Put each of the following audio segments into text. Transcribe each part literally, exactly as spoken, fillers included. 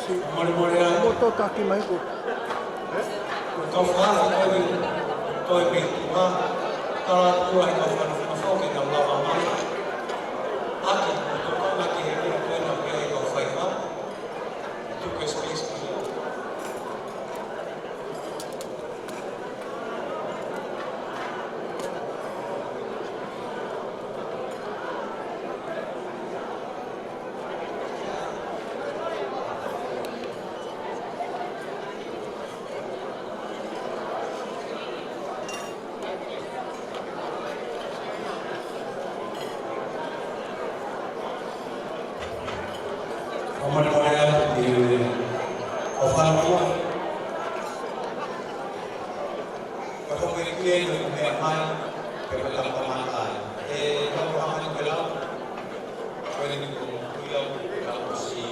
Mole mole ai. Mo tō taki mai ko. Ko e kau fakaafe ko eni, toe mei tuʻa, tala atu ai kau fakaafe ke nau lava mai. ʻAki, mo tō taki he meʻa ko ena pea e kau faiva. Tuku e space ko ia. Fakamolemole atu ki he ʻofefine. Ko e fakamolemole atu ki he meʻa mai, ke mata kamata ai. ʻE, ko e fakamolemole atu. Ko e ni ko, ko ia ko e lau ʻosi.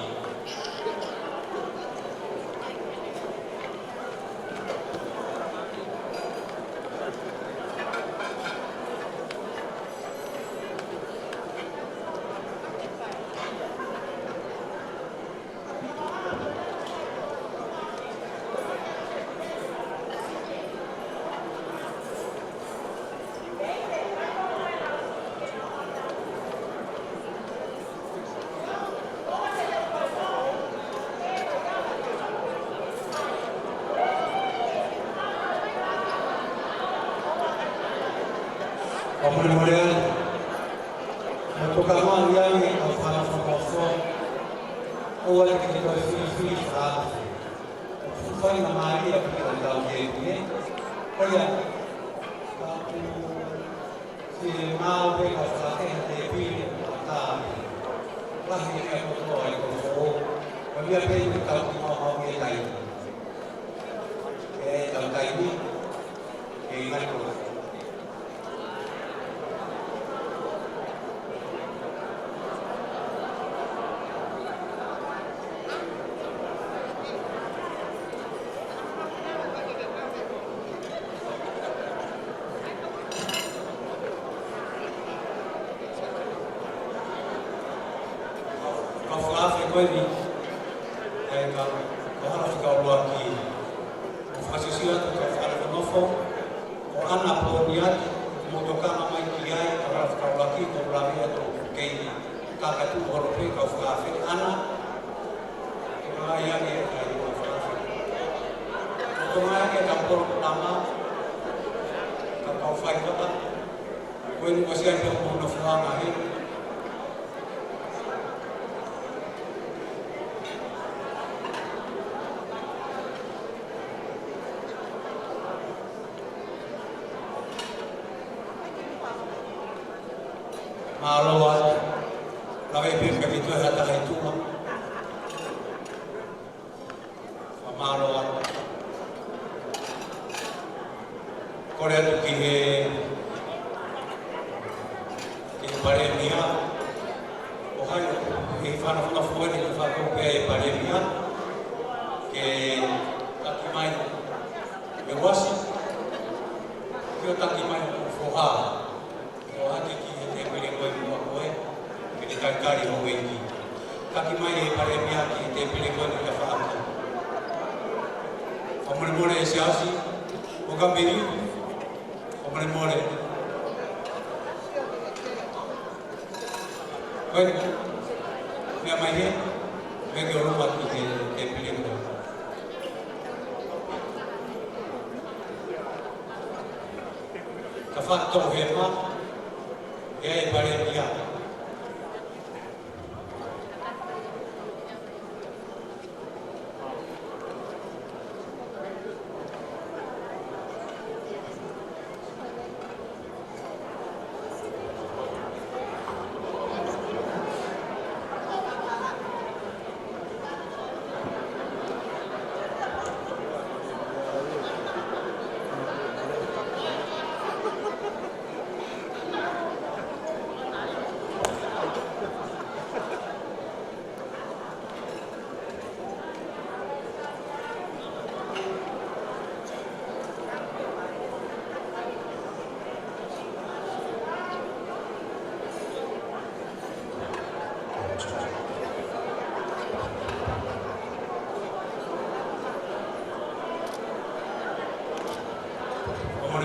Fakamolemole atu. Mo tokanga ange ʻa e fānau fakaʻofoʻofa. ʻOua te ke toe filifili fakaafe. Fuʻu faingamālie ʻaupito ʻetau tēpile. ʻOiauē, ka ʻoku fiemaʻu pē ke fakaafe he tēpile ʻo tāpuni. Lahi e meʻa kotoa ʻi he kofo. Ko e meʻa pē ʻoku tau kimaua he taimi. ʻE tau taimi, ʻe ngali ko. Kau fakaafe ko eni, ʻa e kau, kau hala fika ʻuluaki. Fakasisi atu kau fakanofonofo, ko ʻAna Pōniati, mo tokanga mai ki ai, kau hala fika ʻuluaki, ko Lavea to Keini. Kakatu holo pē kau fakaafe, ʻAna, ko e ʻai ange ʻa e kau fakaafe. Ko e ʻai ange kau polokalama, kau kau faiva, ko eni ʻosi ai pē hoʻomou nofoʻanga he. Mālō atu. Lave pē ka ke toe hata hai tuma. Mālō atu. Kole atu ki he, ki he Palēmia. Ko hai ʻoku fānau fakaʻofoʻofa ni, fakakau pē ʻe he Palēmia ke taki mai mei uasi, ke ʻo taki mai mo e foha. ʻO hake ki he tēpile ko ē muʻa ko ē, ke ne talitali houʻeiki. Taki mai ʻe he Palēmia ki he tēpile ko ē ke ta fakakau. Fakamolemole ʻe Siaosi, ʻo ka mei, fakamolemole. Ko ē, meʻa mai hē, meʻa ke ʻolunga ki he tēpile ko ē. Ka fakatau hema, ʻe ʻai e Palēmia.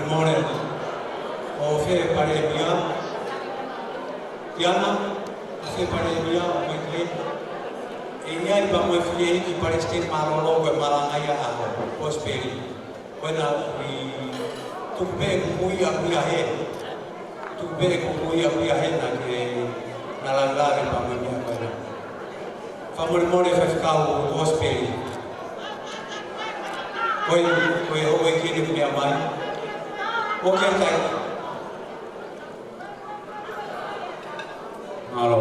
Mole, ʻofefine Palēmia, Tiana, ʻofefine Palēmia, ʻo Maikeli, ʻe ʻi ai pea mo e fefine Palesiteni Mālōlō ko e malanga ia ʻa Kosipeli. Ko ena ʻoku tuku pē ʻeku kui ʻaʻaku ia hē. Tuku pē ʻeku kui ʻaʻaku ia hē naʻa ke na lave lave pea mo e meʻa ko ena. Fakamolemole Faifekau Kosipeli. Ko e, ko e houʻeiki eni ʻoku meʻa mai. ʻOku ʻikai. Mālō.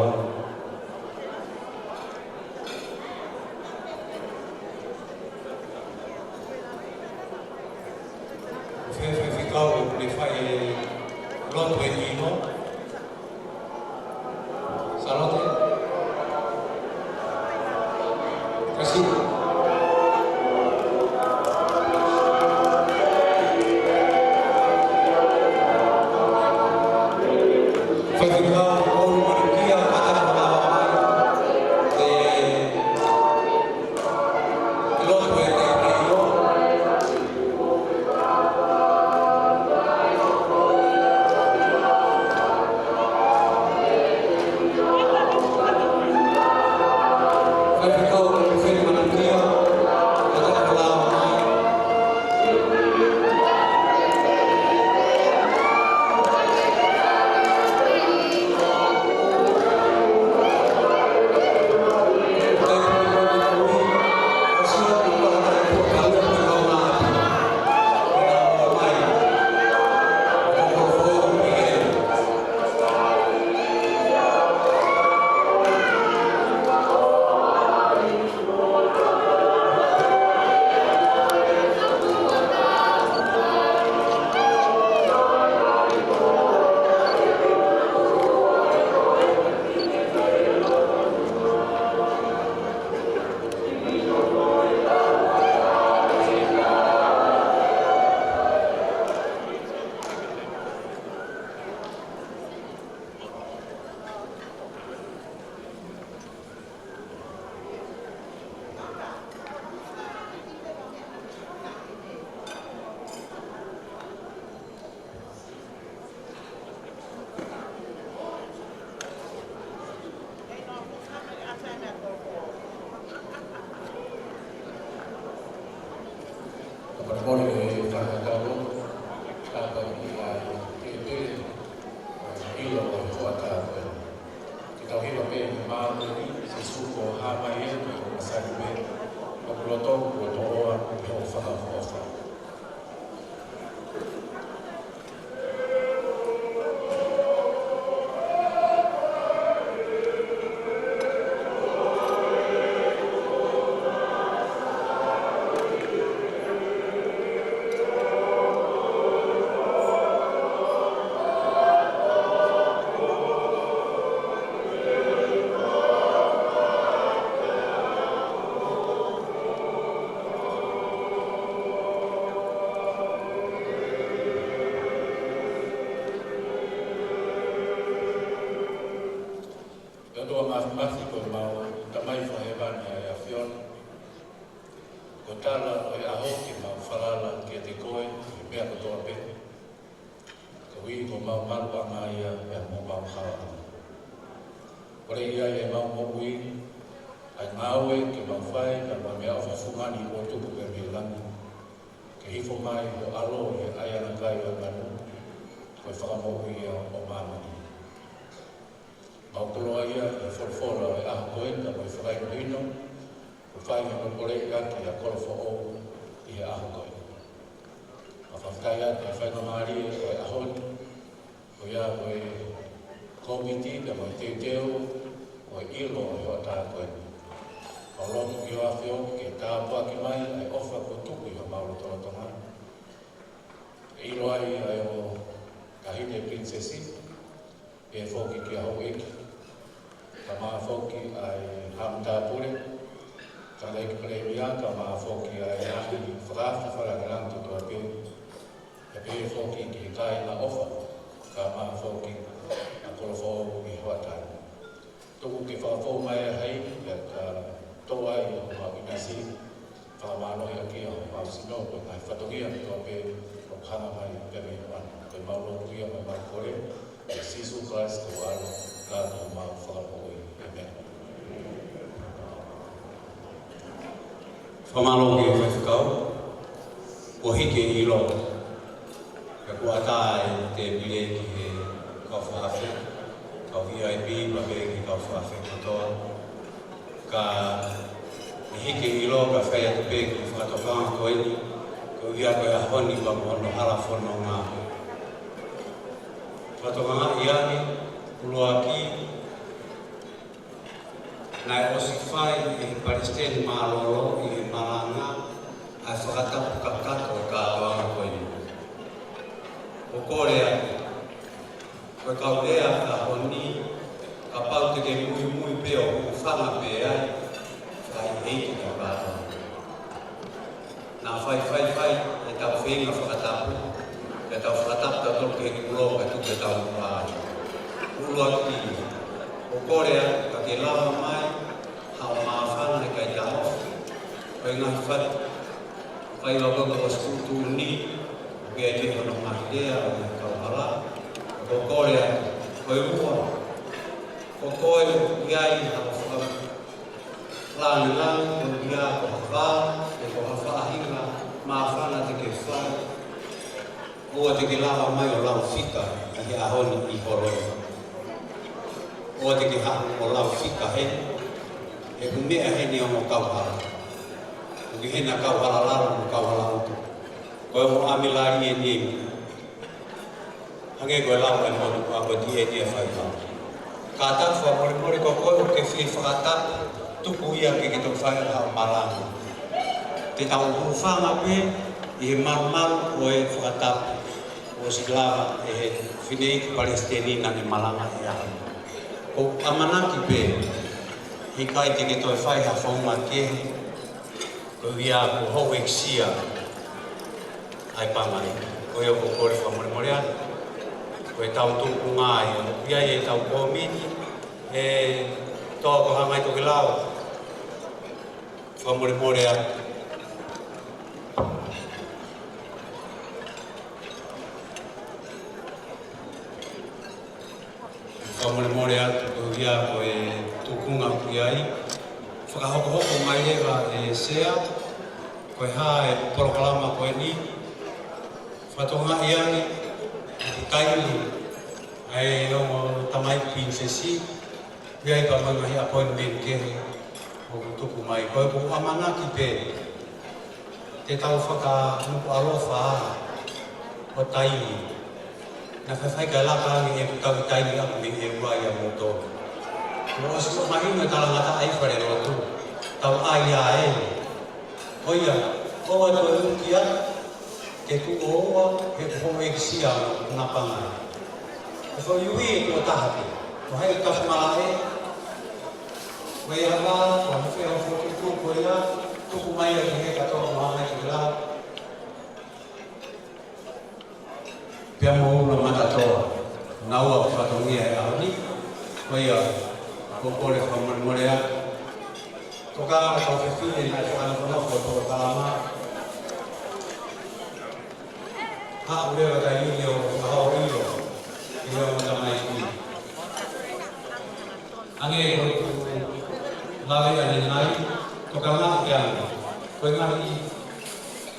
Ko e fē Faifekau ʻoku ne fai e lotu ʻi he ʻilo? Sālote? Kasi. Faifekau Paulu Manukia, kātaki ʻo lava mai. ʻE, ʻi loto e te ʻilo. Ka pare mole e fakatatau, ka pau ki ai ke pele, ʻilo ʻo e hoʻatā ko ē. Ke tau hiva pē he māmani, Sīsū ko e hā mai ē, ko e masani pē, ʻoku loto, ko e toʻoa, ko e hoʻo fakaʻofoʻofa. ʻE ʻOtua Māfimafi, ko homau Tamai Fakahēvani ʻa e ʻAfiona, ko e tala ʻo e ʻaho ke mau falala kiate koe ʻi he meʻa kotoa pē, koeʻuhi ko homau maluʻanga ia pea mo homau halaʻanga. Kole ia ʻi heʻemau moʻui, ʻa e ngāue ke mau fai, pea mo e meʻaʻofa fungani kuo tuku pē mei langi. Ke hifo mai ho ʻAlo ʻi he ʻaiʻanga kai ʻo e manu, ko e fakamoʻui ia ʻo māmani. Mau koloa ia ʻi he folofola ʻo e ʻaho ko ē, pea mo e fakahinohino kuo fai hono poleʻi ʻaki ʻa Kolofoʻou ʻi he ʻaho ko ē. Mau fakafetaʻi atu ʻi he faingamālie ʻo e ʻaho ni, ko ia ko e kōmiti pea mo e teuteu ʻo e ʻilo ʻo e hoʻatā ko ē. Mau lotu ki ho ʻAfio ke tāpuaki mai ʻa e ʻofa kuo tuku ʻi homau lotolotonga. ʻE ʻilo ai ʻa e ongo taʻahine pilinisesi, pehē foki ki he houʻeiki, kae ʻumaʻā foki ʻa e Haʻa Matāpule, Tangataʻeiki Palēmia, kae ʻumaʻā foki ʻa e ngaahi fakaafe fakalāngilangi kotoa pē, pea pehē foki ki he kāinga ʻofa, kae ʻumaʻā foki ʻa Kolofoʻou ʻi he hoʻatā ni. Tuku ke fakafou mai ʻa e hā, pea ka tō ai homau ʻinasi, fakamālohiʻaki ʻa homau sino, ko e ngaahi fatongia kotoa pē ʻoku Hanga mai pē mei he mana. Ko e mau lotu ia mo e mau kole, ʻia Sīsū Kalaisi ko ho ʻAlo, ka ko homau Fakamoʻui. ʻĒmeni. Fakamālō ki he faifekau, kuo hiki e ʻilo. Pea kuo ʻatā e tēpile ki he kau fakaafe, kau V I P, pea pehē ki he kau fakaafe kotoa. Ka ʻi he hiki e ʻilo ka fai atu pē ki he fakatokanga ko eni, koeʻuhi ko e ʻaho ni pea mo hono hala fononga. Fakatokangaʻi ange, ʻuluaki, naʻe ʻosi fai ʻe he Palesiteni Mālōlō ʻi he malanga ʻa e fakatapu kakato ʻo e kātoanga ko eni. ʻOku ou kole atu, ko e kau lea ʻo e ʻaho ni, kapau te ke muimui pē ʻo hūfanga pē ai, fai ʻe he ʻEiki ʻetau kātoanga. Naʻa faifai fai ʻetau feinga fakatapu, pea tau fakatapu tautolu ki he kulo, kae tuku ʻetau ʻuha ai. ʻUluaki, ʻoku ou kole atu ka ke lava mai haʻo māfana ʻi he kakai taʻofi, ko e ngaahi fai, fai ʻa e kau ʻosi tuʻutuʻuni, ʻoku ʻi ai hono ngaahi lea, ʻo e ngaahi kauhala, ʻoku ou kole atu, ko e ua, ko koe ʻoku ʻi ai haʻo faka- Langilangi, ko ia ko ha vā, pe ko ha faʻahinga māfana te ke fai. ʻOua te ke lava mai ʻo lau fika ʻi he ʻaho ni ʻi holo. ʻOua te ke haʻu ʻo lau fika heni, he ʻoku meʻa heni ʻo mo kauhala. ʻOku ʻi hena kauhala lalo mo kauhala utu. Ko e mo ʻamilali eni. Hangē ko e lau ʻa e motuʻa ko e D N A fai hau. Kātaki fakamolemole ko koe ʻoku ke fie fakatapu, tuku ia ke ke toki fai haʻo malanga. Te tau hūfanga pē ʻi he malumalu ʻo e fakatapu ʻosi lava ʻe he fineʻeiki Palesiteni naʻa ne malanga he ʻaho ni. ʻOku ou ʻamanaki pē, he ʻikai te ke toe fai ha founga kehe, ko ia ko hoʻo ʻekisia ʻa e pangai. Ko ia ʻoku ou kole fakamolemole atu. Ko ʻetau tūkunga ia, ʻoku ʻi ai ʻetau kōmiti, ʻe Toa Kohangai Tokelau. Fakamolemole atu. Fakamolemole atu, ko ia ko e tūkunga ʻoku ʻi ai. Fakahokohoko mai leva ʻe Sea, ko e hā e polokalama ko eni. Fakatokangaʻi ange, ʻoku taimi ʻa e ongo tamaiki pilinisesi, ʻi ai pea mo e ngaahi appointment kehe ʻoku tuku mai. Ko ʻeku ʻamanaki pē, te tau fakanuku ʻalofa ʻo taimi. Naʻa faifai kae laka ange ʻeku tauhi taimi ʻaʻaku mei ʻEua ʻia moutolu. Kuo ʻosi mahino e talangataʻa ʻi fale lotu. Tau ʻai ʻa e. Ko ia, ʻoua toe uki atu, ke tuʻo ua, he ko hoʻo ʻekisia ʻo na pangai. Ko e foʻi ui ʻe tuʻo taha pē. Ko hai ka fumalaʻe. Ko ia la, ko e fē hoʻo fokotuʻutuʻu ko ia, tuku mai ia ki he kātoa mo Hangai Tokelau. Pea mo Ula Matatoa, naua ʻoku fatongia he ʻaho ni, ko ia, ʻoku ou kole fakamolemole atu. Tokanga ki he kau fefine naʻe fakanofonofo e polokalama. Haʻu leva taimi ni ʻo fakahoʻi ʻilo, ʻi he ongo tamaiki. Hangē ko ʻeku lave ʻanenai, tokanga ia, ko e ngaahi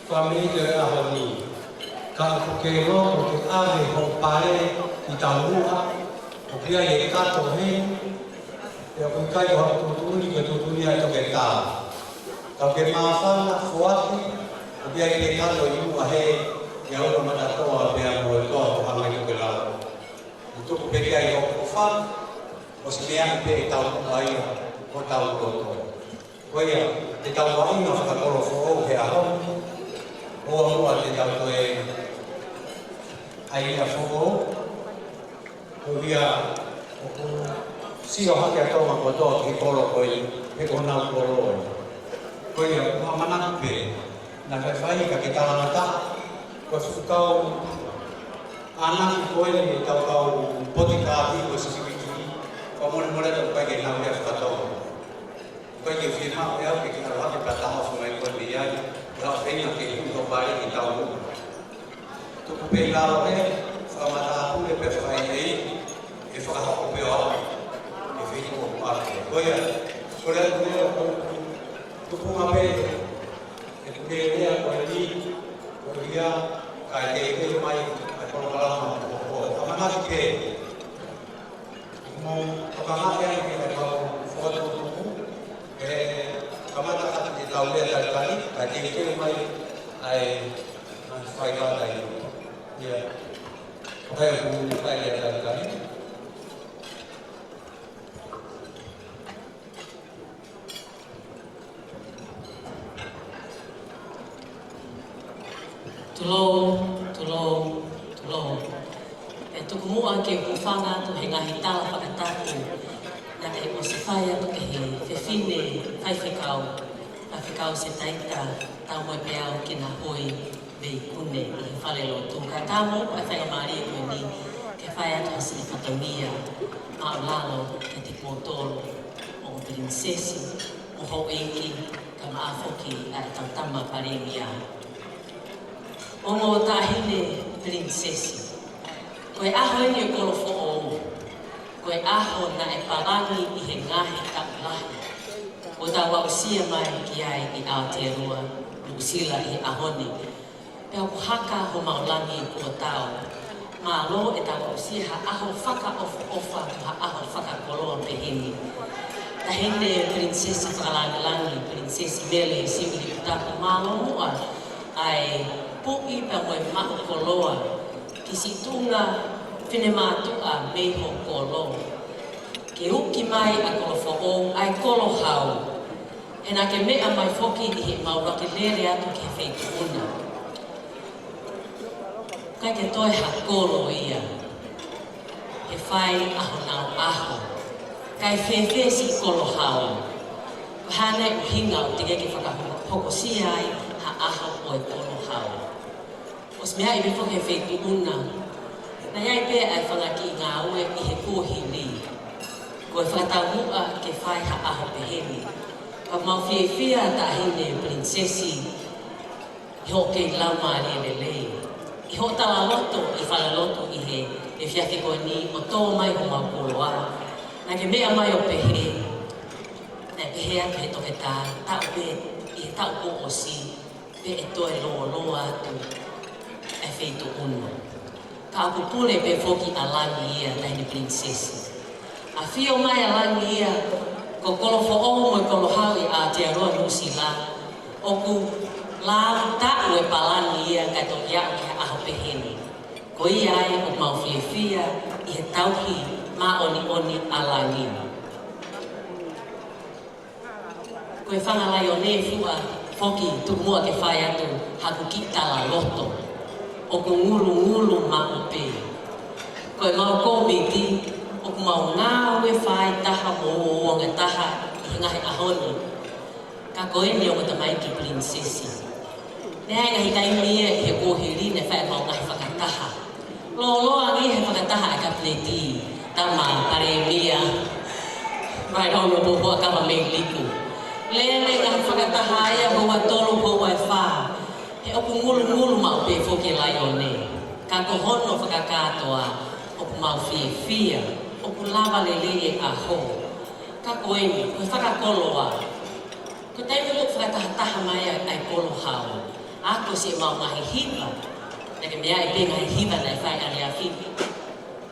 fāmili ʻo e ʻaho ni. Ka ʻoku ke loto ke ʻave hoʻo pale ʻi taumuʻa, ʻoku ʻi ai e kato heni, pea ʻoku ʻikai ko haʻo tuʻutuʻuni, ko e tuʻutuʻuni ʻa e toketā. Ka ʻoku ke māfana, foaki, ʻoku ʻi ai e kato ʻi muʻa hē, ʻia Ula Matatoa, pea mo e Toa Kohangai Tokelau. ʻOku tuku pē ki ai hoʻo ʻofa, ʻosi meaʻi pē ʻe taumuʻa ia hotau loto. Ko ia, te tau vaʻinga fakakolo foʻou he ʻaho ni, ʻoua muʻa te tau toe ʻai ia foʻou, ko ia ʻoku sio hake ʻa Tonga kotoa ki he kolo ko eni, he ko honau kolo eni. Ko ia, ʻoku ou ʻamanaki pē, naʻa faifai ka ke talangataʻa, ko e fuʻu kau ʻamanaki ko eni ʻetau kau potikāpi ko e sikiviki, fakamolemole atu ʻoku ʻikai ke nau lea faka-Tonga. ʻOku ʻikai ke fiemaʻu ʻe au ke ke ʻalu hake pea taʻofi mai koe mei ai, ʻi haʻo feinga ke ʻi hoʻo pale ʻi taumuʻa. Tuku pē ʻi lalo ē, fakamatala pule pē fai ē, ʻe fakahoko pē ʻo aʻu ki he feituʻu ʻoku ʻalu. Ko ia, ko e lea pule ʻo tuku mai pē, ʻe pule lea ko eni, ko ia, kae teuteu mai, ʻa e polokalama, ʻo, ʻo, ʻo ʻamanaki pē. Mo tokanga ai ke mau fokotuʻu, ʻe kamata atu ke tau lea talitali, kae teuteu mai ʻa e, ʻa e faiva talitali. Ia. ʻOku ou fai lea talitali. Tulou, tulou, tulou. ʻE tuku muʻa ke u hūfanga atu he ngaahi tala fakatapu naʻe ʻosi fai atu ʻe he fefine faifekau, Faifekau Setaita Taumoepeau Kinahui Veikune ʻi he falelotu. Kae ʻatā mo e faingamālie ko eni ke fai atu ha siʻi fatongia māʻulalo kiate kimoutolu, ongo pilinisesi, mo houʻeiki, kae ʻumaʻā foki ʻa e tama Palēmia. Ongo taʻahine pilinisesi, ko e ʻaho eni ʻo e kolo foʻou, ko e ʻaho naʻe palani ʻi he ngaahi taʻu lahi, ʻo tau aʻusia mai ki ai ʻi Aotearoa, Nuʻusila ʻi he ʻaho ni. Pea ʻoku haka homau langi kuo tau. Mālō ʻetau aʻusia ha ʻaho fakaʻofoʻofa, ha ʻaho fakakoloa peheni. Taʻahine Pilinisesi Fakalāngilangi, Pilinisesi Mele Sivilikutapu, mālō muʻa ʻa e puʻi pea mo e maʻu koloa ki siʻi tuʻunga finemātuʻa mei ho kolo. Ke uki mai ʻa e kolo foʻou, ʻa e kolo hau. He naʻa ke meʻa mai foki ʻi heʻemau laka lele atu ki he feituʻu na. ʻIkai ke toe ha kolo ia. He fai ʻa honau ʻaho. Kae fēfē siʻi kolo hau? Ko e hā nai e ʻuhinga ʻoku teʻeki ke fakahokosia ai ha ʻaho ʻo e kolo hau? ʻOsi meaʻi pē foki he feituʻu na, naʻe ʻi ai pē ʻa e fanga kiʻi ngāue ʻi he kuohili. Ko e fakataumuʻa ke fai ha ʻaho peheni. Ka ʻoku mau fiefia Taʻahine Pilinisesi, ʻi hoʻo kei laumālie lelei, ʻi hoʻo talaloto ʻi falelotu ʻi he efiafi ko eni ʻo tō mai homau koloa. Naʻa ke meʻa mai ʻo pehē, naʻe pehē atu he toketā, taʻu pē, ʻi he taʻu kuo ʻosi, pea ʻe toe lōloa atu ʻa e feituʻu na. Ka ʻoku pule pē foki ʻa langi ia, Taʻahine Pilinisesi. ʻAfio mai ʻa langi ia, ko e kolo foʻou mo e kolo hau ʻi Aotearoa Nuʻusila, ʻoku lau taʻu e palani ia kae toki aʻu ki he ʻaho peheni. Ko ia ai ʻoku mau fiefia ʻi he tauhi māʻoniʻoni ʻa langi. Ko e fanga laione fua foki, tuku muʻa ke fai atu haʻaku kiʻi talaloto. ʻOku ngulungulu maʻu pē. Ko ʻemau kōmiti, ʻoku mau ngāue faaitaha mo uouangataha ʻi he ngaahi ʻaho ni. Ka ko eni ongo tamaiki pilinisesi, naʻe ʻi ai e ngaahi taimi ia ʻi he kuohili naʻe fai ʻemau ngaahi fakataha. Lōloa ange he fakataha ʻa e Kapineti, tama Palēmia, Right Honourable Huʻakavameiliku. Lele ngaahi fakataha ia, houa tolu, houa ʻe fā. He ʻoku ngulungulu maʻu pē foki e laione. Ka ko hono fakakātoa, ʻoku mau fiefia, ʻoku lava lelei e ʻaho. Ka ko eni, ko e fakakoloa. Ko e taimi ʻoku fakatahataha mai ai ʻa e kolo hau, ako siʻemau ngaahi hiva, naʻa ke meaʻi pē ngaahi hiva naʻe fai ʻaneafi.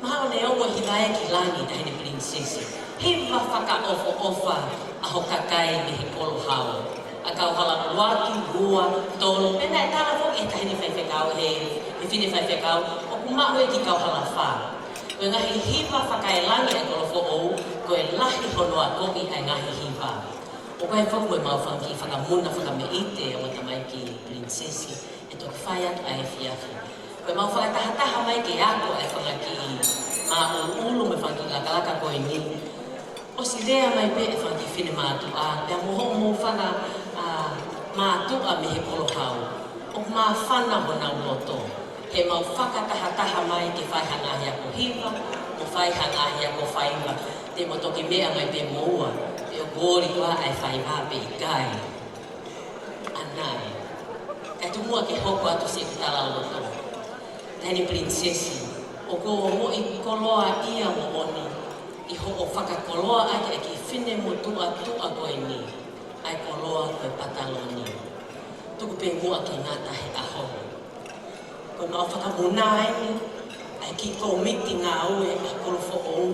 Mahalo ne ongo hiva ē ki langi, Taʻahine Pilinisesi. Hiva fakaʻofoʻofa ʻa ho kakai mei he kolo hau. ʻA Kauhala ʻuluaki, ua, tolu, pea naʻe tala foki ʻe he taʻahine faifekau, he, he fefine faifekau, ʻoku maʻu ē ki Kauhala fā. Ko e ngaahi hiva fakaelangi ʻa e kolo foʻou, ko e lahi hono akoʻi ʻa e ngaahi hiva. ʻOku ʻi ai foki mo ʻemau fanga kiʻi fakamuna fakameʻite, ongo tamaiki pilinisesi, ʻe toki fai atu ʻa e efiafi. Ko ʻemau fakatahataha mai ke ako ʻa e fanga kiʻi māʻuluʻulu mo e fanga kiʻi lakalaka ko eni. ʻOsi lea mai pē ʻa e fanga kiʻi finemātuʻa, pea mo hoʻomou fanga, ā, mātuʻa mei he kolo hau. ʻOku māfana honau loto. Heʻemau fakatahataha mai ke fai ha ngaahi ako hiva, mo fai ha ngaahi ako faiva. Te mo toki meʻa mai pē moua, pe ʻoku oli koā ʻa e faiva pe ʻikai. ʻAnai. Kae tuku muʻa ke hoko atu siʻeku talaloto. Taʻahine Pilinisesi, ʻoku ou ongoʻi koloaʻia moʻoni ʻi hoʻo fakakoloa ʻaki e kiʻi finemotuʻa tuʻa ko eni ʻa e koloa ko e pataloni. Tuku pē muʻa ke ngata he ʻaho ni. Ko ʻemau fakamuna eni ʻa e kiʻi kōmiti ngāue ʻa Kolofoʻou,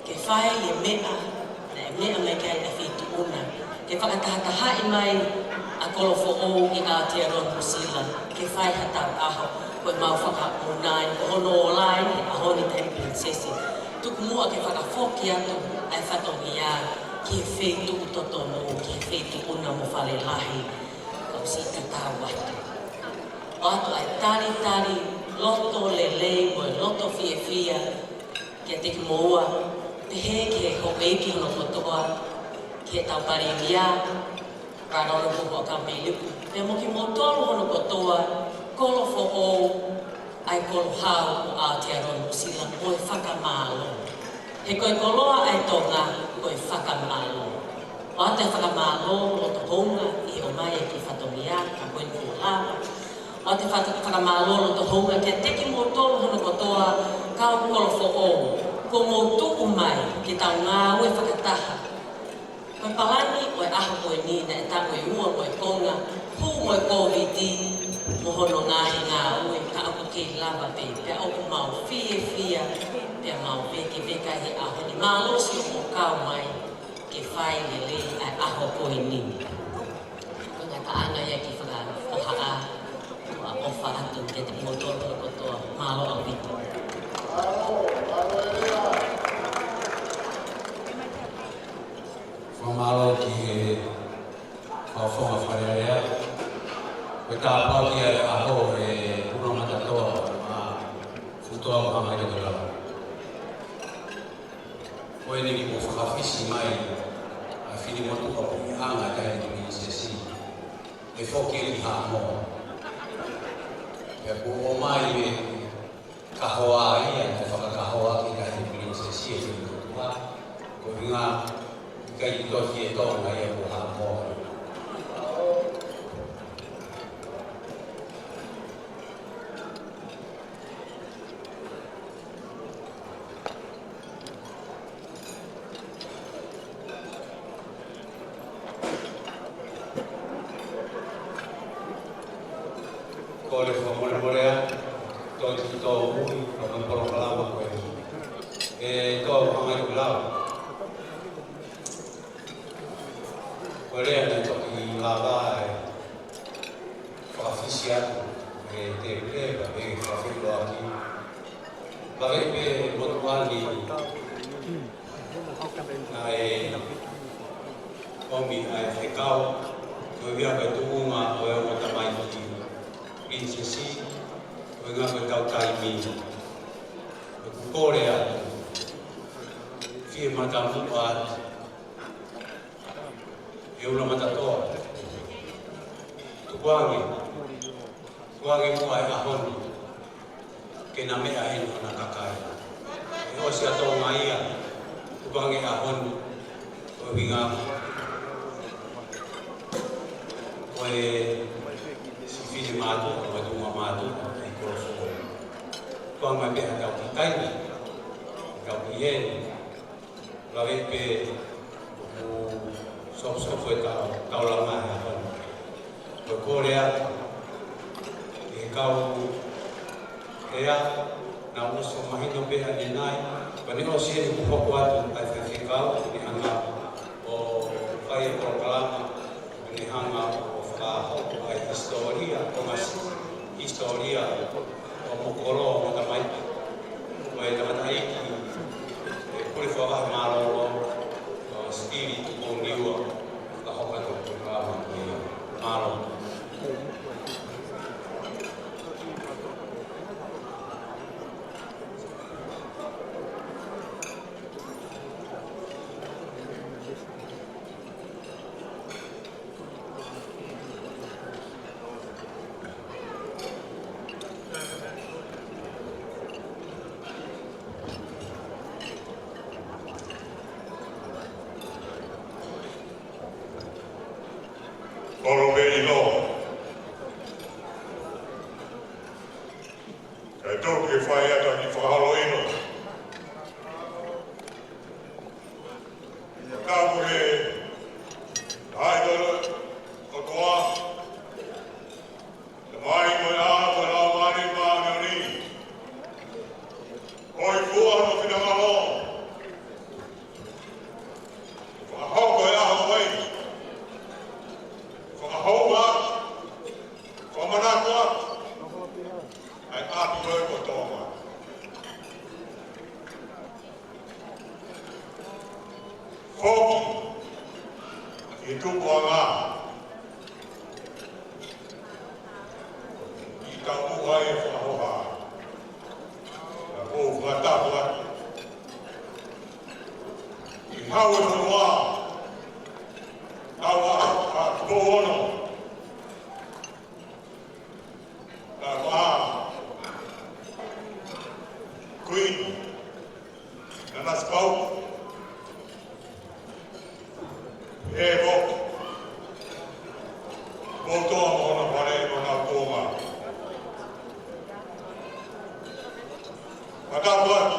ke fai e meʻa naʻe meʻa mai ki ai ʻa e Feituʻuna, ke fakatahatahaʻi mai ʻa Kolofoʻou ʻi Aotearoa Nuʻusila, ke fai ha tau ʻaho. Ko ʻemau fakamuna eni, ko hono ola eni he ʻaho ni, Taʻahine Pilinisesi. Tuku muʻa ke fakafoki atu ʻa e fatongia ki he feituʻu totonu, ki he Feituʻuna mo Falelahi, kau siʻi tatau atu. ʻOatu ʻa e talitali loto lelei mo e loto fiefia kiate kimoua, pehē ki he houʻeiki hono kotoa, ki heʻetau Palēmia, Honourable Huʻakavameiliʻu, pea mo kimoutolu hono kotoa, Kolofoʻou, ʻa e Kolo Hau ʻo Aotearoa Nuʻusila, mo e fakamālō. He ko e koloa ʻa e Tonga, ko e fakamālō. ʻOatu e fakamālō loto houngaʻia ʻi he ʻomai e kiʻi fatongia, ka ko eni kuo lava. ʻOatu e faka-, fakamālō loto houngaʻia kiate kimoutolu hono kotoa, kau Kolofoʻou, kuo mou tuʻu mai ke tau ngāue fakataha. Ko e palani ʻo e ʻaho ko eni naʻe taʻu ʻe ua mo e konga, hū mo e Kōviti mo hono ngaahi ngāue, ka ʻoku kei lava pē, pea ʻoku mau fiefia, pea mau vēkeveka he ʻaho ni. Mālō siʻoku kau mai ke fai lelei ʻa e ʻaho ko eni. Ko e ngataʻanga ia ki he fakaʻofaʻa, ʻoku ou ʻofa atu kiate kimoutolu kotoa. Mālō ʻaupito. Fakamālō ki he Fakafofonga Fale Alea. Ko e tāpuaki ia ʻo e ʻaho ʻa e Puleʻanga Māʻoniʻoni, Futua Mahama Ilokelao. Ko eni kuo fakafisi mai ʻa e finemotuʻa puleʻanga ʻa e Taʻahine Pilinisesi, ʻe foki ki Haʻamoa. Pea kuo ʻomai e kahoa ia, ʻe fakakahoa ʻe he Taʻahine Pilinisesi e finemotuʻa. Ko e ʻuhinga ʻikai ke toki ʻe Tonga ia ko Haʻamoa. Kole fakamolemole atu, tō ki tō mui, ka ko e polokalama ko eni. ʻE tō hanga i lau. Ko e lea naʻe toki lava ʻe fakafisi atu ʻe Tēvita, pea fakafeʻiloaki. Pea pehē pē motuʻa ni naʻe ʻomi ʻa e fekau, ko ia ko e tuʻunga ʻo e ongo tamaiki Pilinisesi, ko e ngaahi ko e kau taimi. ʻOku kole atu, fie matamuʻa atu, ʻe Ulamatatoa. Tukuange, tukuange muʻa e ʻaho ni, ke na meʻa heni hona kakai. ʻE ʻosi ʻa Tonga ia, tukuange ʻaho ni, ko e ʻuhinga ko e siʻi finemātuʻa, ko e tuʻunga mātuʻa ʻi Kolofoʻou. Tukuange mai pē ha tau kiʻi taimi, tau kiʻi heni. Lave pē ʻoku soposopo e tau, taulanga he ʻaho ni. Ko e kole atu ki he kau lea, naʻa nau ʻosi mahino pē ʻanenai, pea ne ʻosi eni kuo hoko atu ʻa e faifekau, ne hanga ʻo fai e polokalama, ne hanga ʻo fakahoko ʻa e hisitōlia, ko e ngaahi hisitōlia ʻo Mokolo mo Tamaiki. Ko e tangataʻeiki, ʻe Pule Fakavahe Mālōlō, ʻo Stevie Tupouniua, ka hoko atu e polokalama ko ia. Mālō. Kolope ʻilo. Ka Ke fai atu ʻa e fakaholo ʻino. Ka ko e ʻai tolo ʻOtua, Tamai mo e ʻAlo mo e Laumālie Māʻoniʻoni. Ko e fua no finangalo. Fakahoko e ʻaho mai. Fakahoko atu. Fakamanatu atu. ʻA e ʻapi ko ē ko Tonga. Foki ki he tupuʻanga ʻi Taumuʻa e Fakahoha. Ka ʻoku ou fakatapu atu ki he Hau ʻo e fonua, Tauʻatāina Tupou Ono. Ka ko e Kuini Nanasipauʻu, ʻe ko Poutoa mo hono fale mo honau kuonga. Fakatapu atu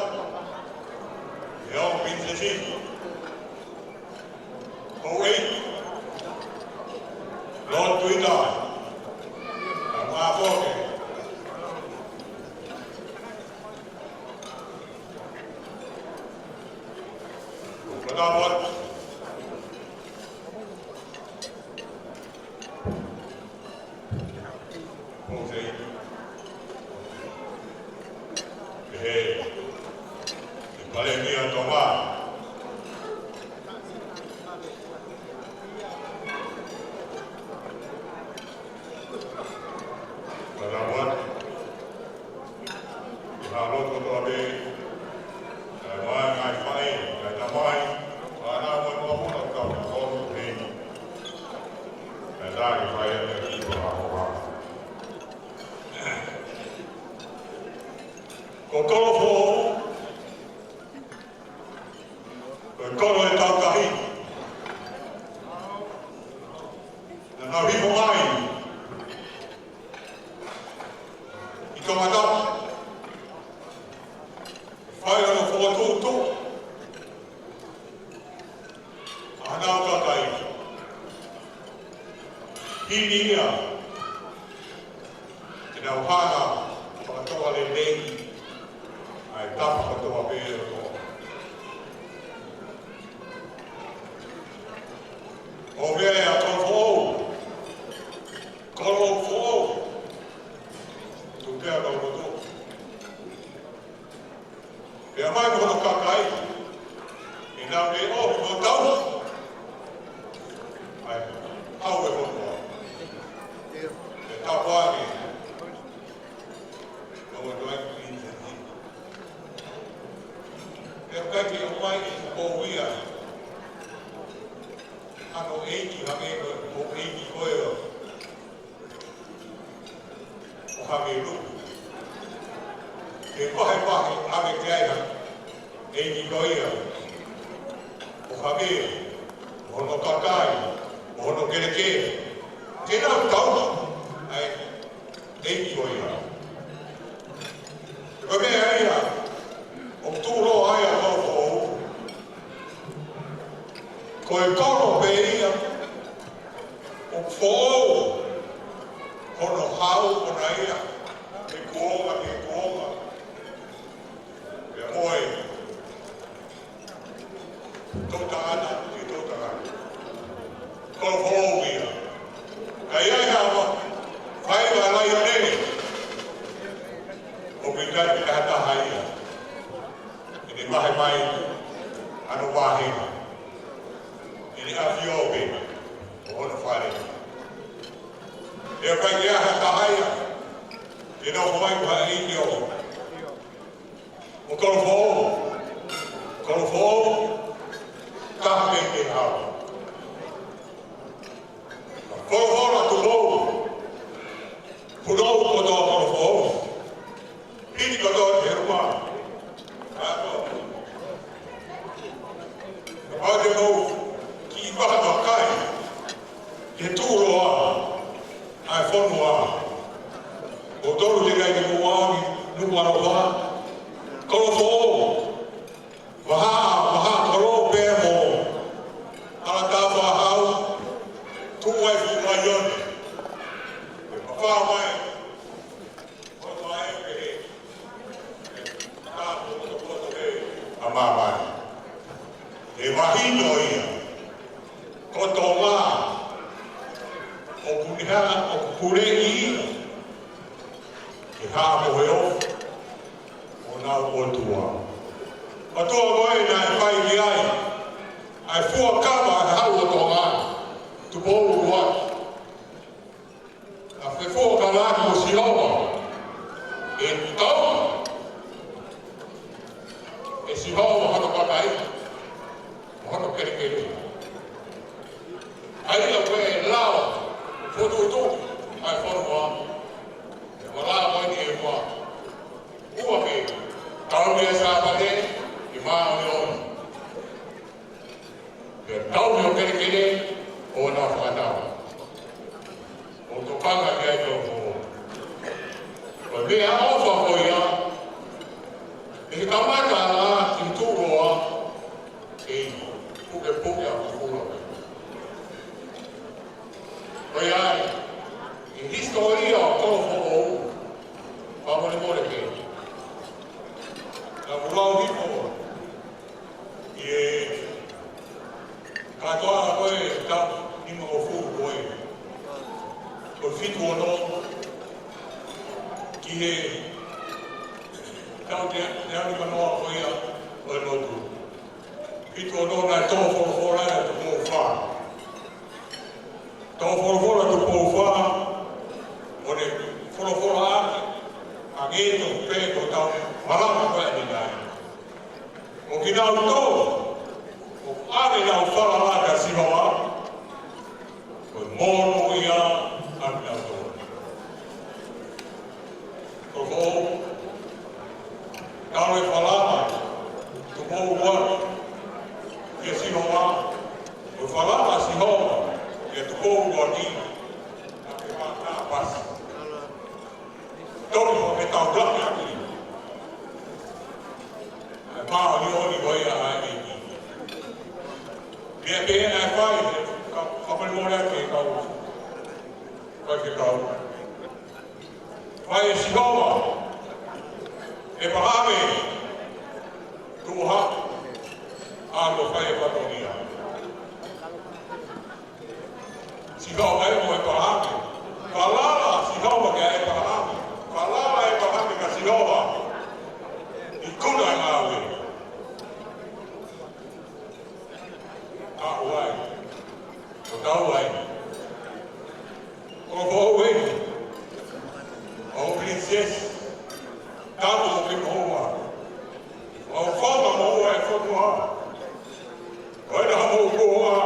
ki he ongo Pilinisesi, Houʻeiki Lord Tuita, ka ko e foke. Fakatapu atu. Houʻeiki. Pehē ki he Palēmia ʻo Tonga. Fakatapu atu. Ki he lotu kotoa pē, kae ʻumaʻā e ngaahi faʻē, ngaahi tamai, fānau mo e makapuna ʻoku tau tokoni heni. Kae ʻatā ke fai atu e kiʻi fakahoha. Ko Kolofoʻou, ko e kolo ʻo e kautaha. Naʻa nau hifo mai ʻi Tongatapu, fai hono fokotuʻutuʻu ʻa honau kakai. Hili ia ke nau hanga ʻo fakatokalelei ʻa e tapa kotoa pē ʻo Tonga. ʻO meʻa ia Kolofoʻou, Kolofoʻou, tuku pē ʻa e lotu. Pea mai mo hono kakai, ʻi heʻenau ō ʻo tauhi ʻa e Hau ʻo e Fonua. Pea tapu ange, ʻo ʻoatu ai ki he Pilinisesi. Pea ʻikai ke ʻomai ʻe Tupou ia hano ʻeiki hangē ko e houʻeiki ko ē ʻo ʻo Haʻameluku. Ke vahevahe ʻave ki ai ha ʻeiki ko ia ʻo Haʻamelu, mo hono kakai, mo hono kelekele. Ke nau tauhi ʻa e ʻeiki ko ia. Ko e meʻa ia ʻoku tuʻuloa ai ʻa Kolofoʻou. Ko e kolo pē ia ʻoku foʻou hono hau ʻona ia, mei he kuonga ki he kuonga. Pea mo e toʻutangata ki he toʻutangata. Kolofoʻou ia. Ka ʻi ai ha faiva laione, ʻoku ʻikai ke ʻi ai ha taha ia ʻe ne vahe mai hano vahenga. ʻI he ʻafio pē ʻo hono fale. ʻE ʻikai ke ʻi ai ha taha ia ke nofo mai ko ha ʻeiki ʻo ʻo Kolofoʻou, Kolofoʻou, taha pē ke hau. Kolofoʻou ʻa Tupou, punou kotoa Kolofoʻou, pini kotoa ki he ruma. Ka ko, kapau te mou kiʻi fakatokai, ke tuʻuloa ʻa e fonua. Ko tolu te kai ke mou ʻalu ki Nuku Alofa, Kolofoʻou, Vahaʻa, Vahaʻa Kolo pea mo Alatafaʻahau, Tuʻi Fuʻu-ʻAione, ʻe mafao mai, ʻo mai pehē, ʻa poto poto he ʻa māmani. ʻE mahino ia, ko Tonga, ʻoku ne hā, ʻoku puleʻi ia, ke hā mo he ʻofa ʻo honau ʻOtua. ʻOtua ko ē naʻe fai ki ai ʻa e fuakava ʻa e Hau ʻo Tonga, Tupou ʻUluaki. Naʻe fefuakava ʻaki mo Sihova, ʻe tau, ʻe Sihova hono kakai, hono kelekele. ʻA ia ko e lao fokotuʻutuʻu ʻa e fonua, ʻe vala ko eni ʻe ua. Ua pē, tau mei he Sāpate, ʻi māʻoniʻoni. Pea tau mei he kelekele ʻo ʻena fakatau. ʻO tokanga ki ai Kolofoʻou. Ko e meʻaʻofa ko ia, ʻi he kamata ʻa e tuʻuloa, ʻe pukepuke ʻa Kukula. Ko ia ai, ʻi he hisitōlia ʻo Kolofoʻou, fakamolemole pē. Naʻa ku lau hifo ʻi he kātoanga ko ē taʻu nimangofulu ko ē. Ko e fitu ono ki he taʻu te, teau nimangofulu ko ia ʻo e lotu. Fitu ono naʻe tō folofola ʻa Tupou Fā. Tō folofola Tupou Fā, ʻo ne folofola ʻaki, ʻa e ngaahi pē ko e tau malanga ko ē ʻanenai. ʻO kinautolu, ʻoku ʻave ʻenau falala kia Sihova, ko e monūʻia ʻa kinautolu. Kolofoʻou, tau e falala, Tupou ʻUluaki, kia Sihova, ko e falala Sihova, kia Tupou ʻUluaki, ʻa ke mata pasi. Tau mo ke tau laki ʻaki. ʻA e māʻoniʻoni ko ia ʻa e ʻEiki. Pea pehē ʻa e fai, ka, ka mali mole ake kau. Fai ke kau. Fai ʻe Sihova, ʻEpalahame, tuʻu hake, ʻa ko fai ʻe Patonia. Sihova ʻe mo ʻEpalahame. Falala Sihova kia ʻEpalahame. Falala ʻEpalahame kia Sihova. ʻIkuna ʻa e ngāue. ʻA ʻoku ai. ʻO tau ai. ʻO ko ʻeni. ʻO Princess. Tapu ʻo ke moua. ʻO fama moua e fonua. ʻO ena ha mou koa.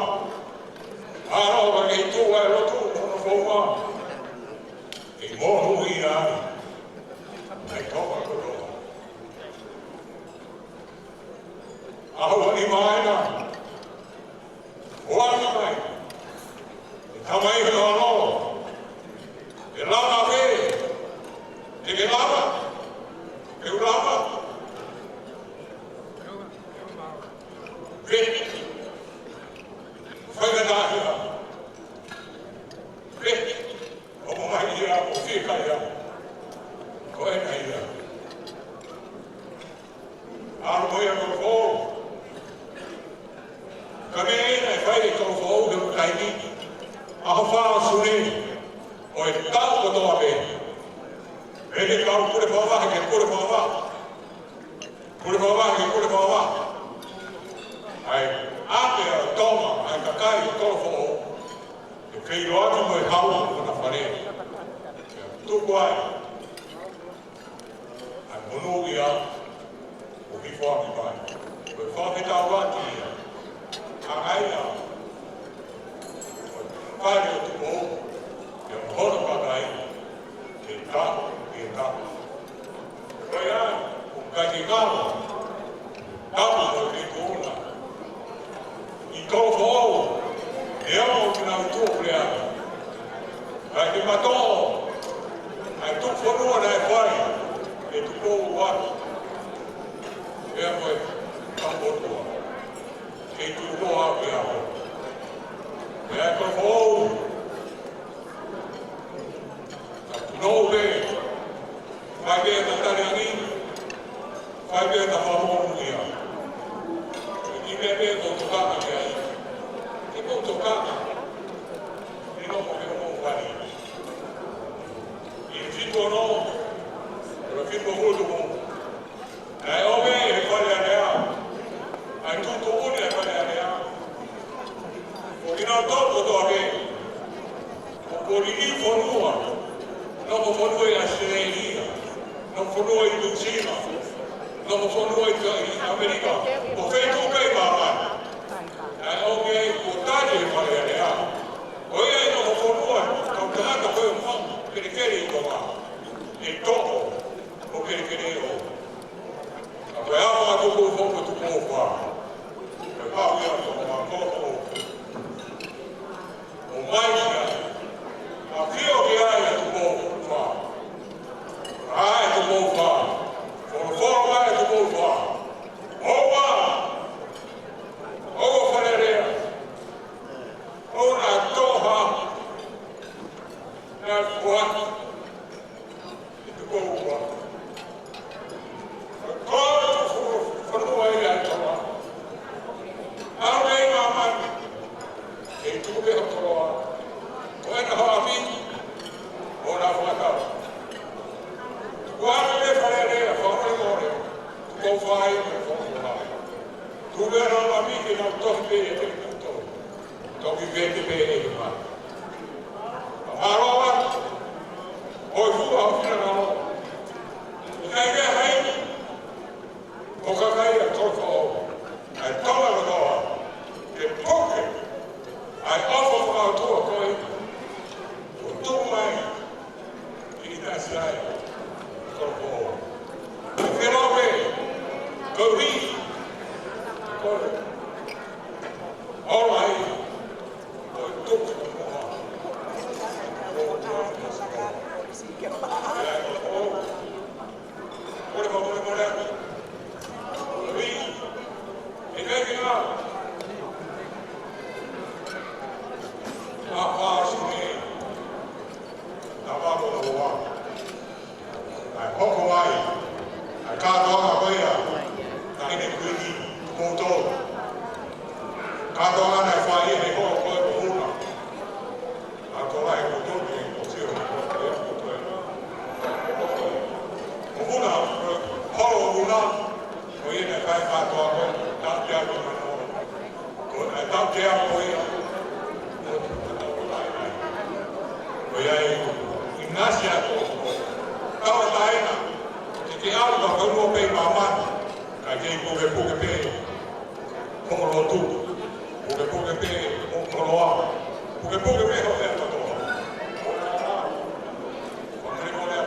ʻA ʻo ka ke tuʻu ai lotu ʻo fonua. ʻE mohu ia. ʻAi toka kotoa. ʻAho ni mai na. ʻO ʻana mai. ʻE tamai he ono. ʻE lava ke. Te ke lava. Ke u lava. Ke. Fai ka tahi. Ke. ʻO mamahi ia, ʻo fika ia. Ko ena ia. ʻAlu mo ia Kolofoʻou. Ka meʻa ena ʻe fai ʻe Kolofoʻou he ʻū taimi. ʻAho fā ʻo Sune. ʻO e taʻu kotoa pē. Mei he kau pule fakavahe ki he pule fakavahe. Pule fakavahe ki he pule fakavahe. ʻAi, ʻa e ʻa Tonga, ʻa e kakai ʻo Kolofoʻou. ʻE feiloaki mo e Hau ʻo hona fale. Tuku ai. ʻA e monūʻia ʻoku hifo ʻaki mai. Ko e fakafetaʻi atu ia. ʻA e ʻai ʻa. Ko e fale ʻo Tupou. Ia hono kakai. ʻE tapu, ʻe tapu. Ko ia, ʻoku ʻikai ke ngalo. Tapu ʻo ke kuona. ʻI Kolofoʻou, ʻe au ʻo kinautolu ʻoku lea. ʻAi ke matoʻo, ʻa e tuʻu fonua naʻe fai. ʻE Tupou atu. Pea ko e tau ʻOtua. Kei tuʻu koe au ki he ʻaho. Pea ko e foʻou. Ka tunou pē. Fai pē ʻeta taliangi. Fai pē ʻeta fakamoʻoni ia. ʻI he meʻa pē ʻoku tokanga ki ai. Ke mou tokanga. ʻI hoʻomou, ʻi hoʻomou fale. ʻI he fitu ono, ʻi he fitu ono tuʻu. Naʻe ʻomi ʻe he Fale Alea. ʻA e tuʻutuʻuni ʻa e Fale Alea. ʻO kinautolu kotoa pē. ʻOku ʻi he fonua. Nofo fonua ʻi ʻAositelēlia. Nofo fonua ʻi Nuʻusila. Nofo fonua ʻi, ʻi ʻAmelika. Ko e feituʻu pē ʻi māmani. Naʻe ʻomi ai kuo tali ʻe he Fale Alea. Ko ia ʻi he nofo fonua, kau tangata ko ē ʻoku maʻu kelekele ʻi Tonga. ʻE toʻo, ʻo kelekele ʻo. Ka ko e ʻaho ʻa Tupou Foʻou, Tupou Fā. Ko e pau ia ʻo Tonga ko ʻo. ʻO mai ia. ʻA fio ki ai ʻa Tupou Fā. ʻA e Tupou Fā. Folofola mai ʻa Tupou Fā. ʻOua. ʻOua Fale Alea. ʻOua ʻa Tonga. Naʻe foaki. ʻI Tupou Fā. Ko e tuʻu fonua ia ʻa Tonga. ʻAlu mei māmani. Kei tuku pē ʻa Koloa. Ko ena hoʻo ʻapi. ʻO na fakatau. Tuku atu pē Fale Alea, fakamolemole. Tupou Fā ia, Tupou Fā. Tuku pē hoʻo ʻapi ke nau tohi pē ia ke nau tohi. Toki vete pē ʻe he mā. Mālō atu. ʻOi fua au fina ngalo. ʻIkai ke hai. ʻO kakai ʻa Tupou Fā. ʻAi tala kotoa. Ke puke. ʻAi ʻofa fakaʻotua ko ē. ʻO tuʻu mai. Ki ʻItasi ai, ko ko. Ke lope, ko ri, ko ri. All right. Ko tuku ko. Ko ri, ko ri, ko ri. Ri. E kai ke ngā. Ngā pāsune. Naʻe hoko mai ʻa e kātoanga ko ia, taʻahine Kuini Tupoutoʻa. Kātoanga naʻe fai ʻi he hoʻatā ko ē ʻo Mokopuna. ʻA ko e lahi ʻo Tupoutoʻa, ʻo sio ʻi he hoʻatā ko ē ʻo Mokopuna. Mokopuna, holo ʻo Mokopuna, ko ia naʻe fai kātoanga ko ē, tau ki ai ko Manoa. Ko e tau ke ako ia. Ko ia ʻi ʻInasi atu. Tau taina. Ke ke au ka kau pē māmani. Ka ke pukepuke pē. Ko lotu. Pukepuke pē. Ko koloa. Pukepuke pē ho e katoa. Ko e koloa.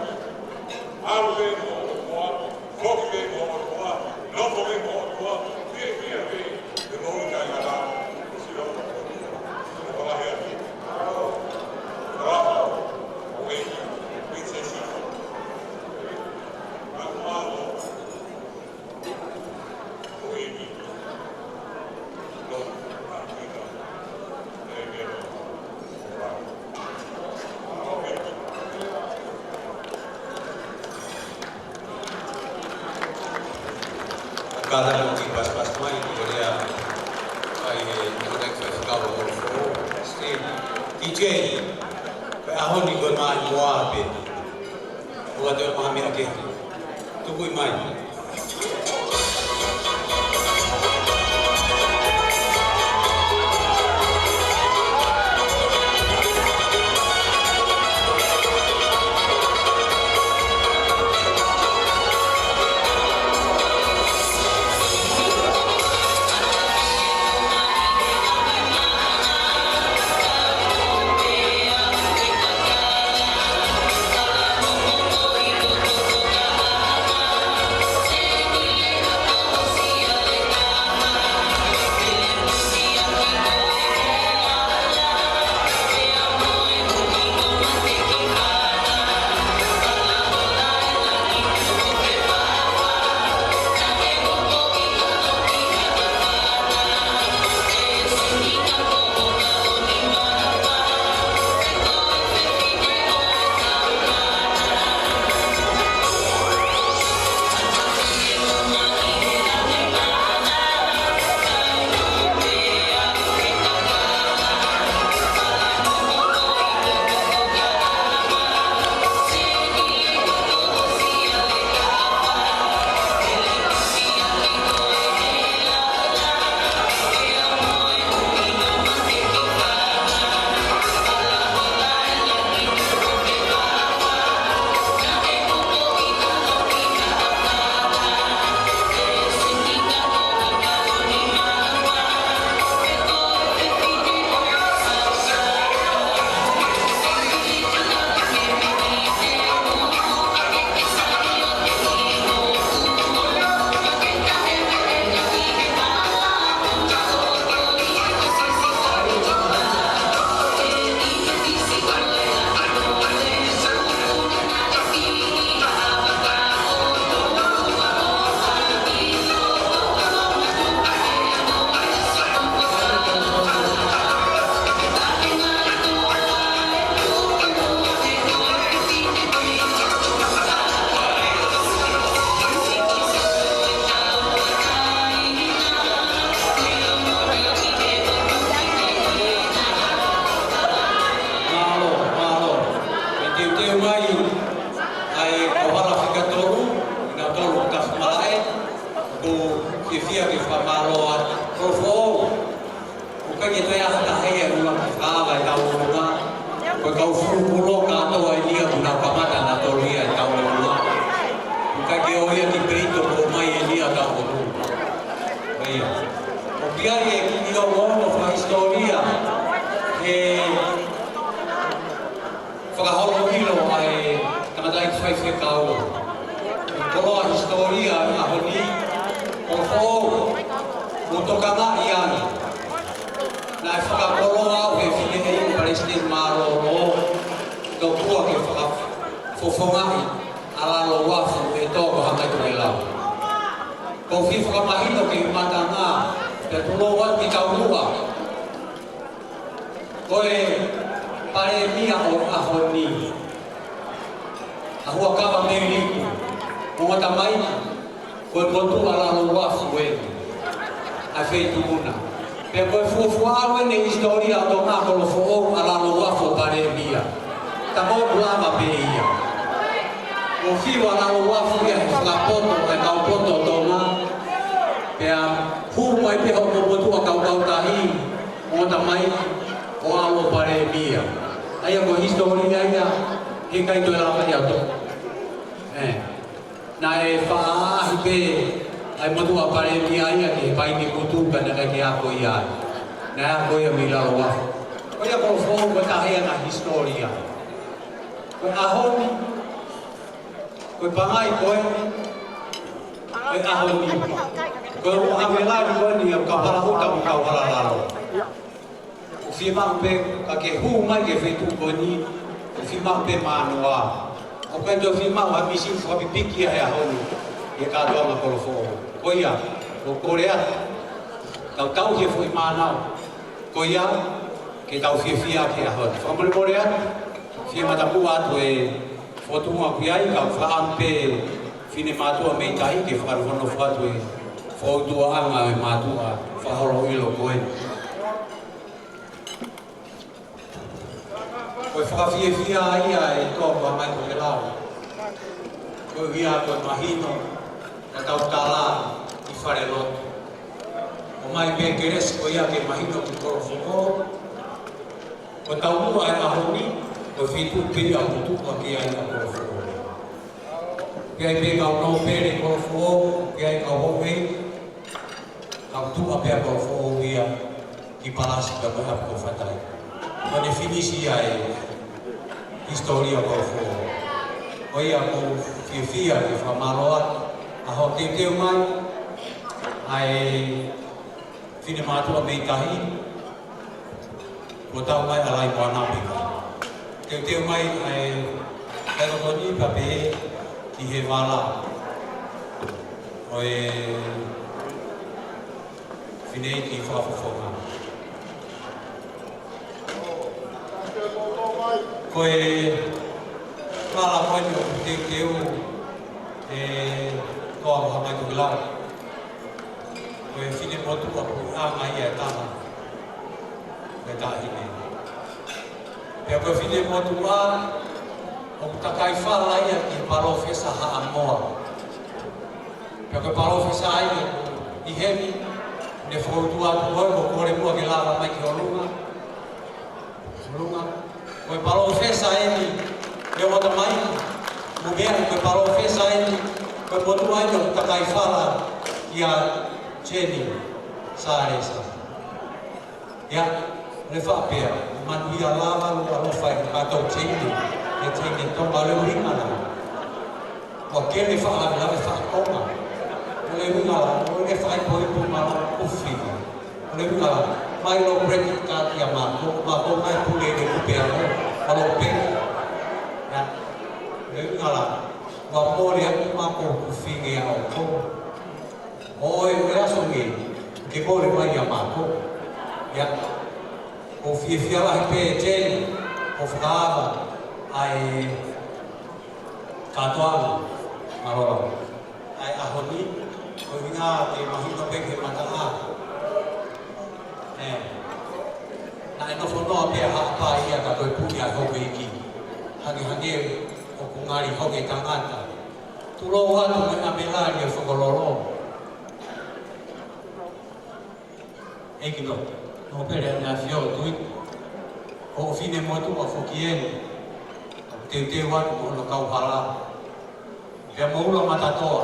Alu pē mo ʻOtua, foki pē mo ʻOtua, nofo pē mo ʻOtua, fiefia pē, te mou taʻengata, ʻo sila ʻo ʻOtua, ʻo lahi atu. Bravo, ʻo e, Princess. Bravo. Kātaki ʻo kiʻi pasipasi mai, ko ia, ʻai e, ko e next festival ʻo Fō, Steve, D J, ko e ʻaho ni ko e maʻimoa pē. ʻOua te u maha meʻa kehe. Tuku mai. Faifekau. Koloa hisitōlia ʻi he ʻaho ni, ʻo Foʻou, mo Tokangaʻi ange. Naʻe fakakoloa au he fineʻeiki palesiteni mālōlō, tokua ke fakafofongaʻi ʻa Lalo Uafu ʻe Toko Hamaitokelau. Ko e fie fakamahino ki he matanga, pea tulou atu ki taumuʻa. Ko e palēmia ʻo e ʻaho ni, ʻa Huʻakavameiliku, mo e tamaiki, ko e motuʻa Lalo Uafu eni, ʻa e feituʻu na. Pea ko e fuofua ʻalu eni he hisitōlia ʻo Tonga, Kolofoʻou, ʻa Lalo Uafu ʻo palēmia. Ka ko e kulama pē ia. ʻO fiu ʻa Lalo Uafu ia he fakapoto ʻa e kau poto ʻo Tonga. Pea hū mai pē hoʻomo motuʻa kaukautahi, mo e tamaiki, ʻo ʻalu ʻo palēmia. ʻA ia ko e hisitōlia ia, heʻikai toe lava ia ʻo toʻo. ʻE, naʻe faʻa ʻaʻahi pē ʻa e motuʻa palēmia ia ki he paini kutu ka naʻe ʻikai ke ako ia ai. Naʻe ako ia mei Lalo Uafu. Ko ia Kolofoʻou ko e taha ia ʻa e hisitōlia. Ko e ʻaho ni, ko e pangai ko eni, ko e ʻaho ni, ko e ʻamelali ko eni ʻa e kau hala ʻuta mo e kau hala lalo. ʻOku fiemaʻu pē ka ke hū mai ki he feituʻu ko eni, ʻoku fiemaʻu pē mānoa. ʻOku ʻikai toe fiemaʻu ha misi fakapipiki ia he ʻaho ni, ʻi he kātoanga Kolofoʻou. Ko ia, ʻoku ou kole atu, tau tauhi e foʻi mānava ko ia, ke tau fiefia ki he ʻaho ni. Fakamolemole atu, fie matamuʻa atu e fōtunga ʻoku ʻi ai, kau fakaʻamu pē finemātuʻa mei tahi ke fakanofonofo atu e fōtungaʻanga ʻo e mātuʻa fakaholo ʻilo ko eni. Ko e fakafiefia ia ʻa e Toko Hamaitokelau. Ko ia ko e mahino, ka tau tala ʻi falelotu. ʻOmai pē kelesi ko ia ke mahino ki Kolofoʻou. Ko taumuʻa e ʻaho ni, ko e feituʻu pē ia ʻoku tuʻu hake ai ʻa Kolofoʻou. Pea ʻi ai pē kau nōpele Kolofoʻou, pea ʻi ai kau houʻeiki, kau tuʻa pē ʻa Kolofoʻou ia ki Palasi pea mo e ʻapi ko Fatai. Ko ʻene finisi ia e hisitōlia Kolofoʻou. Ko ia ʻoku ou fiefia ke fakamālō atu ʻa hoʻo teuteu mai ʻa e finemātuʻa mei tahi, kuo tau mai ʻa Laimoana Pika. Teuteu mai ʻa e, ʻa e loto ni pea pehē ki he vala ʻo e fineʻeiki fakafofonga. Ko e vala ko eni ʻoku teuteu ʻe Toko Hamaitokelau. Ko e finemotuʻa puleʻanga ia ʻe taha, ko e taʻahine. Pea ko e finemotuʻa ʻoku takai fala ia ki he Palōfesa Haʻamoa. Pea ko e palōfesa ia ʻi heni, ne foutua atu ko e, ko e kole muʻa ke lava mai ki ʻolunga. ʻOlunga, ko e palōfesa eni, ʻe ʻoua tamai, mo meʻa ko e palōfesa eni, ko e motuʻa eni ʻoku takai fala kia Jeni Salesa. ʻIa, ʻo ne faʻa pehē, manuia lava, lua lo fai, ka tau Jeni, ʻe Jeni Tonga le uhinga na. ʻO ke le faʻa la, le faʻa Tonga. ʻO le uhinga la, ʻo le fai po i po ma la kufi. ʻO le uhinga la, mai lo break it ka kia mako, mako mai pule le kupe amo, ʻa lo pe. ʻIa, le uhinga la, ua mole aku mako kufi nge ʻa ʻoku. ʻO e, ʻo e aso nge, ke mole mai ʻa mako. ʻIa, ʻoku fiefia lahi pē Jeni, ʻo fakaava, ʻa e kātoanga, mālō lava. ʻA e ʻaho ni, ko e ʻuhinga ke mahino pē ki he mataʻā. ʻE, naʻe nofo noa pē ʻa Haʻapai ia ka toe puni ʻa e houʻeiki. Hangehangē ʻoku ngali hoke tangata. Tulou atu mo e ʻamelali ʻo Fokololo. ʻEiki no, nōpele ʻAneafi ʻo Tuʻi, ko hoʻo finemotuʻa foki eni, ʻoku teuteu atu mo hono kauhala, pea mo Ulamatatoa,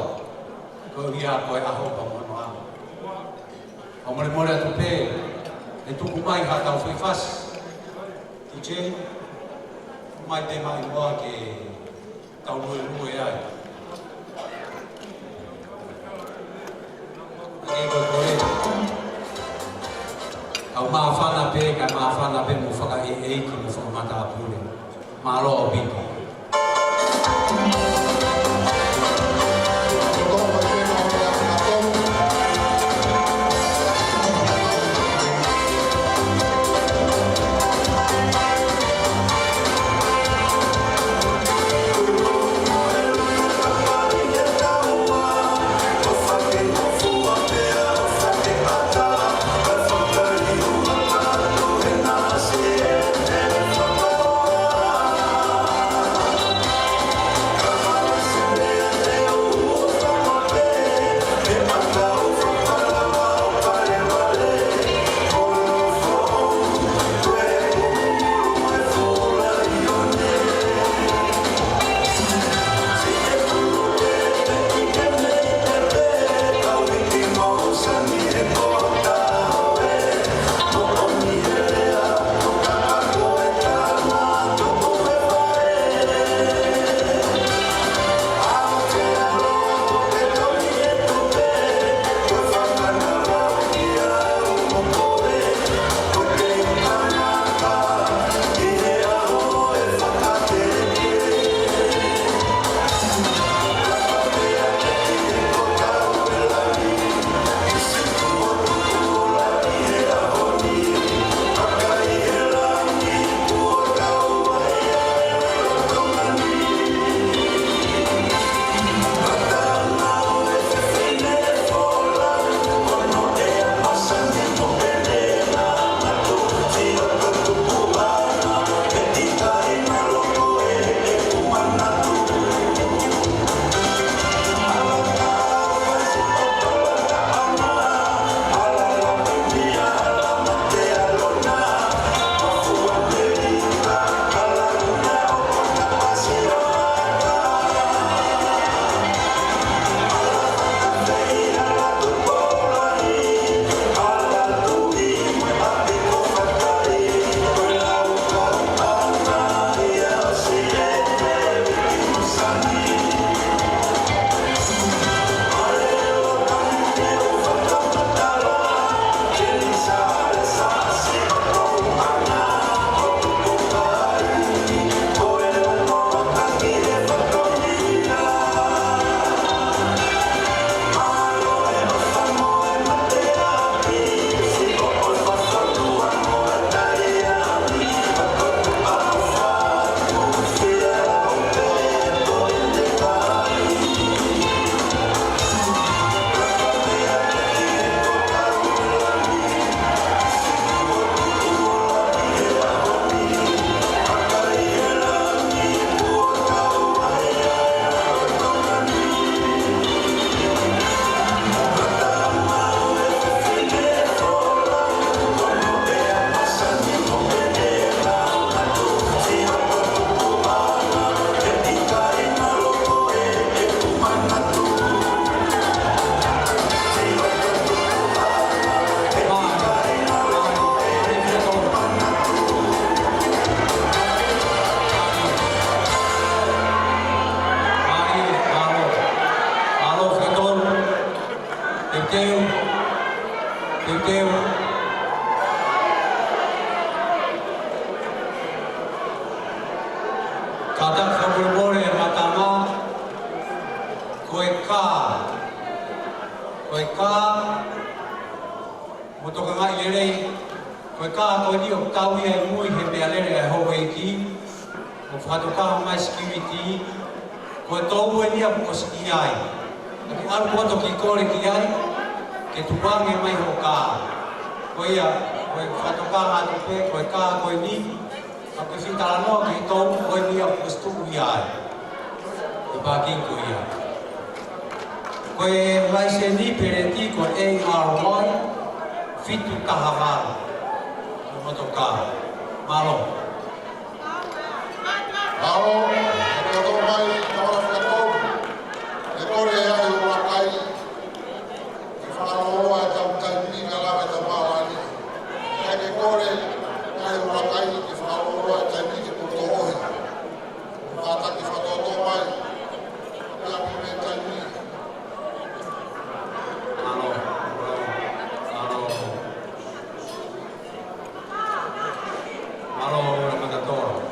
ko ia ko e ʻaho pea mo hono ʻaho. Fakamolemole atu pē, ʻe tuku mai ha tau fai fasi, T J, mai te mai moa ke Tau luelue ai. Ke ko e kole. Kau māfana pē, ka māfana pē mo fakaʻeiʻeiki mo fakamatāpule. Mālō ʻaupito. Teuteu. Teuteu. Kātaki fakamolemole Matama. Ko e kā. Ko e kā. Mo tokangaʻi lelei. Ko e kā ko eni ʻoku tau ia ʻi mui he meʻalele ʻa e houʻeiki. ʻO fakatoka mai security, ko e tō ua ia kuo ʻosi ʻi ai. Ka ke ʻalu poto ki kole ki ai, ke tukuange mai hoʻo kā. Ko ia, ko e fakatoka atu pē, ko e kā ko eni, ka ke fie talanoa ki he tō ua ko eni ia kuo ʻosi tuʻu ʻi ai. ʻI he pākingi ko ia. Ko e laiseni peleti ko e A R Y fitu taha valu. Ko e motokā. Mālō. Mālō, e koto mai, tau ala fakatou. E kole ʻa e ʻuluaki ke fakalōloa e tau taimi ka lava e tau mālani. ʻIkai ke kole ʻa e ʻuluaki ke fakalōloa e taimi ke putoʻohi. Kātaki fakatou mai. Mālō, Ulamatatoa.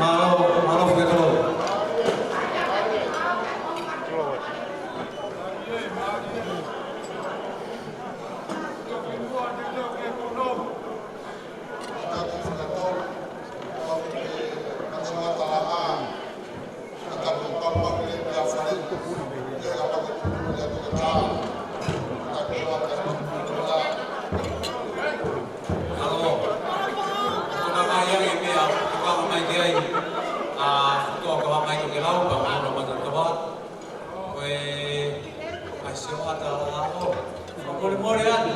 Mālō, mālō, fakatau. Mālō. Ko e ngaahi meʻa, ko e mai ki ai, ʻa, ko e mai ko e lau, pea mo Ulamatatoa. Ko e, ʻa, Siohata Laʻaʻo. Mole mole atu.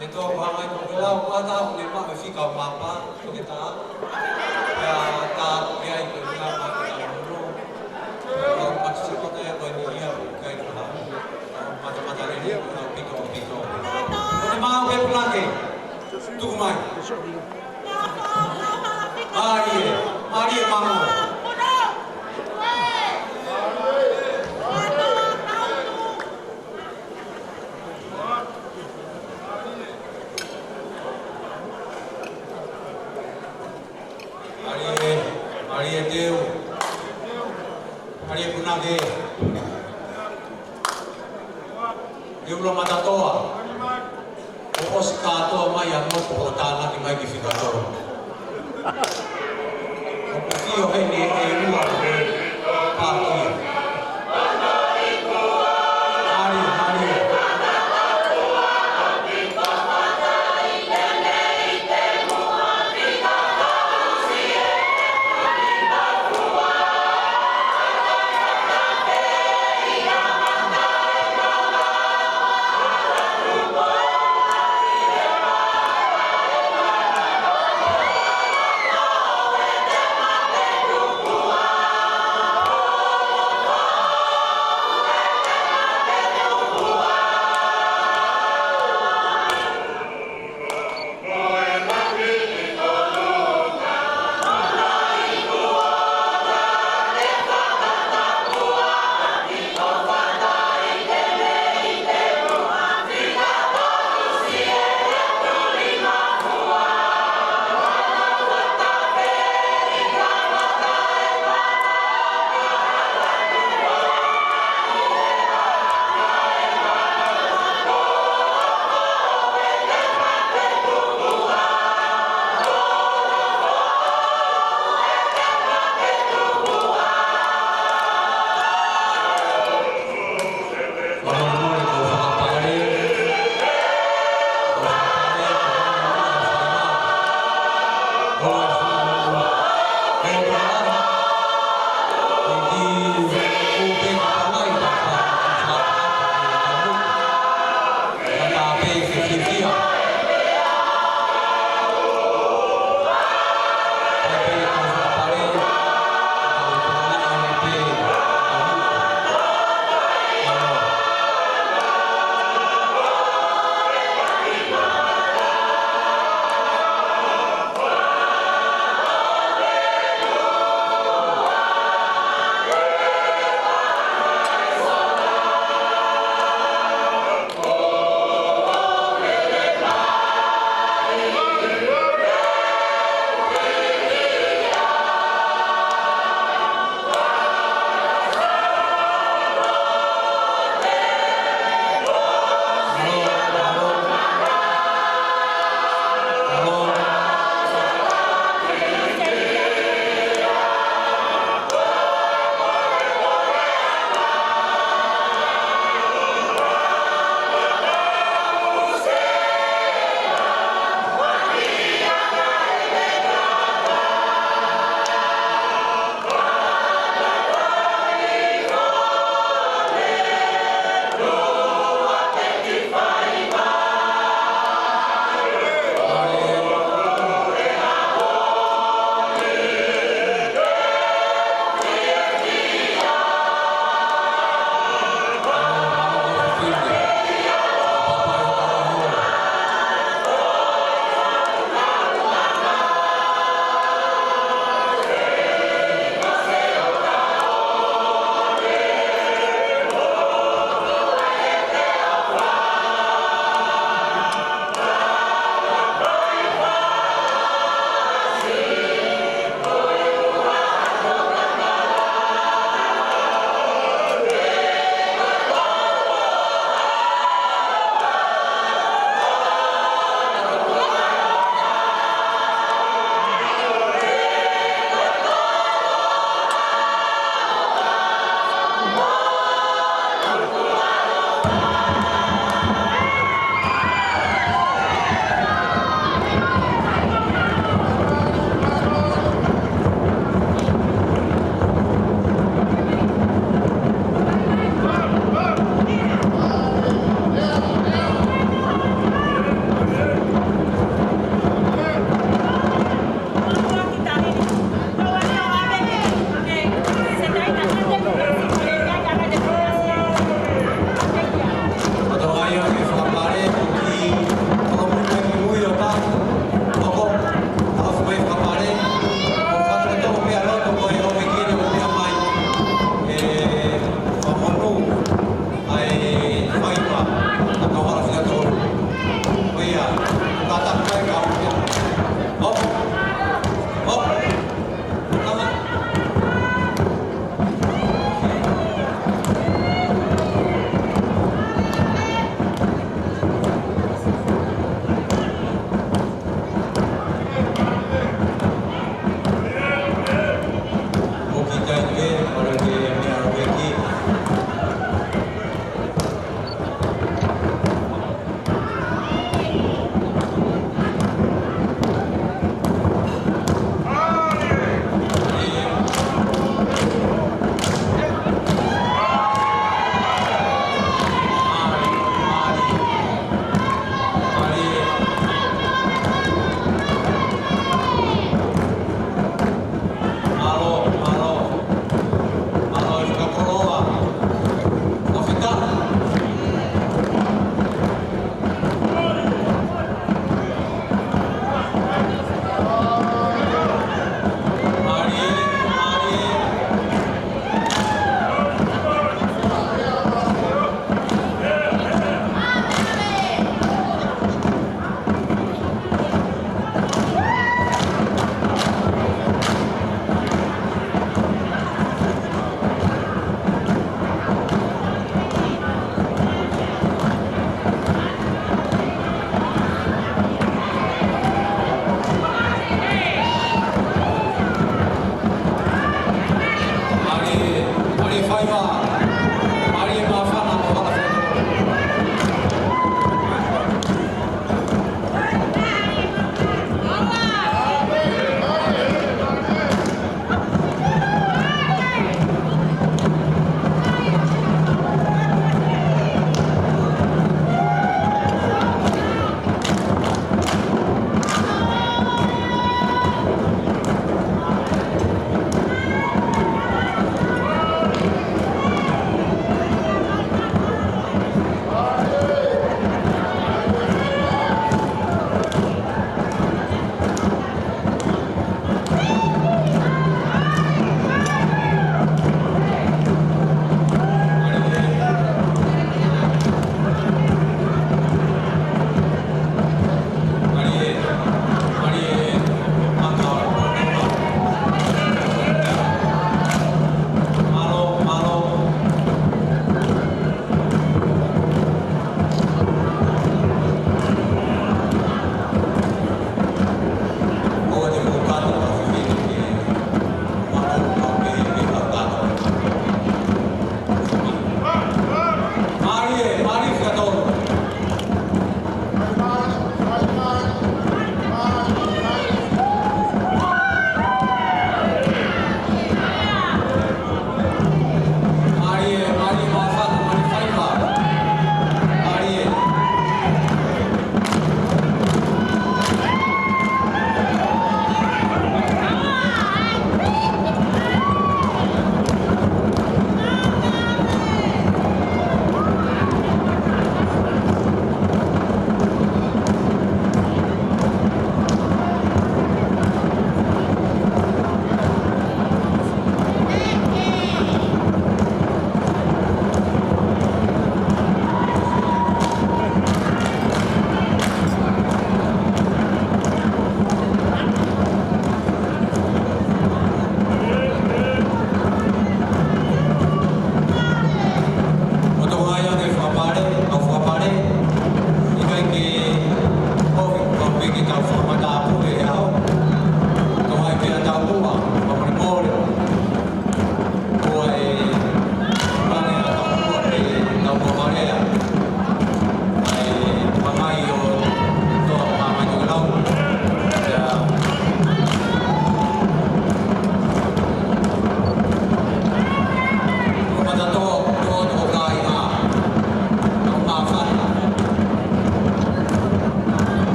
ʻE tō ko e mai ko e lau, ko ata, ʻo ne maʻu e fika ʻo mapa, ko e tā. Pea tā ko e ai ko e ngaahi mapa, ko e tā mono. Ko e pati se ko e tā ko e ni ia, ko e kai ko e hā. Mata mata lele, ko e pito, pito. Ko e mau ke pulake. Tuku mai. Mālie, mālie māmā. Mālie, mālie teu. Mālie punake. ʻE Ulamatatoa. ʻOsi kātoa mai ʻa e motu ʻo tānaki mai ki fika tolu. ʻOku fio heni ʻe ua ko e pākia. Mālie, mālie. ʻO tō ai ʻa e fakapale, ʻa e fakapale, ʻikai ke ʻofi, ʻofi ke tau fakamatapule ʻe au. Tō ai pē ʻa taumuʻa, fakamolemole. Ko e pale ʻa taumuʻa ke tau fakamalea. ʻA e pangai ʻo tō ʻa Maʻi Tokelau. Ia.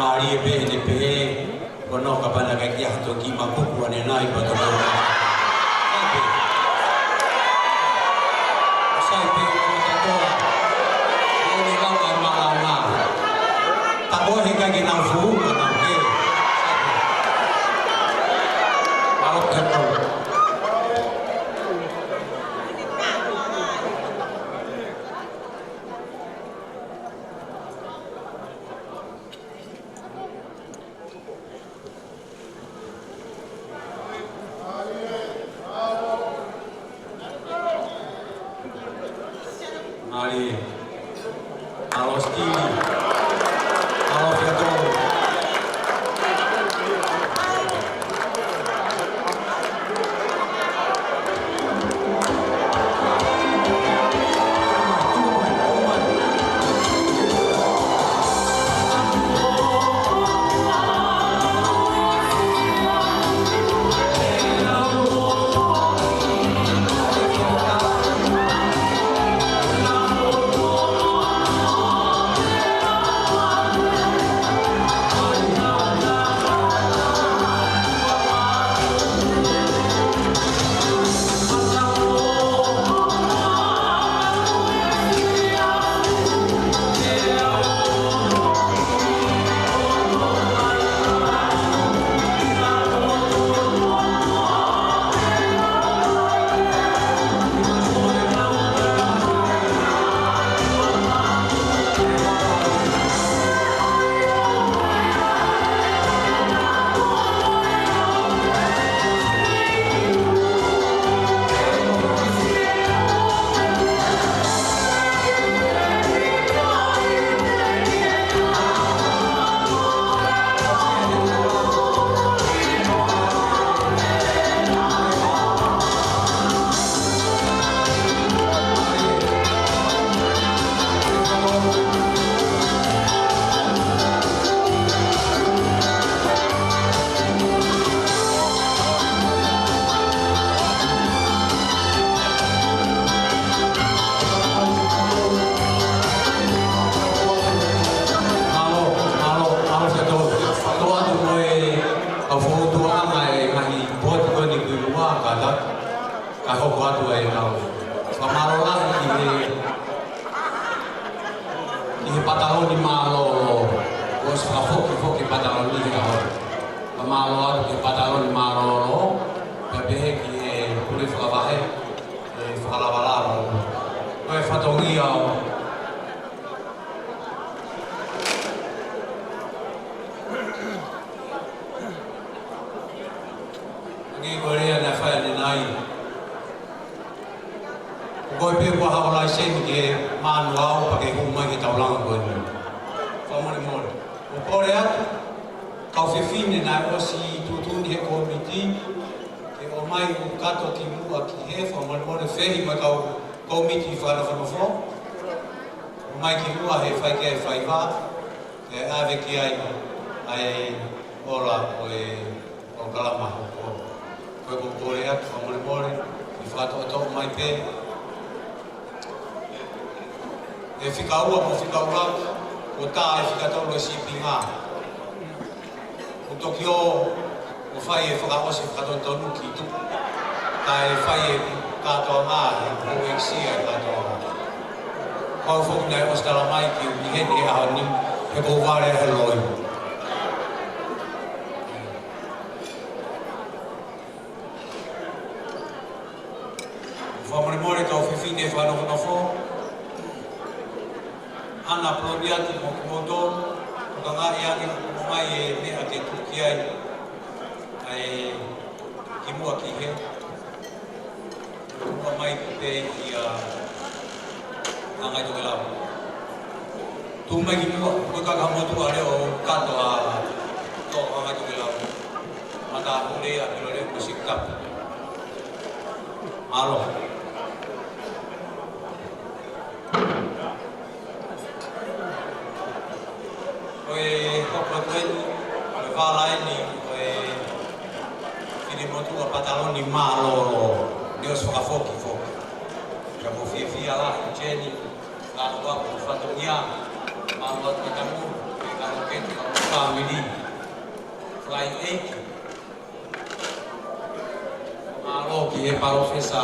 Mālie pē ʻene pehē, ko hono kapau naʻe ʻikai ke ʻi ai ha toki makuku ʻanenai pea toki. Sai pē. Sai pē ʻo kātoa. ʻOku ne lau ai malanga. Tā ko e heʻikai ke nau fuʻu, nau ke. Sai pē. Mālō kātoa. Mālie. Mālō Steve. Mālō Fiatolo. Mālō, mālō, mālō Fiatolo. Tau atu mo e kau fokotuʻuʻanga e ngaahi poate ko eni ki muʻa, kātaki. Kae hoko atu ai ʻetau fakamālō lahi ki he, ki he pataloni mālōlō. Kuo ʻosi fakafoki, foki pataloni he ʻaho ni. Fakamālō atu ki he pataloni mālōlō. Pea pehē ki he pule fakavahe, ʻe fakalavalava. Ko e fatongia ʻo Hangē ko e lea naʻe fai ʻanenai. Ko koe pē kuo haʻu ʻo laiseni ke manuʻa au pea ke hū mai ki he taulanga ko eni. Fakamolemole. ʻOku ou kole atu, kau fefine naʻe ʻosi tuʻutuʻuni he kōmiti, ke ʻomai ʻo kato ki muʻa ki hē, fakamolemole fehi mo e kau kōmiti fakanofonofo. ʻOmai ki muʻa he fai ki ai e faiva. ʻE ʻave ki ai ʻa e ola ʻo e polokalama hoko. Ko e ʻoku ou kole atu fakamolemole, ʻi he fakatoʻotoʻo mai pē. ʻE fika ua mo fika ua, ʻo tā e fika tolu e sīpinga. ʻO toki ō ʻo fai e fakaʻosi fakatonutonu ki tuʻa. Kae fai e kātoanga, ʻe houʻeiki ʻa e kātoanga. Kau foki naʻe ʻosi tala mai ke u ʻi heni he ʻaho ni, he ʻoku ou vale he loi. Fakamolemole kau fefine fakanofonofo. Ana Poloniati mo kimoutolu, ʻoku ngaahi ange ʻoku ʻomai e meʻa ke tuki ai, ʻa e ki muʻa ki hē, ki muʻa mai ki pē ia ʻa Ngaahi Tokelau. Tuʻu mai ki muʻa, ko e kakamotu ʻa leo kato ʻa tō ʻa Ngaahi Tokelau. Matāpule ʻa Kiloleu ko Sikitapu. Mālō. Ko e hoko atu eni, ko e vala eni, ko e finemotuʻa pataloni mālōlō, ne ʻosi fakafoki foki. Ka ko e fiefia lahi Jeni, ka ko e fatongia, mālō atu ka tamu, ka Ke tau fāmili. Fly eight. Mālō ki he palōfesa,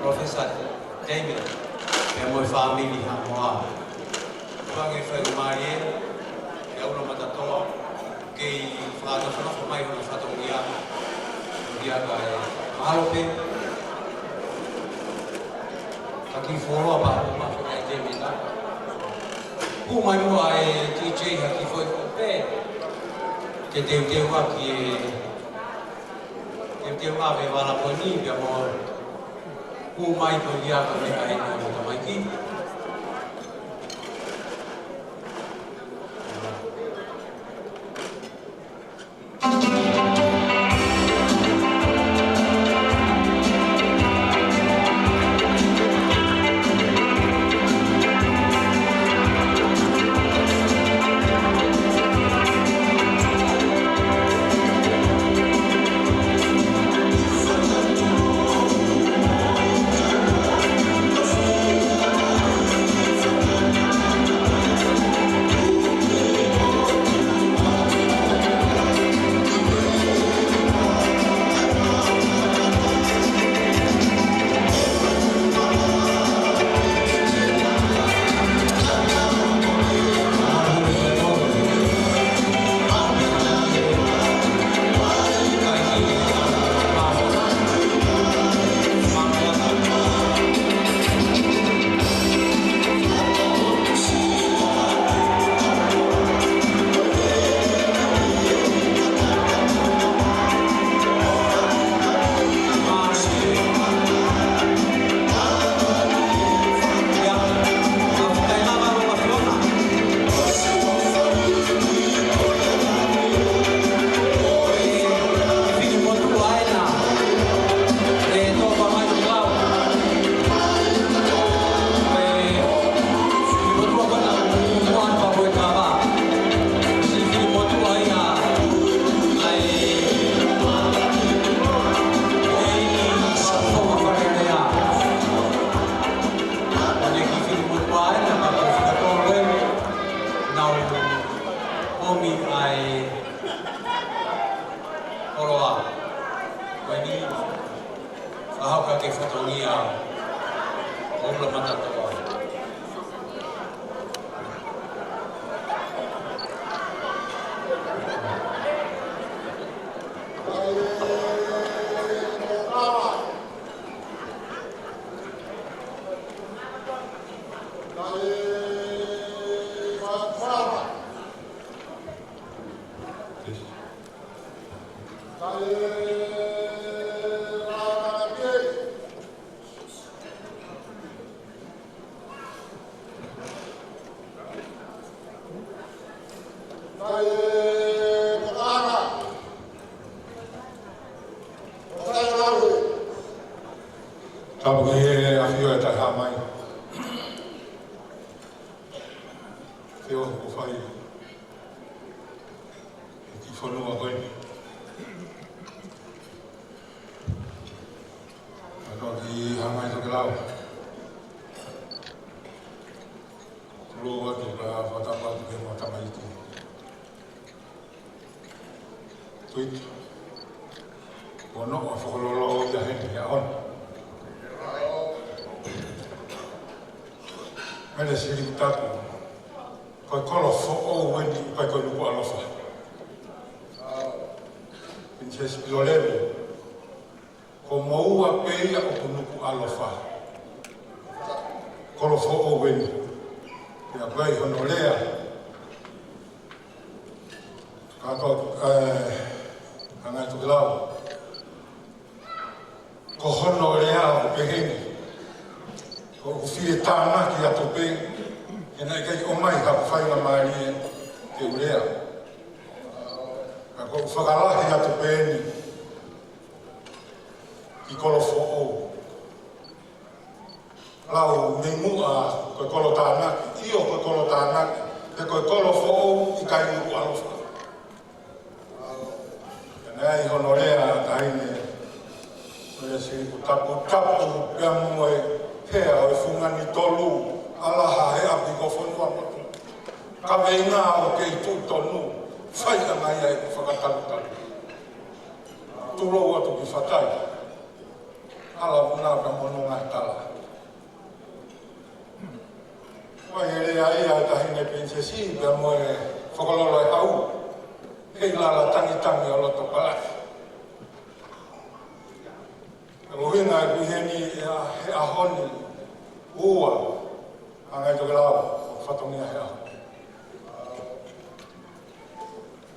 Professor David, pea mo e fāmili Haʻamoa. Tuange fai mai e, e ʻuluaki matatoa, kei fakanofonofo mai hono fatongia. Ia ka e, mahalo pē. Ka ki foloa pa, ma fo e David na. Hū mai muʻa e D J ha kiʻi foʻi pē. Ke teuteu ʻaki e, teuteu ʻaki e vala ko eni, pea mo hū mai ko ia ka meʻa ʻe nau tamaiki. Omi ai koloa. Ko eni, fakahoko ʻaki e fatongia ʻo e ʻuluaki matatoa. Tapu ki he ʻafio ʻa e Tamai. Te u hoko fai ki he fonua ko eni. Ka toki hanga ʻe Tokelau. Tulou atu ka fakatapu atu ki he tamaiki. Tuita. Ko hono ʻa fakalolo ia heni ia on. Mele Sili Tapu. Ko e kolo foʻou eni, ʻikai ko Nukuʻalofa. Princess ʻIlolevu. Ko moua pē ia ʻoku Nukuʻalofa. Kolo foʻou eni. Pea ko e hono lea. Ka ko, eh, hanga ʻe Tokelau. Ko hono lea ʻoku pehē ni. ʻOku fie tānaki atu pē, he naʻe ʻikai ʻomai ha faingamālie ke u lea. Ka ʻoku fakalahi atu pē eni ki kolo foʻou. Lau mei muʻa ko e kolo tānaki, ʻio ko e kolo tānaki, he ko e kolo foʻou ʻikai Nukuʻalofa. Pea naʻe ʻi ai hono lea taʻahine, Mele Sili Tapu, tapu pea mo e hea ʻo e fungani tolu, ʻalaha he ʻapi ko Fonuamotu. Kaveinga ʻoku kei tuʻu tonu, fai ʻa e ngaahi ʻa e fakatalutalu. Tulou atu ki Fatai. Hala vuna ka mono ngaahi tala. Mai he lea ia ʻa e Taʻahine Pilinisesi, pea mo e Fakalolo ʻe Hau. Kei lala tangitangi ʻo loto palasi. ʻUhinga ʻeku ʻi heni he ʻaho ni ua, ʻa e ngaahi tokelau, ʻo fatongia he ʻaho.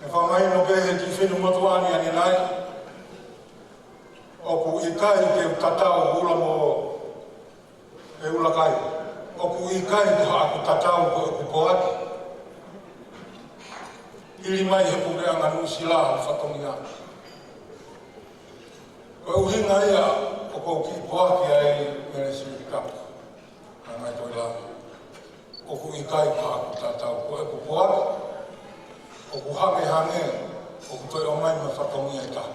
ʻE fakamahino pē he kiʻi finemotuʻa ni ʻanenai, ʻoku ʻikai ke u tatau ʻula mo e ʻulakai. ʻOku ʻikai ko haʻaku tatau ko ʻeku poaki. Hili mai he puleʻanga Nuʻusila ʻa e fatongia. Ko e ʻuhinga ia ʻoku ou kiʻi poaki ai Mele Siliki Tapu. ʻA e ngaahi tokelau. ʻOku ʻikai ko haʻaku tatau ko ʻeku poaki. ʻOku hangehangē, ʻoku toe ʻomai mo e fatongia ʻe taha.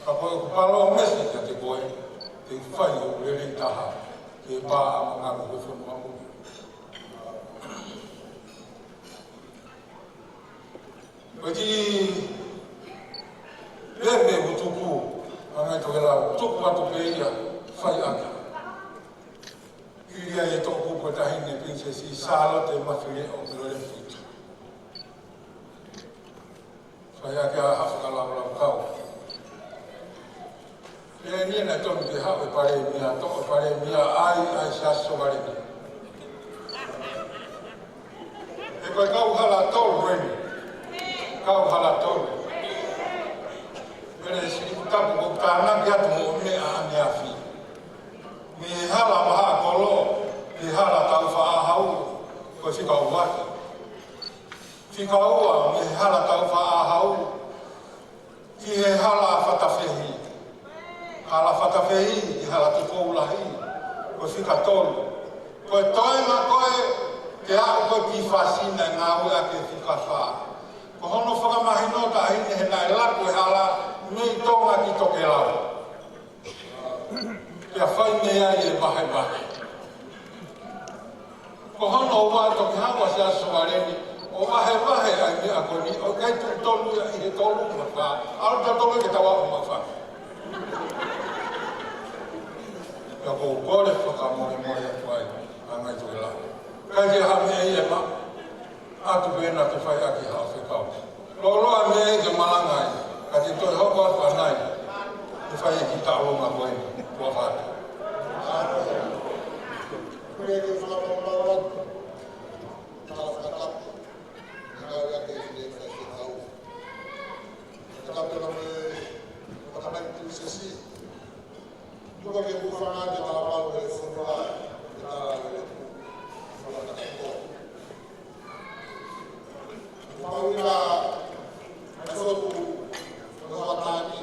Ka ko ʻeku palōmesi kiate koe, te u fai hoku lelei taha, ke pā ʻa e ngaahi ʻo e fonua muli. Ko e kiʻi leve ʻoku tuku, ʻa e ngaahi tokelau, tuku atu pē ia, fai ʻaki. ʻI ai e toʻukupu ʻa e Taʻahine Pilinisesi Sālote Mafileʻo Pilolefuita. Fai ʻaki ʻa e fakalaulauloto. Pea ʻi he ʻaho ni naʻe tonu ke haʻu e Palēmia, toʻo e Palēmia, ʻai, ʻai Siaosi Sovaleni. He ko e kauhala tolu eni. Kauhala tolu. Mele Siliki Tapu, ʻoku tānaki atu hoʻo meʻa ʻaneafi. Mei he hala Mahaʻakolo, ki he hala Taufaʻāhau, ko e fika ua. Fika ua, mei he hala Taufaʻāhau, ki he hala Fatafehi. Hala Fatafehi, ki he hala Tupoulahi, ko e fika tolu. Ko e toenga ko ē, ke aʻu ko ē ki Fasina ʻe ngāueʻaki e fika fā. Ko hono fakamahino ʻa e Taʻahine he naʻe laku e hala, mei Tonga ki Tokelau. Pea fai mei ai e vahevahe. Ko hono ua toki haʻu ʻa Siaosi Sovaleni, ʻo vahevahe ʻa e meʻa ko eni, ʻoku ʻikai tuʻu tonu ia ʻi he tolu ma fā, ʻalu tautolu ke tau ʻalu ma fā. Pea ʻoku ou kole fakamolemole atu ai, ʻa e ngaahi tokelau. ʻIkai ke ha meʻa ia ma, ʻatu pē ena ke fai ʻaki haʻo fekau. Loloa meʻa ia ke malanga ai, ka te toe hoko atu ʻanai, ke fai e kiʻi taʻolunga ko eni, kua fata. Pea ke fakapapau atu, tala fakatapu, ngāue ʻa e fefine fai fekau. Fakatapu atu mo e, fakatapu atu Sesi. Tuku ke u hūfanga he talapau he fonua, he talapau he fonua. Pau ina, ʻa e fotu, ko e ʻaho ni.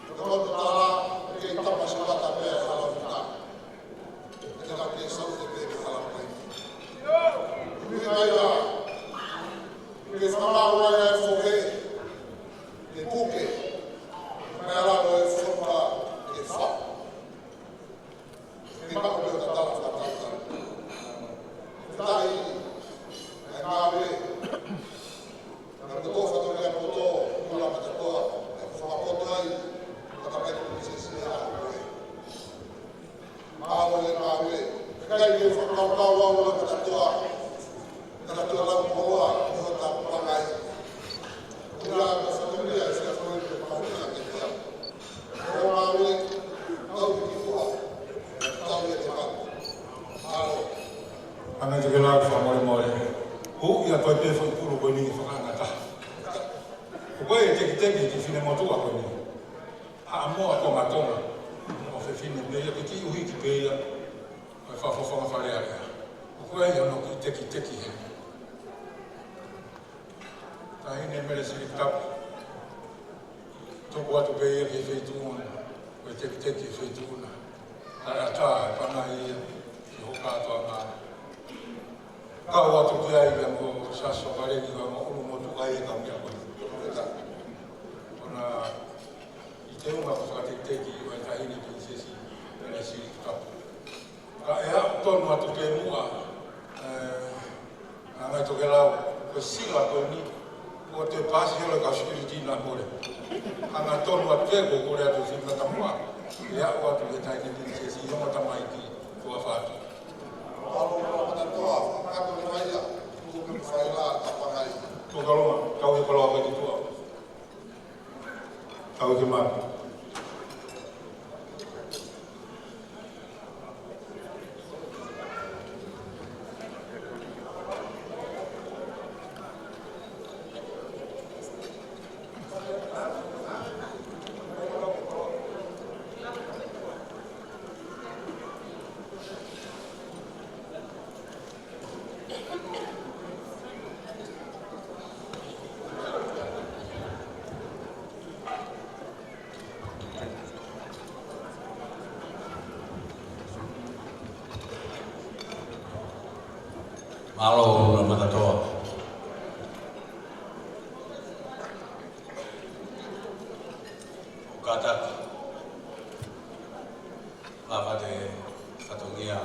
Ko e ʻaho ni tala, ke tapa sa vata pē hala vita. Ke tapa ke sau te pē hala mai. Ui mai la, ke whakamau ai e fohe, ke puke, mai ala ko e fonua, ke wha. Ke mako pē ʻo tatala fakatautau. Tai, ʻa e ngāue, ʻa e poto, fatongia poto, ʻula kātoa, ʻa e fakapoto ai, ʻa e kakai ko Sesi ʻa e ngāue. Ngāue, ngāue. ʻIkai ke fakakaukau au ʻula kātoa. Ka tau lau koa, ʻo ta pangai. Ula ka fatongia, sia fatongia, ke ta. ʻO ngāue, tau ki tua. Tau ia te kau. Alo. ʻA e ngaahi tokelau fakamolemole. Ko ia ko e pē foʻi pulu ko eni ke fakaʻangataha. Ko e tekiteki ki he finemotuʻa ko eni. Haʻamoa ko Matonga. ʻO fefine pē ia, ke kiʻi ʻuhiki pē ia. Ko e fakafofonga Fale Alea. Ko e ʻai hono kiʻi tekiteki he. Taʻahine Mele Siliki Tapu. Tuku atu pē ia ki he feituʻu na. Ko e tekiteki he feituʻu na. Taʻe ʻatā, ʻe pangai ia. Ki ho kātoanga. Kau atu ki ai pea mo Siaosi Sovaleni, kau mo ʻUlumotuʻa ia kau meʻa ko eni. Ko na ʻi he ʻuhinga ko e fakatekiteki ʻo e Taʻahine Pilinisesi Mele Siliki Tapu. Ka ʻe aʻu tonu atu pē muʻa, Ē, ʻa Ngaahi Tokelau, ko e sila ko eni, ʻoku te pasi holo ka security na mole. Hangatonu atu ke ko kole atu si na tamua. Ia ʻoatu ke tai ke pili ke si homa tamaiki, ko a fatu. Alo, alo, mata toa, kato ni mai ia, ko ke fai la, ka pangai. Ko ka loma, kau he koloa ko e ki tua. Kau ke mata. Mālō, ʻuluaki mata toa. ʻOku kātaki. Lava te fatongia.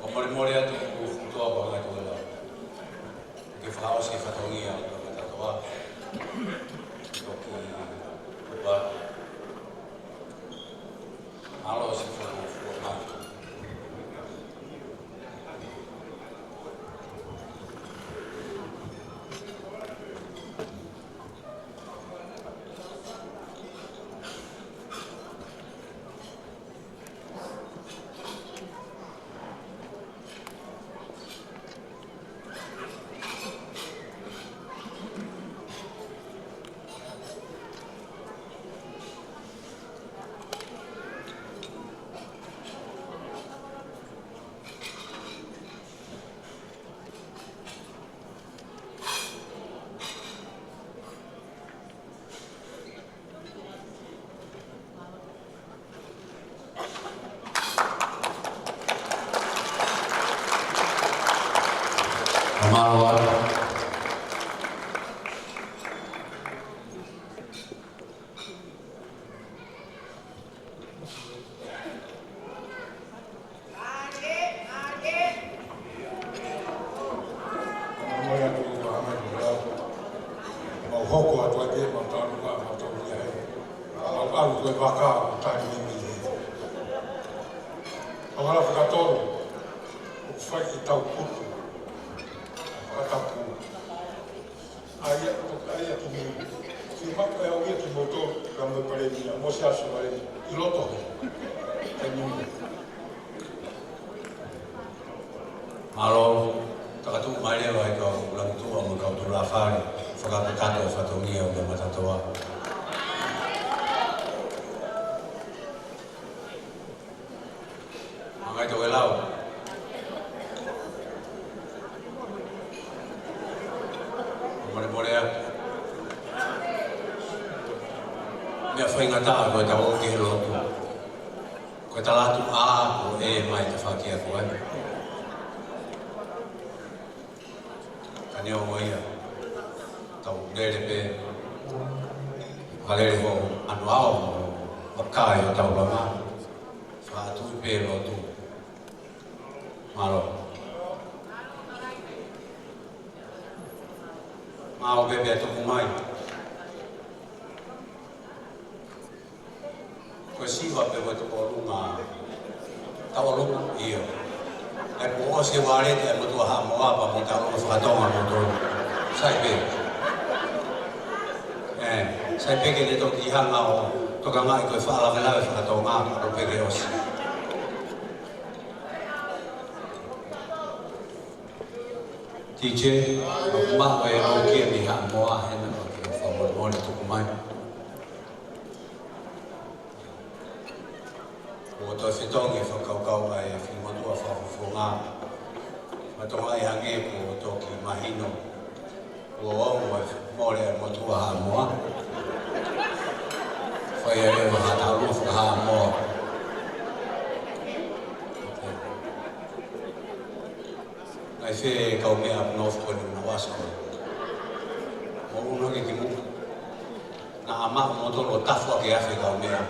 Fakamolemole atu ki he ʻOtua ko Ngaahi Tokelau. Ke fakaʻosi fatongia ʻo e mata toa. Toki kupa. Mālō siʻi fakamolemole. Mālō. Mau hoko atu ai pē mau tanu ka mau tau ia he. Mau ʻalu ko e vaka ʻo tali mimi he. Mau ala fakatolu, ʻoku fai ʻetau putu. Fakatapu. ʻAia, ʻaia ki mui. Ki ma, ʻe au ia ki moto, ka mo e palēmia, mo Siaosi Vale, ʻi loto he. Ka ni. Mālō, takatuʻu mai leva e kau langituʻa mo e kau tulafale, fakakakato e fatongia ʻo e mata toa. Ngaahi Tokelau. Molemole atu. Meʻa faingataʻa ko e tau ō ki he lotu. Ko e tala atu ʻa ko e mai tafakia ko e. Ka neongo ia, tau lele pē, ka lele ho ano ao, ʻo kai ʻo tau langa, fatu pē lotu. Mālō. Mālō pē pea tuku mai. Ko e siva pē ko e tōʻolunga. Tōʻolunga, ʻio. ʻE kuo ʻosi e vale te motuʻa Haʻamoa pea mo tōʻolunga fakatonga mo tō. Sai pē. ʻE, sai pē ke ne toki hanga ʻo tokangaʻi ko e faʻalavelave fakatonga, ka ko pē ke ʻosi. T J, ʻoku maʻu e ʻaukia mei Haʻamoa, he naʻa ke fakamolemole tuku mai. ʻO toe fetongi e fakakaukau ʻa e fakamotuʻa fakafofonga. Fakatonga ʻi hangē kuo toki mahino. ʻO ongo e mole e motuʻa Haʻamoa. Fai e leva ha tau faka-Haʻamoa. Ngaahi fē kau meʻa ʻa North Point na waso. Mo uno ke kimu. Naʻa mau mo tolo tafu ake afe kau meʻa.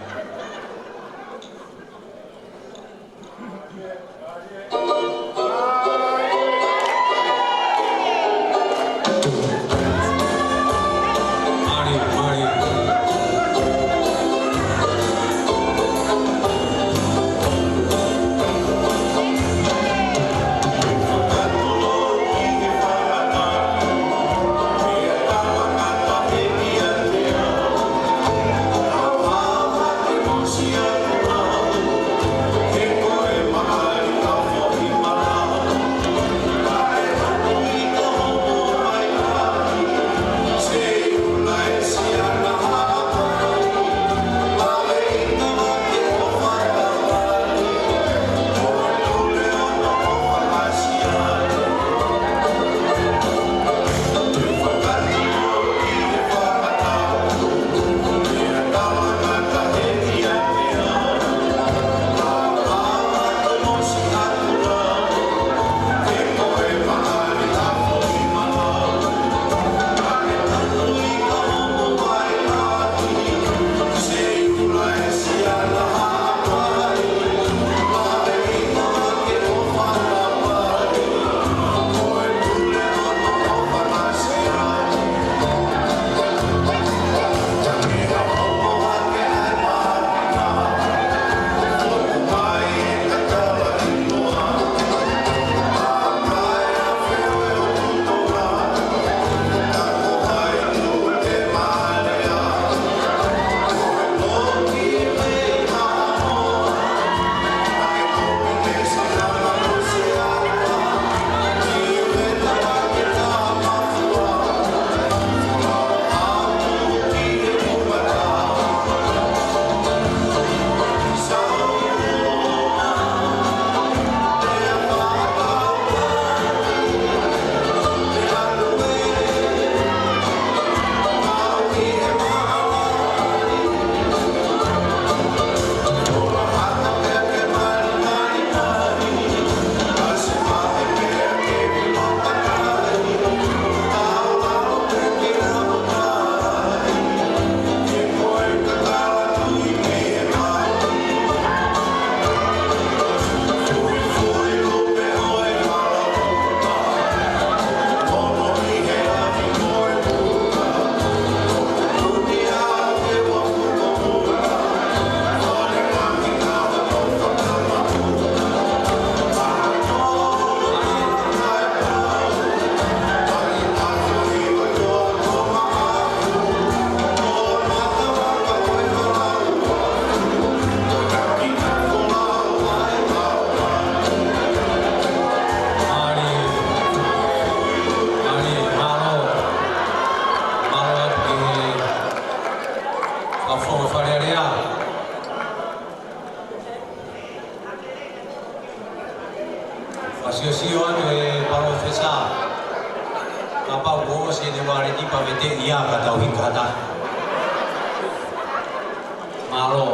Siosio atu e palōfesa. Kapau kuo ʻosi ʻene uāleti pea veteʻi ia ka tau hiki ha taha. Mālō.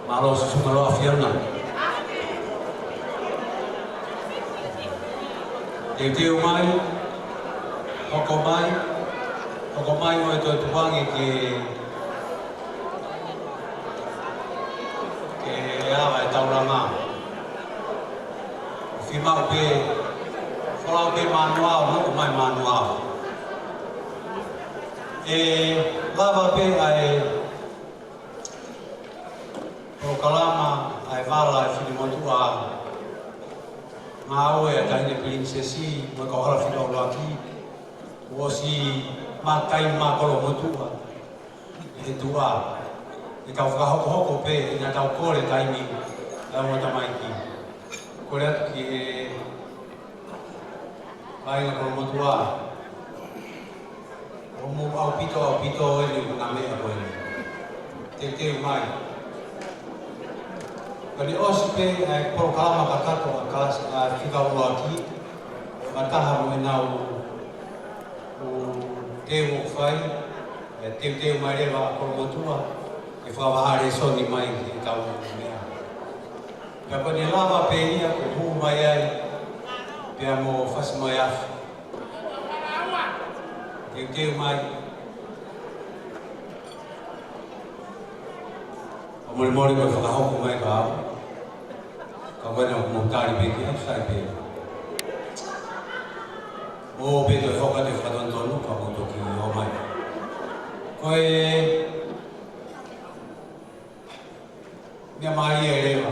Mālō Susuga Loa Fiona. Teuteu mai, hoko mai, hoko mai mo e toe tukuange ke, ke ava e taulanga. Fiemaʻu pē, folau pē Manuao, hoko mai Manuao. ʻE lava pē ʻa e polokalama ʻa e vala ʻa e Finemotuʻa Ngāue ʻa e Taʻahine Pilinisesi mo e kau hala fika ʻuluaki, kuo ʻosi maʻu taimi ʻa Kolomotuʻa, ʻe tuʻa, ʻe tau fakahokohoko pē, ʻi heʻetau kole taimi ʻa e ongo tamaiki. Kole atu ki he kāinga Kolomotuʻa, ʻoku mou ʻaupito, ʻaupito eni ʻi he ngaahi meʻa ko eni. Teuteu mai. Ka ne ʻosi pē ʻa e polokalama kakato ʻa e kalasi ʻa e fika ʻuluaki, fakataha mo ʻenau ʻū teu ʻoku fai, ʻe teuteu mai leva ʻa Kolomotuʻa, ke fakavahaʻa lēsoni mai ki heʻetau meʻa. Pea ko ʻene lava pē ia kuo hū mai ai, pea mo Fasi mo e Afi. Teuteu mai. Fakamolemole ko e fakahoko mai ka au. Ka ko ena ʻoku mou tali pē ki ai, sai pē. ʻO pē toe hoko atu e fakatonutonu, ka mou toki ō mai. Ko e meʻa mālie leva.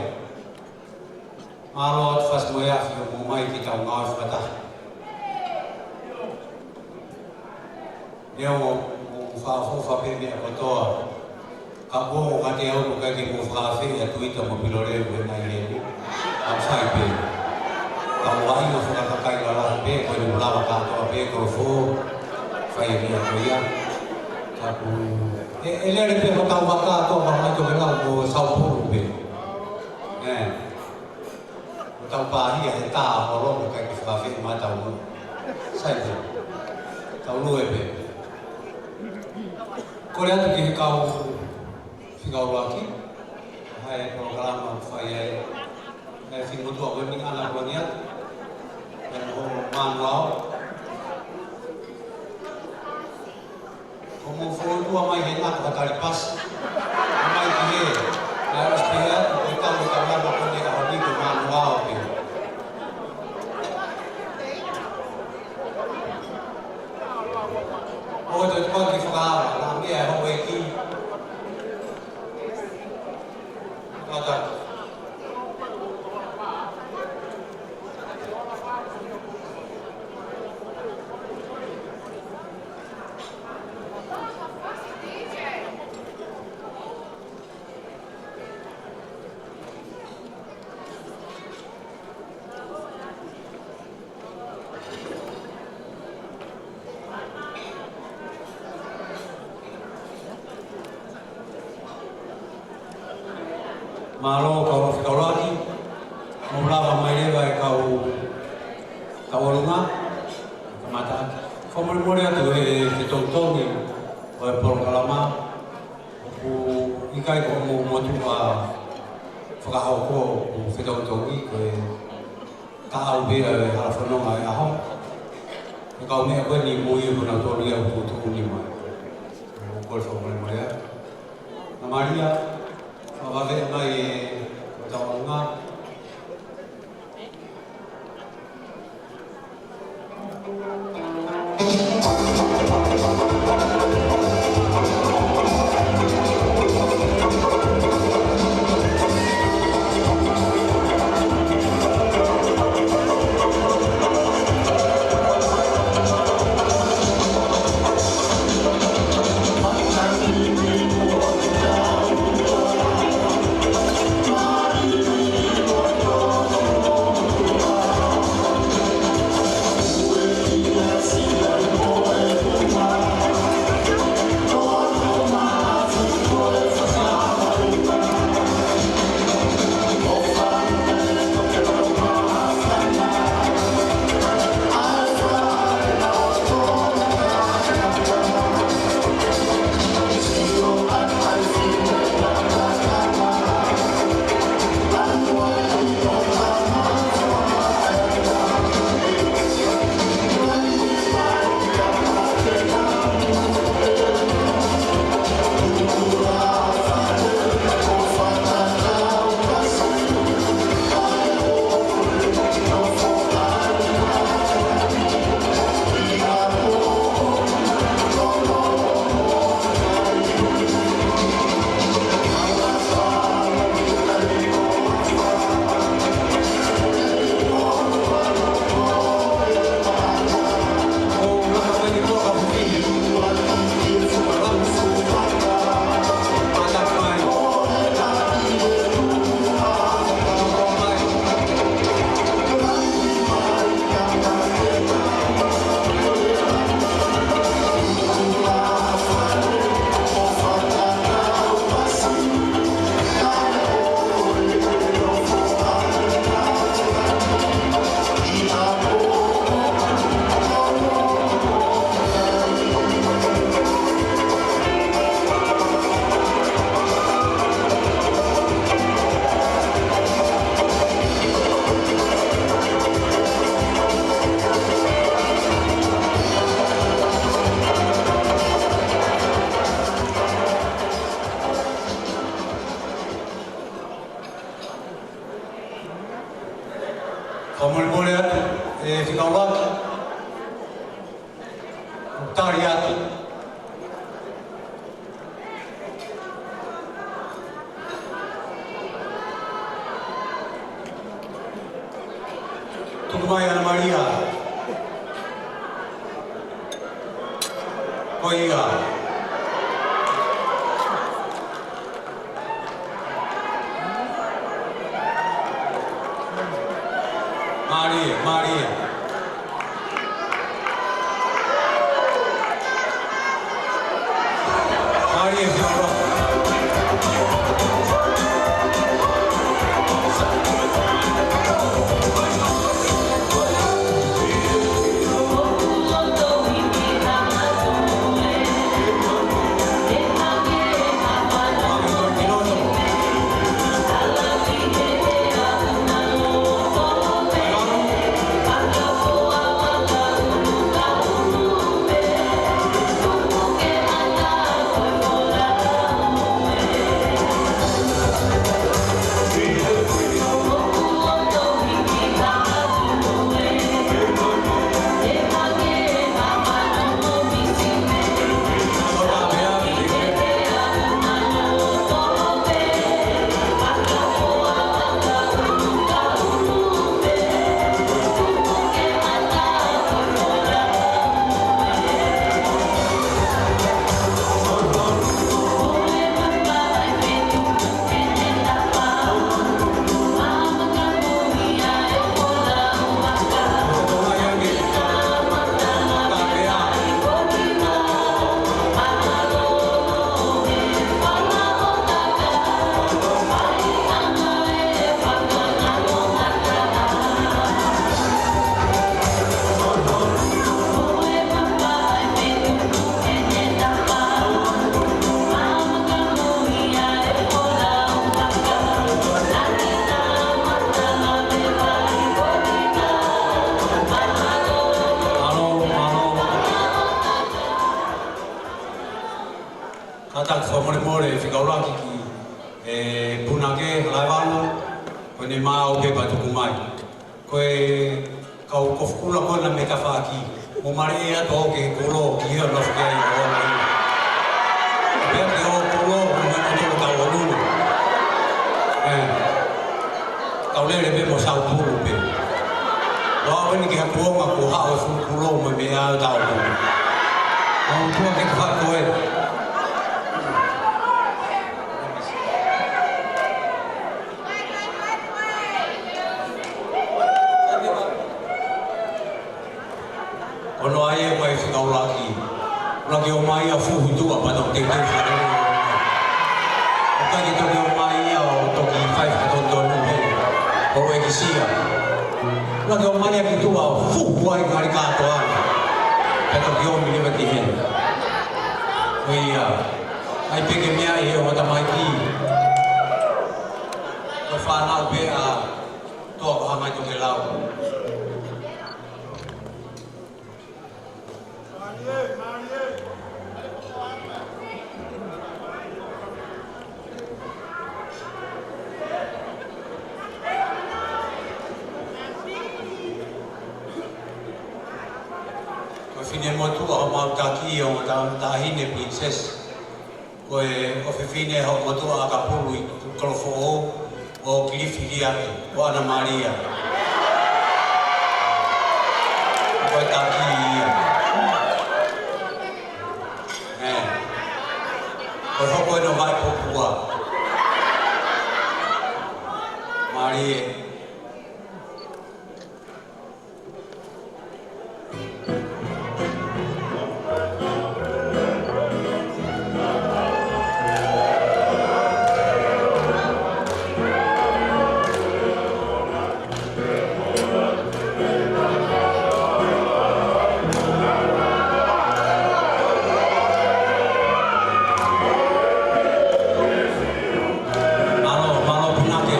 Mālō atu Fasi mo e Afi ʻo mou ō mai ke tau ngāue fakataha. Neongo ʻoku fakaʻofoʻofa pē meʻa kotoa, ka ʻoku ou ʻoatu ʻoku ʻikai ke mou fakaafeʻi ʻa Tuita mo Piloleu he ʻaho ni. ʻOku sai pē. Ka ʻoku ou ʻai ʻo fakakakai lalahi pē, ko ʻene lava kātoa pē, ko e fō, fai e meʻa ko ia. Ka ʻoku, ʻe, ʻe lele pē hotau vaka ʻo tau vaka ʻo tau ke lau ko Saupulu pē. ʻE. ʻO tau pāhia he tā holo ʻoku ʻikai ke fakaafeʻi mai ʻetau nua. Sai pē. Tau nue pē. Kole atu ki he kau fika ʻuluaki. ʻA e polokalama ʻoku fai ai. ʻA e Finemotuʻa ko eni ana ko eni atu. ʻA e mo Manuao. Ko mou fokotuʻu mai he ngaahi fakatali pasi. Mai ki he, naʻe ʻosi pehē atu, ko e tau e tau lava ko eni ʻa e ʻaho ni ko Manuao pē. ʻO te tuʻa ki fakaava, na mea e hou e ki. Kātaki. Mālō kau fika ʻuluaki, mou lava mai leva e kau, kau ʻolunga, kamata atu. Fakamolemole atu he, he fetongitongi ʻo e polokalama, ʻoku ʻikai ko hoʻomou motuʻa fakahoko ʻoku fetongitongi, ko e taʻau pē ʻa e hala fononga e ʻaho. Ko e kau meʻa ko eni mou ʻilo naʻa tau ʻi ai ʻoku tuʻutuʻuni mai. ʻOku ou kole fakamolemole atu. Nā Malia, fakavave mai e hotau ʻolunga. Fakamolemole atu, ʻe fika ʻuluaki. Tali atu. Tuku mai Ana Malia. Ko ia. Mālie, mālie. Mālie, Fiona. Mālō, mālō. Kātaki fakamolemole, fika ʻuluaki ki he punake, Halaevalu, ko ʻene maau pē pea tuku mai. Ko e kau kofu kula ko ena mei tafaʻaki. Mou maleʻi atu ʻo ke kulo ki he nofo ki ai ʻo ʻomai. Pea ke ʻo kulo, ʻo mai ʻo tolo tau ʻolunga. ʻE. Kau lele pē mo sau pulu pē. ʻO aʻu eni ki ha kuonga kuo haʻu e fuʻu kulo mo e meʻa ʻo tau ʻolunga. ʻO tua ke tafaʻaki ko ē. Ko hono ʻai ʻe fika ʻuluaki. ʻUluaki ʻomai ʻa fuhu tuʻa pea toki teuteu fale. ʻO ʻikai ke toki ʻomai ia ʻo toki fai fakatonutonu he ʻo e kisia. ʻUluaki ʻomai ʻa ki tuʻa ʻo fuhu ai ngali kātoa. Pea toki ʻomi leva ki heni. ʻO ia. ʻAi pē ke meaʻi ʻe he ongo tamaiki. Ko e fānau pē ʻa Toa ko hanga i toke lau. Ko e finemotuʻa homau taki ʻo ta-, taʻahine Princess. Ko e ʻofefine hoʻo motuʻa ʻakapulu ʻi Kolofoʻou ʻo Kilifilia ē, ko Ana Malia. Ko e taki ia. ʻE. Ko e hoko ʻena vai popua. Malie. Mālō, mālō punake.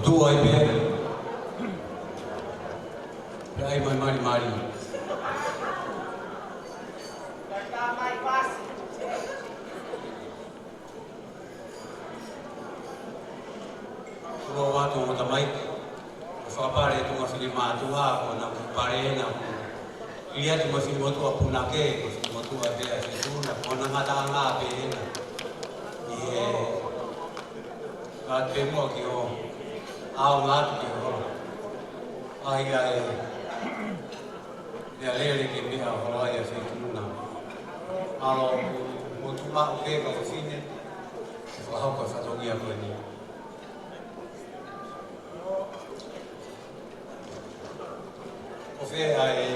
Tuʻu ai pē. Pea ʻai mai malimali. Tuʻu atu mo tamaiki. Ko e fakapale tuʻunga finemātuʻa, ko ʻena pale ʻena. ʻIo atu mo e finemotuʻa punake, ko e finemotuʻa pē ʻa e feituʻu na, ko ʻena ngataʻanga pē ʻena. ʻI he, ka te mua ki ʻo, ʻaonga atu ki ʻo. ʻAi ai, ʻe lele ke meʻa hola ʻi he feituʻu na. ʻAlo, mo tuʻu maʻu pē ka ko fine, ke fakahoko e fatongia ko eni. Ko fē ʻa e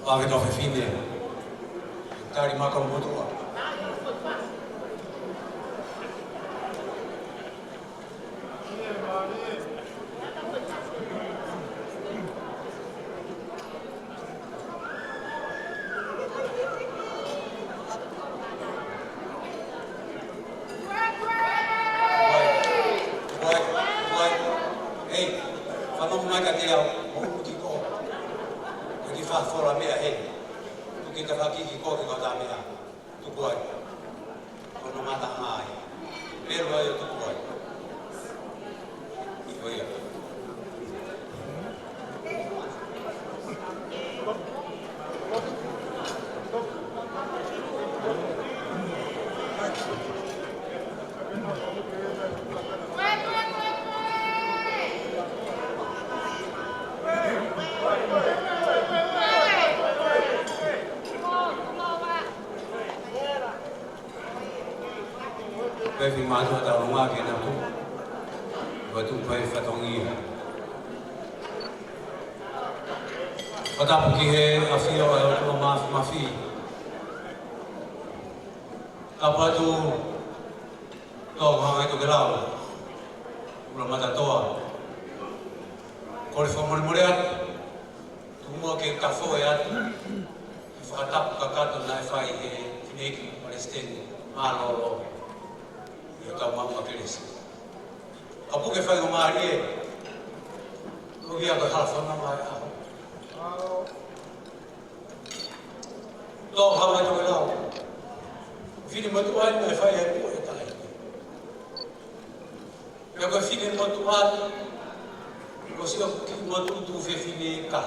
Vave tau fefine. Tali maka motuʻa. Vai, vai, vai. Ei, fanongo mai kiate au, ʻo uki ko. Ko e kiʻi faʻahinga fola meʻa heni. Tuku ke fakakiki ko ke kau tā meʻa. Tuku ai. Ko hono ngataʻanga ia. Pelu ai ʻo tuku ai. ʻIo ia. Pea finemātuʻa tau ngā ke natu. Vatu pai fatongia. Fakatapu ki he ʻafio ʻa e ʻOtua Māfimafi. Tapu atu, Toa Hangai Tokelau, Ula Matatoa. Kole fakamolemole atu. Tuku muʻa ke u tafoʻe atu e fakatapu kakato naʻe fai ʻe he fineʻeiki palesiteni mālōlō ʻi hotau maʻu kelesi. Ka puke faingamālie, ʻo ia ko e hala fanongo ʻa e ʻaho. Toa Hangai Tokelau. Finemotuʻa eni naʻe fai ai e puʻe taʻahine. Pea ko e finemotuʻa atu, ko siʻoku kiʻi motuʻa tuofefine ka.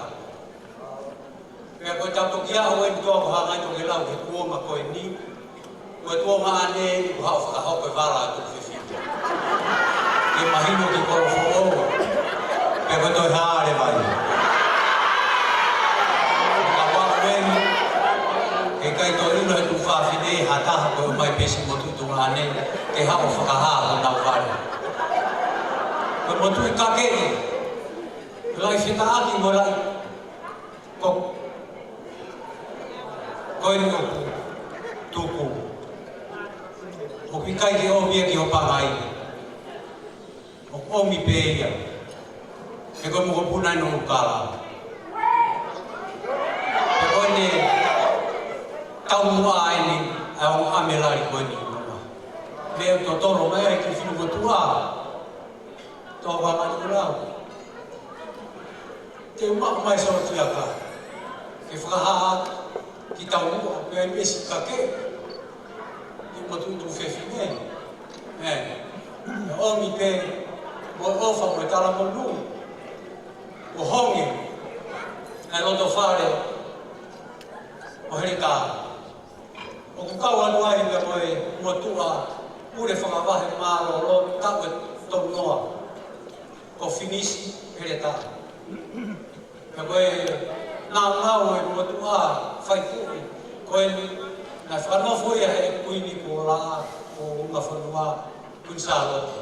Pea ko e tau toki aʻu eni Toa Hangai Tokelau he kuonga ko eni, ko e tuongaʻane eni kuo haʻu ʻo fakahoko e vala ʻa e tuofefine. Ke mahino ki Kolofoʻou, pea ko e toe hale vai. Ka ua eni, ke ʻikai toe ʻilo he tuofefine ha taha ko e ʻomai pē siʻi motuʻa tuongaʻane, ke haʻu ʻo fakahā honau vale. Ko e motuʻa kakeʻi, laʻi fetaʻaki mo laʻi koko. Ko eni ʻoku tuku. ʻOku ʻikai ke ʻomi ia ki ho pangai. ʻOku ʻomi pē ia. He ko e mokopuna eni ʻo Nukala. He ko ʻene taumuʻa eni, ʻa e ongo ʻamelali ko eni. Meʻa ʻoku totolo mai ai ki he finemotuʻa. Toa Hangai Tokelau. Te u maʻu mai solo tiaka. Ke fakahā ki taumuʻa, pea ʻi he siʻi kakeʻi. Ki he motuʻa tuofefine. ʻE. ʻE ʻomi pē, mo e ʻofa mo e talamonū. ʻO honge. ʻA e loto fale. ʻO Heletā. ʻOku kau atu ai pea mo e motuʻa pule fakavahe mālōlō taʻu ʻe tolunoa. Ko Finisi Heletā. Pea ko e naunau e motuʻa fai puʻi. Ko eni naʻe fakanofo ia he Kuini ko Laʻā ʻo Ungafonua, Kuini Sālote.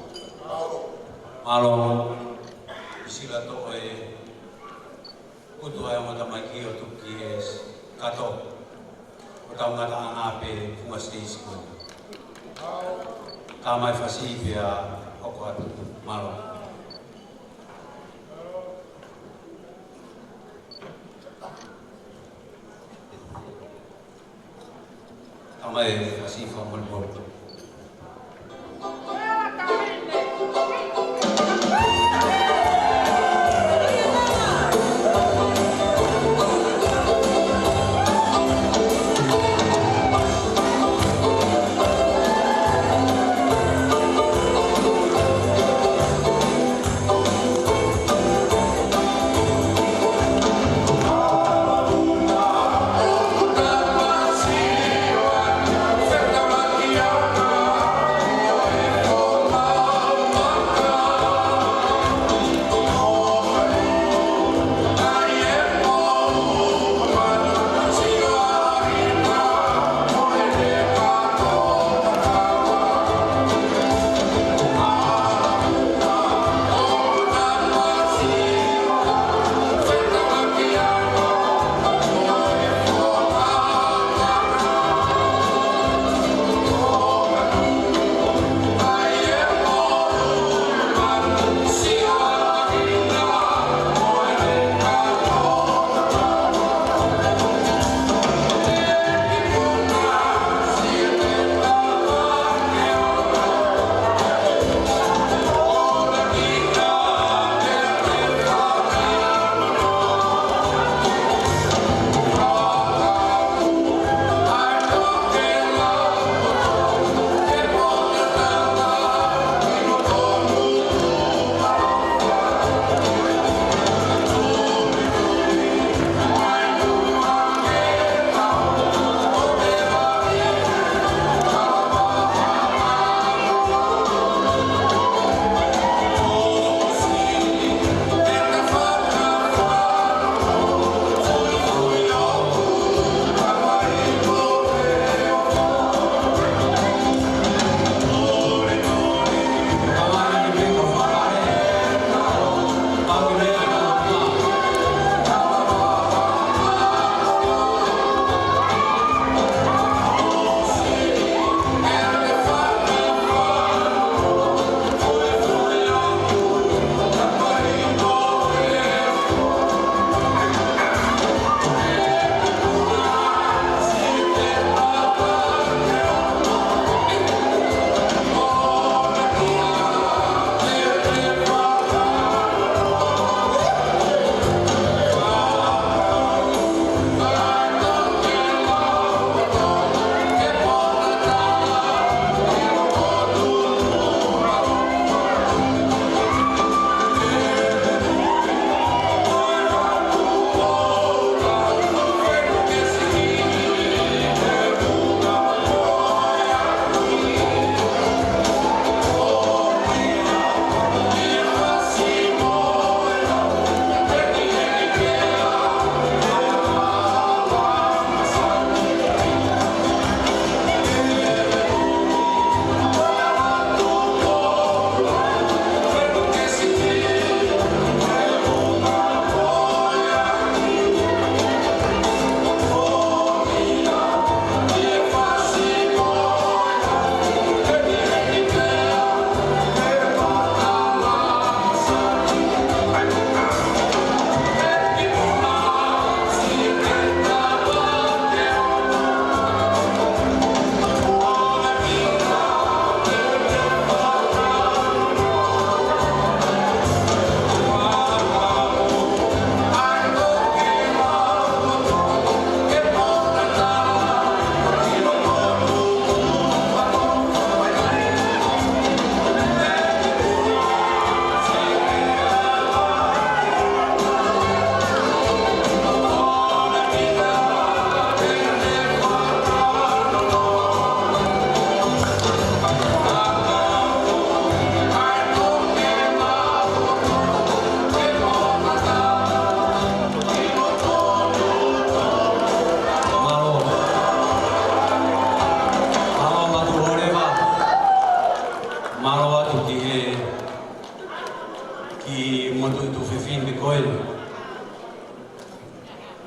Mālō. Sila toʻo e kutu ʻa e ongo tamaiki ʻo tuku ki he kato. ʻO tau ngataʻanga pē funga siteisi ko eni. Tamai Fasi pea hoko atu. Mālō. Tamai Fasi, fakamolemole.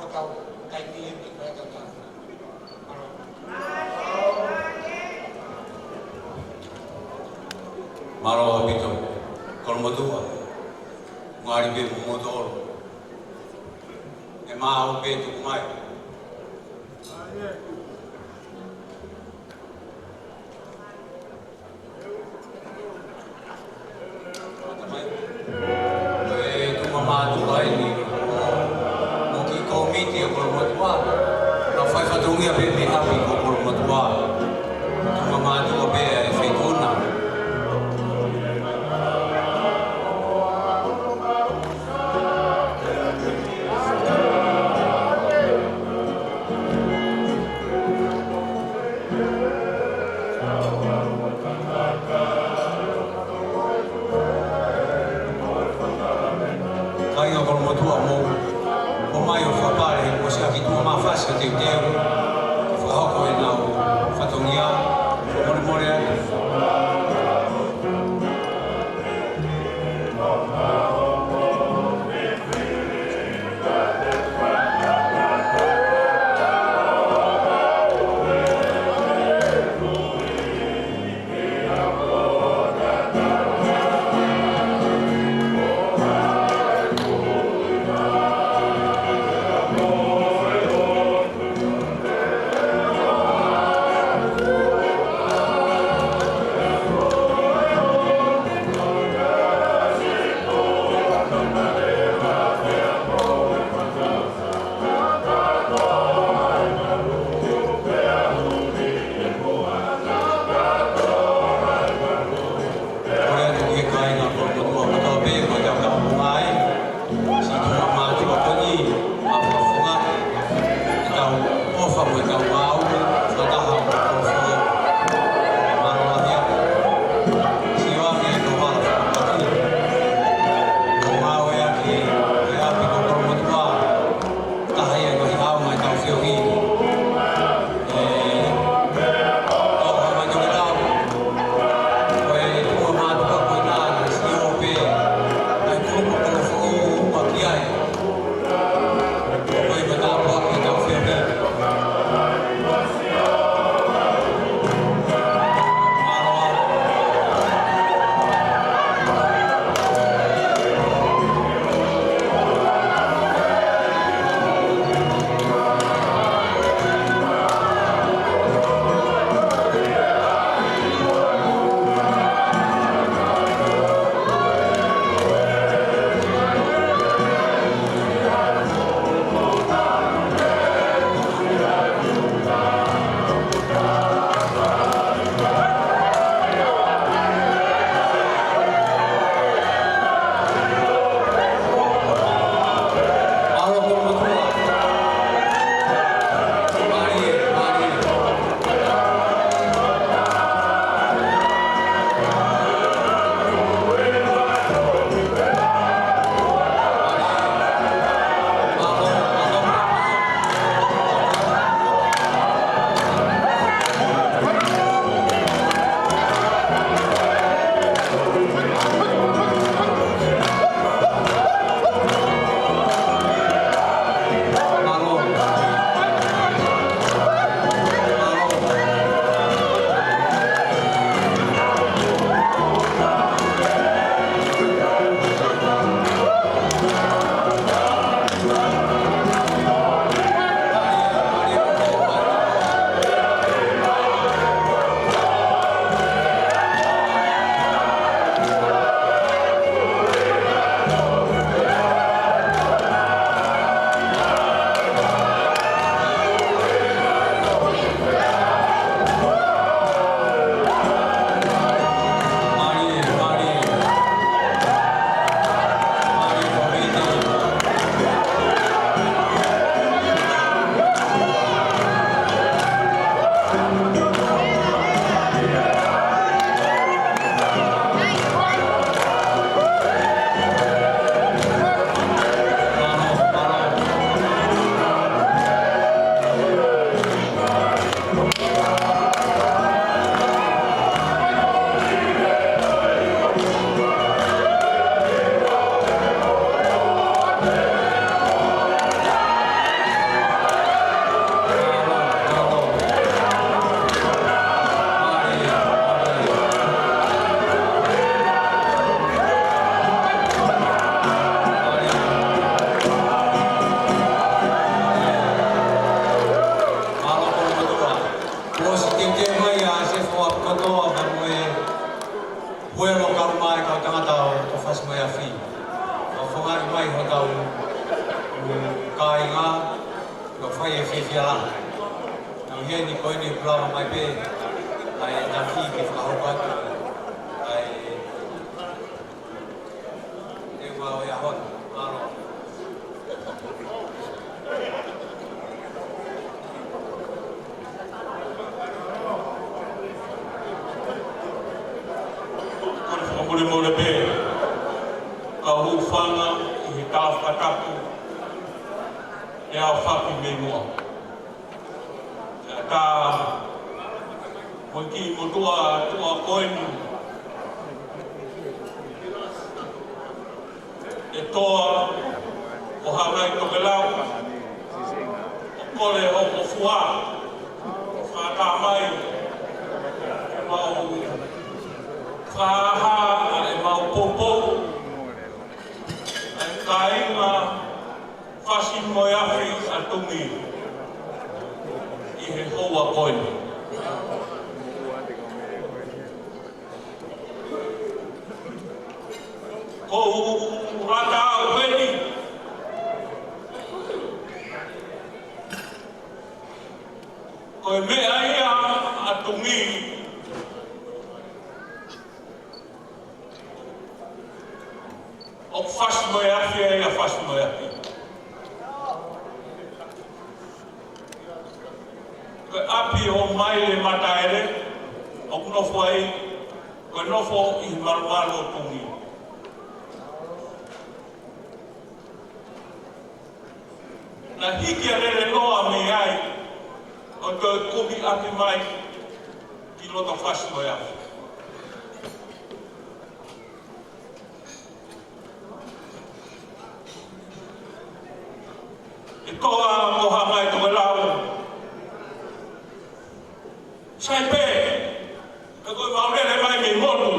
ʻo tau taimi eni ko e tau tau. Mālō. Mālō ʻaupito, kolomotuʻa, ngali pē mo moutolu. ʻE maʻu pē tuku mai. Ko e tuʻunga mātuʻa eni, mo e kiʻi Ki he kolomotuʻa, ka fai fatongia pē mei ʻapi ko kolomotuʻa. Tuʻunga mātuʻa pē e feituʻu na. Kāinga kolomotuʻa, mou ō mai ʻo fakapale, ʻosi ʻaki tuʻa mafasi ʻo teuteu, fakahoko ʻenau fatongia, fakamolemole atu. Kole atu ki he kāinga kolomotuʻa kotoa pē, ko e tau tau pungai. Siʻi tuʻunga mātuʻa ko eni, mafafonga. Ke tau ʻofa mo e tau ngāue, fakataha mo e kolofola. Mālō lahi atu. Sio ange e kau hala fakapati. Ko e ngāue ʻaki e ʻapi ko kolomotuʻa. Taha ia e ngaahi ʻaonga ʻetau feohi. ʻE, ʻo hanga toketau. Ko e tuʻunga mātuʻa ko ena naʻe sio pē. ʻAi kulupu kolofoʻou uma ki ai. Ko e matāpule ʻetau feohi. Kuo ʻosi teuteu mai ʻa Sefo ʻa kotoa pea mo e puelo kae ʻumaʻā e kau tangata ʻo Tofasi mo e Afi. Ka fakaʻi mai hotau, mm, kāinga, Ka fai e fiefia lahi. Naʻa heni ko eni pulama mai pē, ʻa e nafi ke fakahoko atu ʻa e ʻEua ʻo e ʻaho ni. Mālō. Kole fakamolemole pē, kau hūfanga ʻi he tala fakatapu ʻe aofaki mei muʻa. Ka, mo e kiʻi motuʻa tuʻa ko eni. ʻE toa, ʻo hangai tokelau, ʻo kole hoʻo fua, ʻo fakatamai, ʻemau fakahā, ʻemau poupou, ʻa e kāinga, Fasi mo e Afi ʻa Tumi ʻi he houa ko eni. Ko u ata au heni. Ko e meʻa ia ʻa Tumi ʻoku fasi mo e afi, ʻa ia fasi mo e afi. Ko e ʻapi ʻo Maile Mataele, ʻoku nofo ai, ko e nofo ʻi he malumalu ʻo Tumi. Naʻe hiki ʻa Lelenoa mei ai, ʻo toe kumi ʻaki mai ki loto fasi mo e afi. ʻE toa mo hangai tokelau. Sai pē, ʻe ko e mau lele mai mei motu.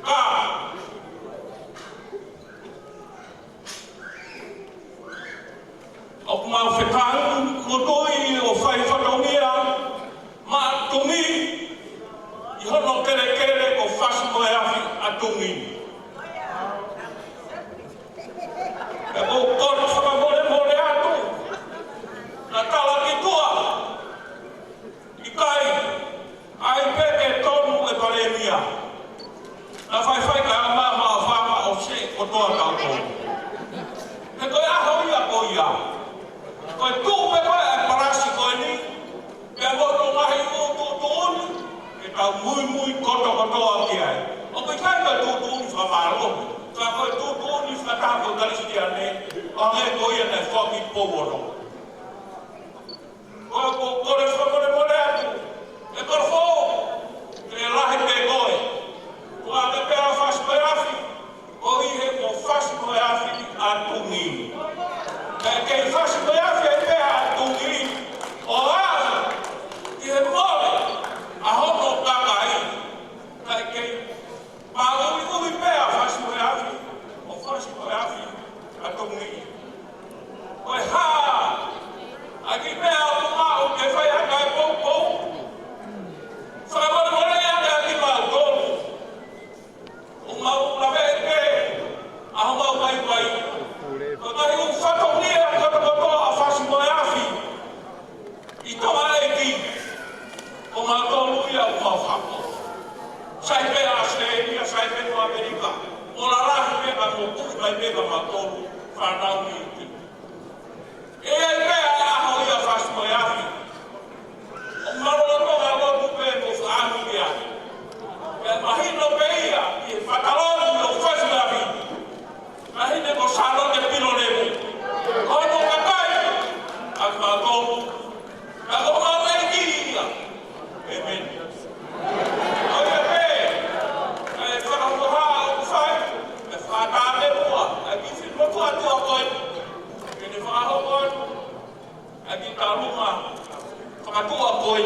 Ka, ʻoku mau fekau mo Tui ʻo fai fatongia maʻa Tumi ʻi hono kelekele ko Fasi mo e Afi ʻa Tumi. ʻE ko u kole fakamolemole atu, naʻa tala ki tuʻa. ʻIkai, ʻai pē ke tonu e palēmia. Naʻa faifai ka ama ma fanga ʻo se kotoa tautolu. He ko e ʻaho ia ko ia. Ko e tuʻu pē ko e palasi ko eni. Pea mo hono ngaahi ʻū tuʻutuʻuni. Ke tau muimui kotokotoa ki ai. ʻOku ʻikai ko e tuʻutuʻuni fakamālohi. Ka ko e tuʻutuʻuni fakataha mo e Kalisitiane. ʻO hangē ko ia naʻe foaki ʻi Pouono. Ko, ko, kole fakamolemole atu. ʻE kole fo. Ke lahi pē koe. Ko ʻa e pea Fasi mo e Afi. Ko ʻi he ko Fasi mo e Afi ʻa Tumi. Ka ʻe kei Fasi mo e Afi ʻa e pea ʻa Tumi. ʻO aʻu ki he mole ʻa hono kakai. Ka ʻe kei Māʻuiʻui pea Fasi mo e Afi, ʻo Fasi mo e Afi ʻa Tumi. Ko e hā, ʻa e kiʻi meʻa ʻoku maʻu ke fai ʻaki e poupou. Fakamolemole ʻa e kimautolu. ʻOku mau laveʻi pē, ʻa homau vaivai. Ko e ngaahi ʻū fatongia kotokotoa ʻa Fasi mo e Afi. ʻI Tonga ʻEiki, ko mautolu ia ʻoku mau hako. Sai pē ʻAositelēlia, sai pē ko ʻAmelika. ʻO lalahi pē ka mo kuʻi mai pē ka mautolu, fānau ʻEiki. ʻE ʻi ai pē ʻa e ʻaho ia Fasi mo e Afi. ʻOku mau lolotonga lotu pē mo fānau ia. ʻE mahino pē ia, ʻi he fataloni ʻo Fasi mo e Afi. Mahino ko Sālote Pilolevu. Ko hono kakai, ʻa kimautolu. Ka ko homau ʻEiki ia. ʻĒmeni. ʻA ia pē, ʻa e fakahā ʻoku fai, ʻa e fakatāpua, ʻa e kiʻi motuʻa tuʻa ko ē. Ke ne fakahoko atu, ʻa e kiʻi tālunga, fakatuʻa ko ē.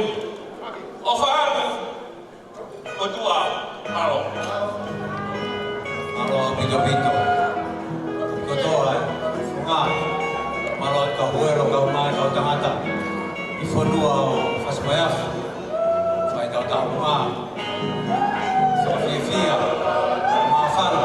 ʻOfa atu, ʻOtua, mālō. Mālō ʻaupito ʻaupito. Kotoa e ngā, mālō atu kau huelo, kau mā, kau tangata ʻi he fonua ʻo Fasi mo e Afi. Fai ʻetau tāpuaki. Fakafiefia. Māfana.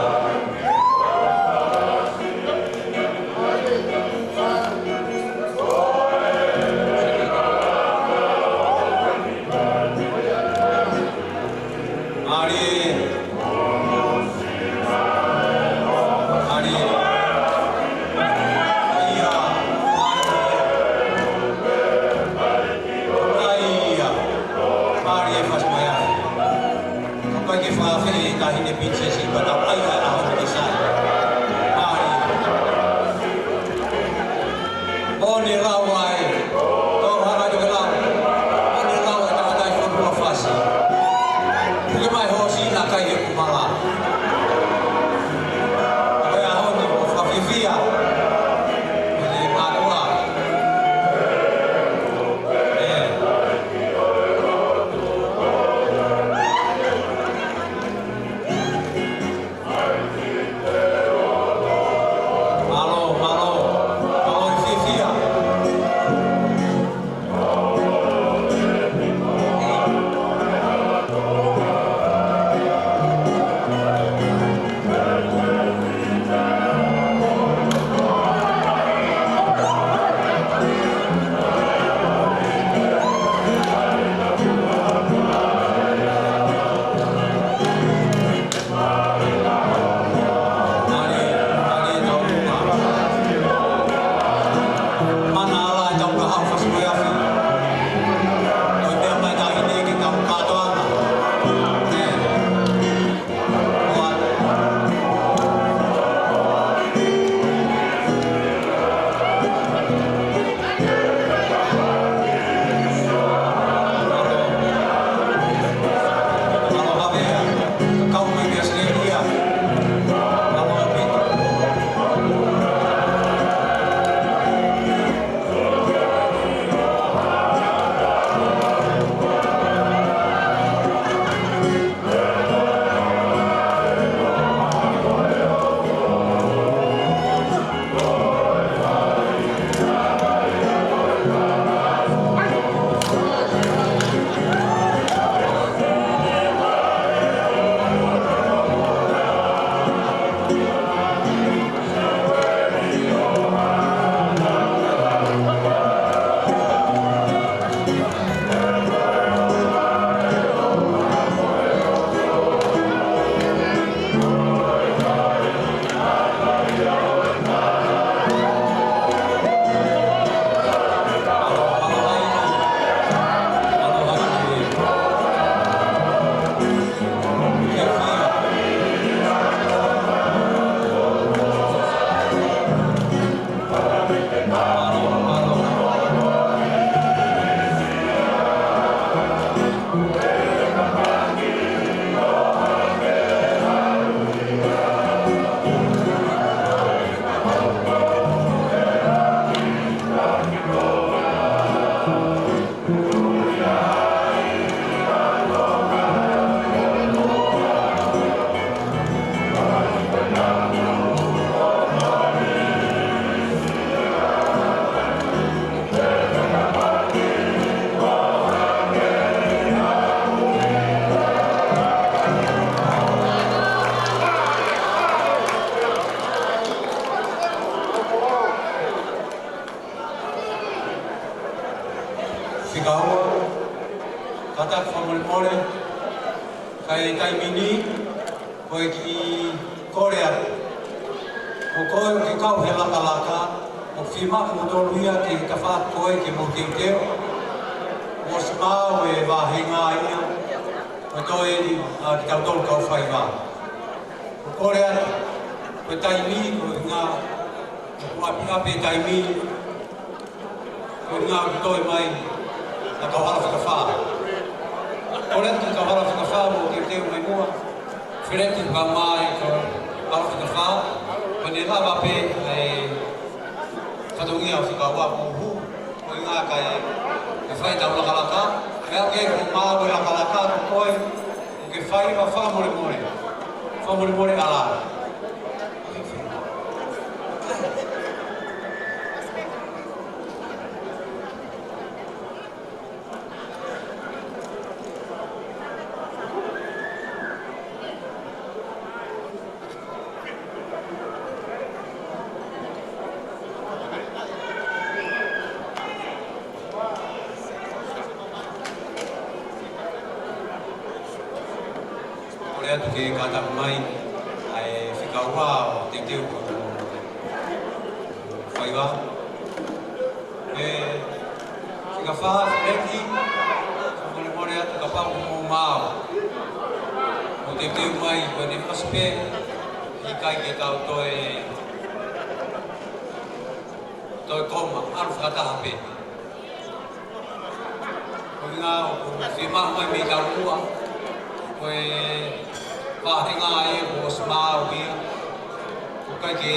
Kaua, kātaki fakamolemole, ka ʻi he taimi ni, ko e kiʻi kole atu. Ko koe ʻoku ke kau he lakalaka, ʻoku fiemaʻu kimoutolu ia ke tafoki atu ko ē ke mou teuteu. Kuo ʻosi maau e vāhenga ia, ko e toe eni ʻa kitautolu kau faiva. Ko e kole atu, ko e taimi, ko e ʻuhinga, ko e ʻapiʻapi e taimi, ko e ʻuhinga ʻoku toe mai ʻa e kau hala fika fā. Kole atu ki he kau hala fika fā, mou teuteu mai muʻa. Feleti, pea mai kau hala fika fā, ko ʻene lava pē ʻa e fatongia ʻo e fika ua, mou hū. Ko e ʻuhinga kae, kae fai ʻetau lakalaka, pea ke ko mau e lakalaka, ko koe ʻoku ke fai, pea fakamolemole. Fakamolemole ʻalā. Kole atu ke kātaki mai ʻa e fika ua ʻo teuteu ʻa e kau faiva. Ko e fika fā, Feleti, fakamolemole atu kapau ʻoku mou maau. Mou teuteu mai, ko ʻene ʻosi pē, ʻikai ke tau toe, toe koma, ʻalu fakataha pē. Ko e ʻuhinga ʻoku fiemaʻu mai mei taumuʻa, ko e vāhenga ia kuo ʻosi maau ia. ʻOku ʻikai ke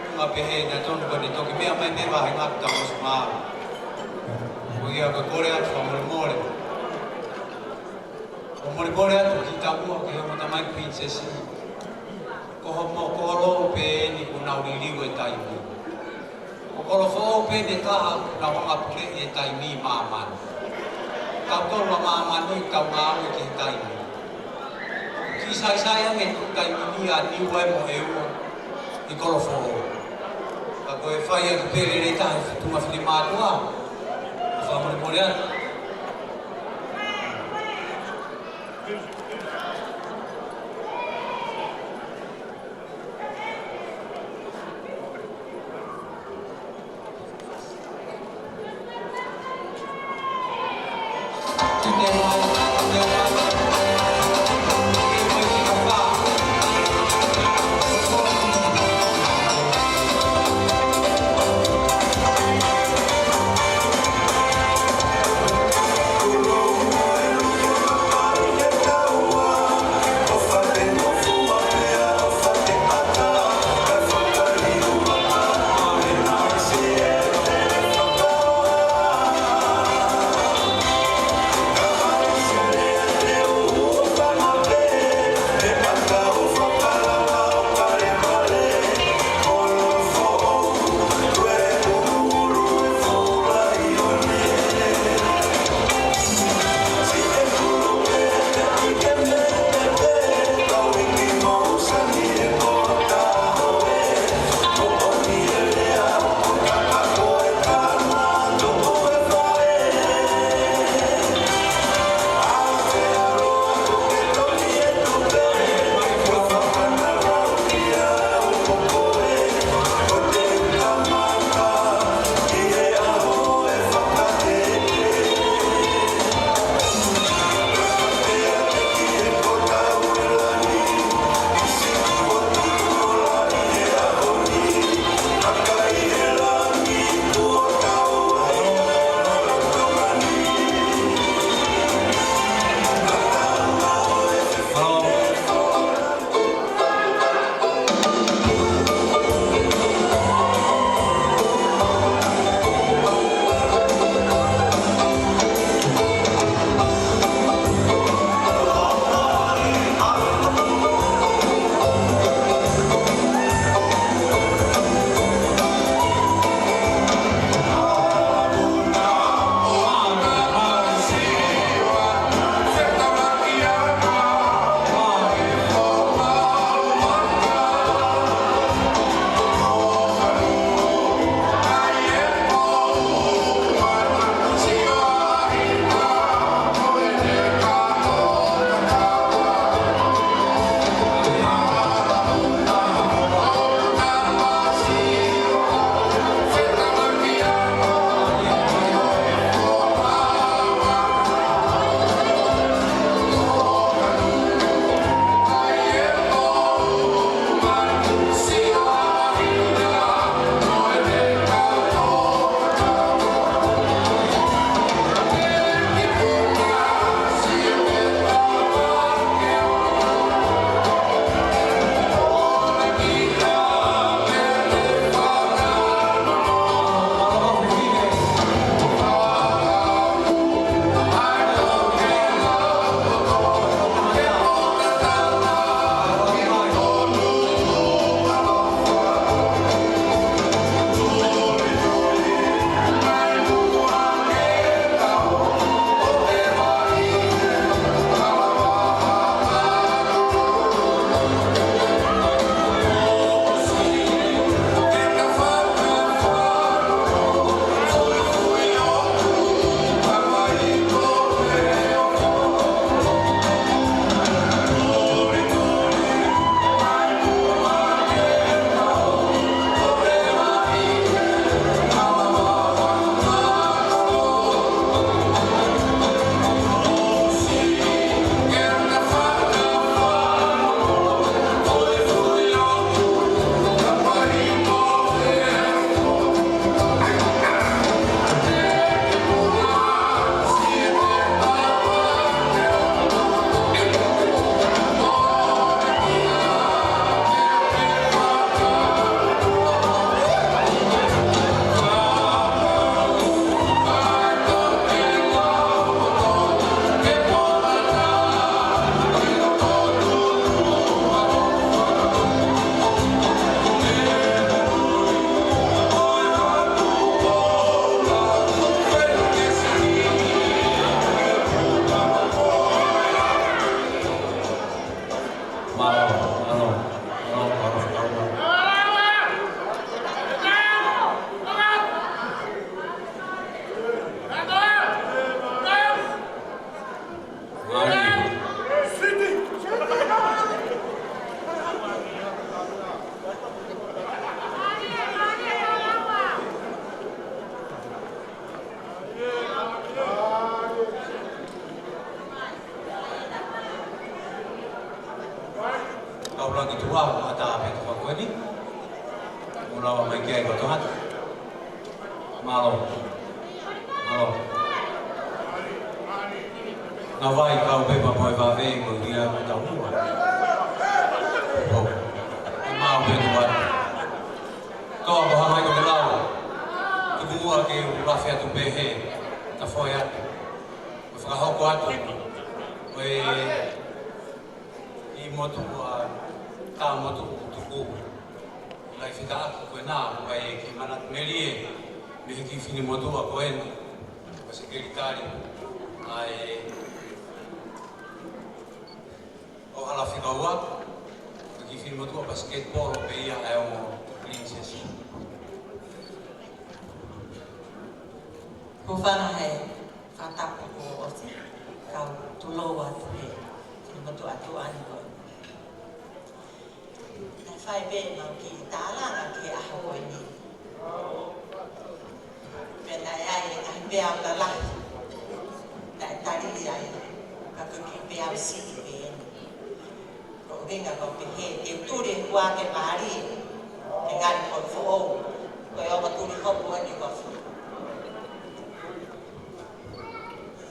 ʻuhinga pehē naʻe tonu ko ʻene toki meʻa mai mei he vāhenga kuo tau ʻosi maau. Ko ia ko e kole atu fakamolemole. Fakamolemole atu ki taumuʻa, ki he ongo tamaiki Pilinisesi. Ko hoʻomou kolo pē eni kuo nau liliu e taimi. Ko e kolo foʻou pē eni ʻe taha kuo nau hanga ʻo puleʻi e taimi ʻi māmani. Tautolu ʻa māmani ʻoku tau ngāue ki he taimi. Kiʻi saisai ange e taimi ni ʻa Niua mo ʻEua ʻi he kolo foʻou. Ka ko e fai atu pē lelei taha e tuʻunga finemātuʻa. Fakamolemole atu. Mālō. Mālō. Ngā vai kau pepa mo e vave ko ia ko taumua. ʻO. Mau pē tu atu. Toa ko hanga i ko ke lau. Tuku muʻa ke u lafi atu pē he. Ka foe atu. Ko fakahoko atu. Ko e ʻi motu a, ka motu tuku. Lai fika aku ko e nā, ko e ke manatu melie, mei he kiʻi finemotuʻa ko ena, ko e sekelitali, ʻa e, ʻo hala fika ua, ko e kiʻi finemotuʻa basketball pē ia ʻa e ongo Princess. Ko fana he, fakatapu ko ʻosi, kau tulou atu he, finemotuʻa tuʻa ni ko e. Naʻe fai pē ʻemau kiʻi tālanga ki he ʻaho ko eni. Pea naʻe ʻi ai e ngaahi peau lalahi. Naʻe tali ai, ka ko e kiʻi peau siʻi pē eni. Ko e ʻuhinga ko e pehē, ke tuli e hua ke mālie, ke ngali ko e foʻou, ko e ongo tuli hopo eni ko e foʻou.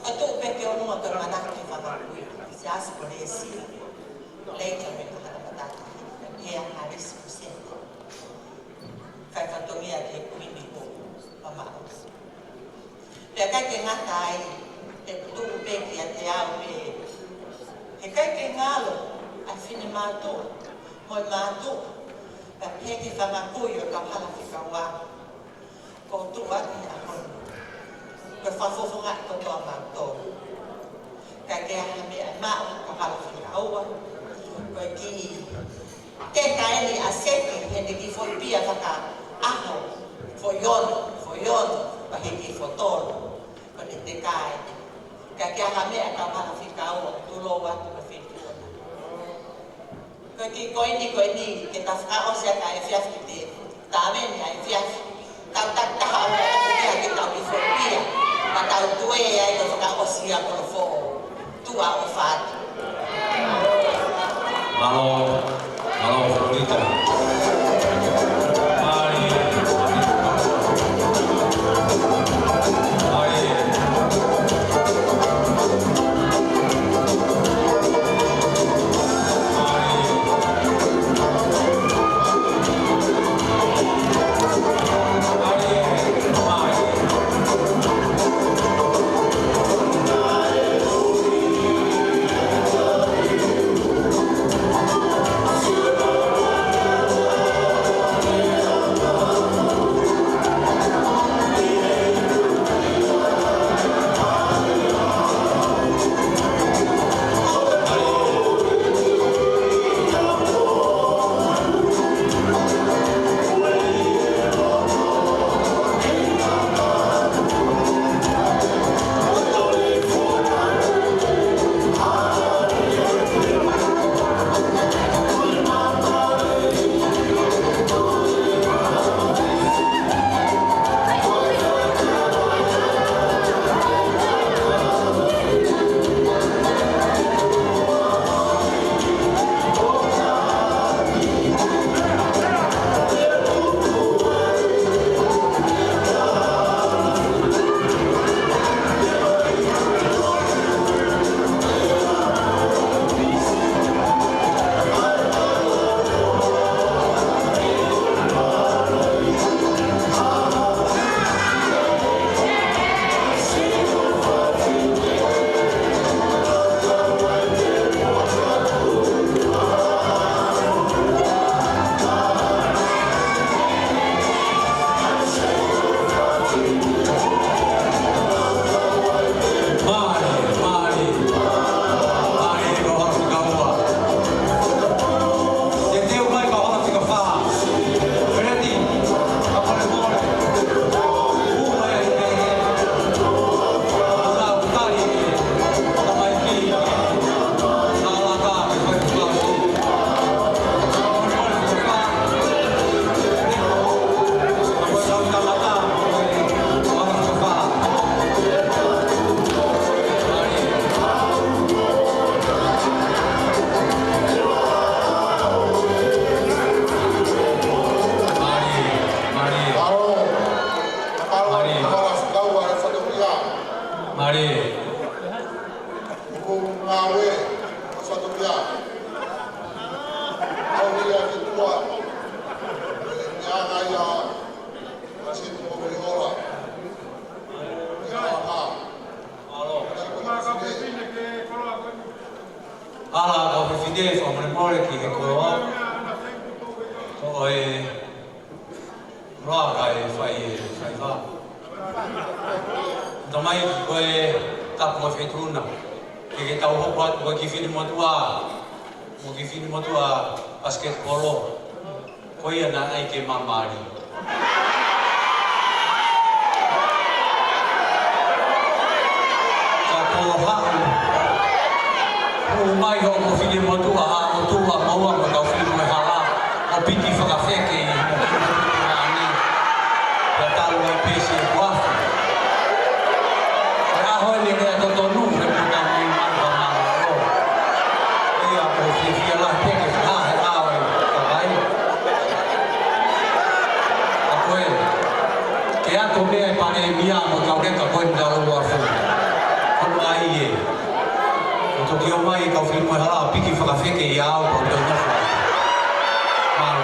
Ka tuʻu pē ke ʻolunga ka manaki ke fakakui, ki se asi ko Lesi. Leita me ka hana matata, pea Harisi Museni. Kai fatongia ke kuini ko, mama. Pea kai ke ngata ai, he tuʻu pē kiate au pē. He kai ke ngalo, ʻa e finemātuʻa, mo e mātuʻa, pea pehē ke fakakui ʻo ka hala fika ua. Ko tuʻu atu he ʻaho ni. Ko e fakafofongaʻi kotoa mautolu. Ka ke aha meʻa maʻu ka hala fika ua. Ko e kiʻi teka eni ʻa Seti, he ne kiʻi foʻi pia fakaʻaho. Foʻi ono, foʻi ono, pea he kiʻi foʻi tolu. Ko e teka eni. Ka ke aha meʻa ka hala fika ua, tulou atu ka fitu ona. Ko e kiʻi ko eni, ko eni, ke ta fakaʻosi ʻaki ʻa e efiafi ki te, ta meni ʻa e efiafi. Tau takitaha ʻo mea ʻoku meʻa ke tau kiʻi foʻi pia. Ka tau tue ai ka fakaʻosi ʻa kolo foʻou. Tuʻa ʻofa atu. Mālō, mālō, Florita. Mālō. Fakamolemole ki he koloa. Ko e loa kae fai e faiva. Tamaiki ko e tapu mo e feituʻu na. Ke ke tau hoko atu ko e kiʻi fili motuʻa. Mo e kiʻi fili motuʻa basketball. Ko ia naʻe ʻai ke mamali. Ka ko haʻu. Hū mai hoʻo fili motuʻa, ʻa ʻOtua maua mo e kau fili mo e hala. ʻO piki fakafeke ʻi he motuʻa ni. Pea talu ai pē siʻeku afi. Ko e ʻaho eni ʻoku totonu, he ko e taimi ni ʻoku mālōlō. ʻIo, ʻoku ou fiefia lahi pē ke fakahā he ʻaho ʻe kakai. ʻA ko e, ke ako meʻa e Palēmia mo e kau leka ko eni ʻi Nukuʻalofa. Ko e ʻai ē. ʻO toki ō mai e kau fili mo e hala ʻo piki fakafeke ʻia au, pea u toe nofo. Mālō.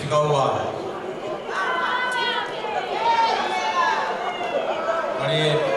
Kaua. Marie.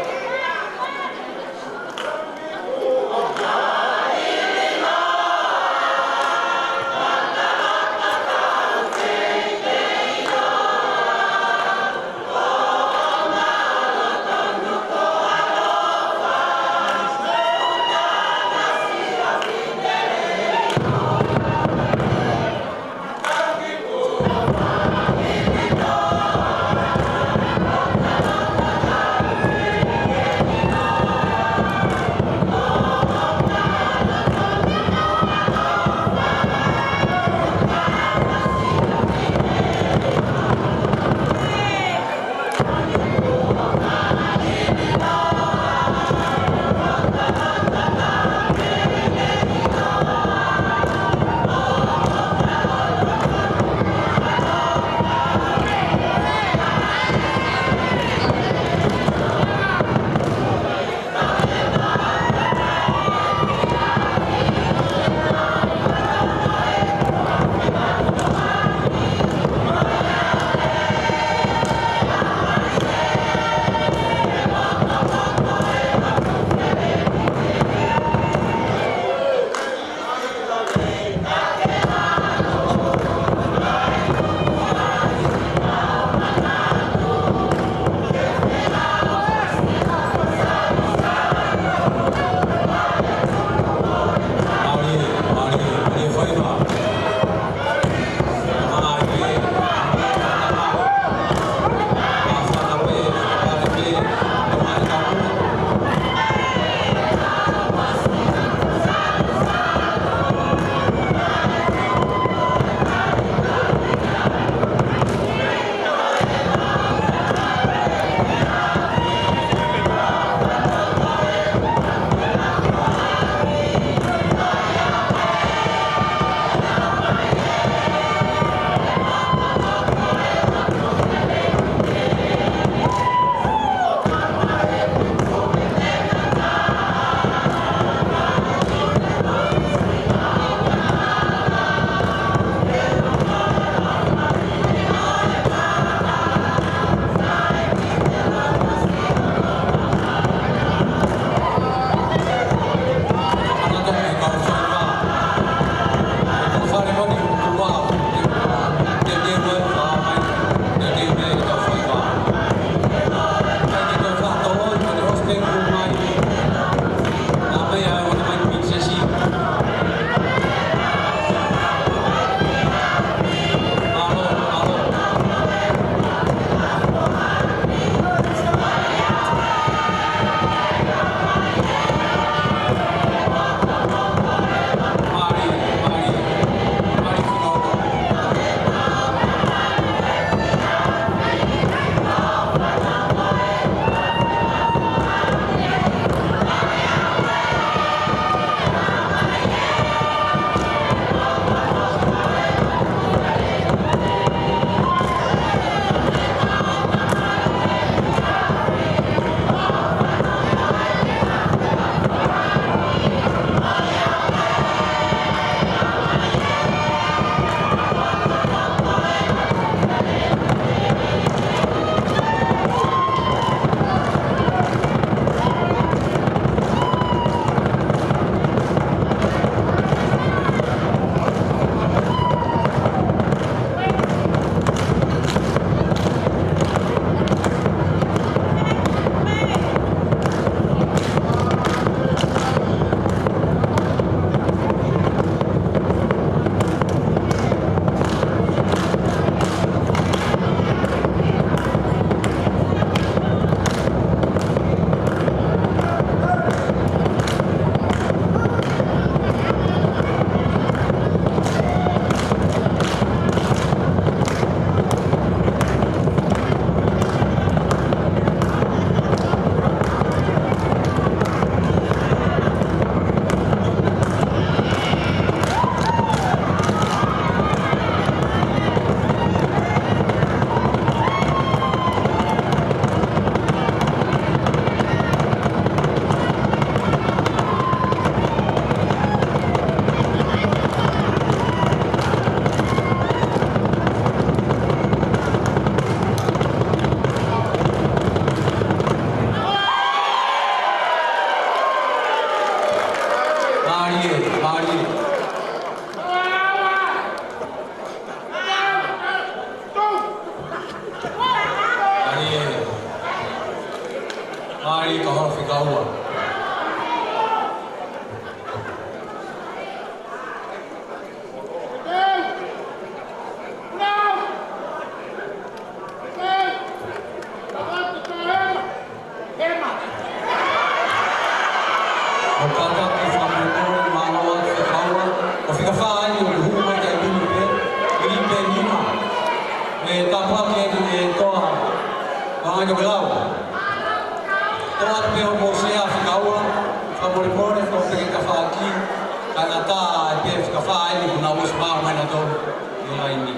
Amos Mao mai na tolu, ʻi he laini.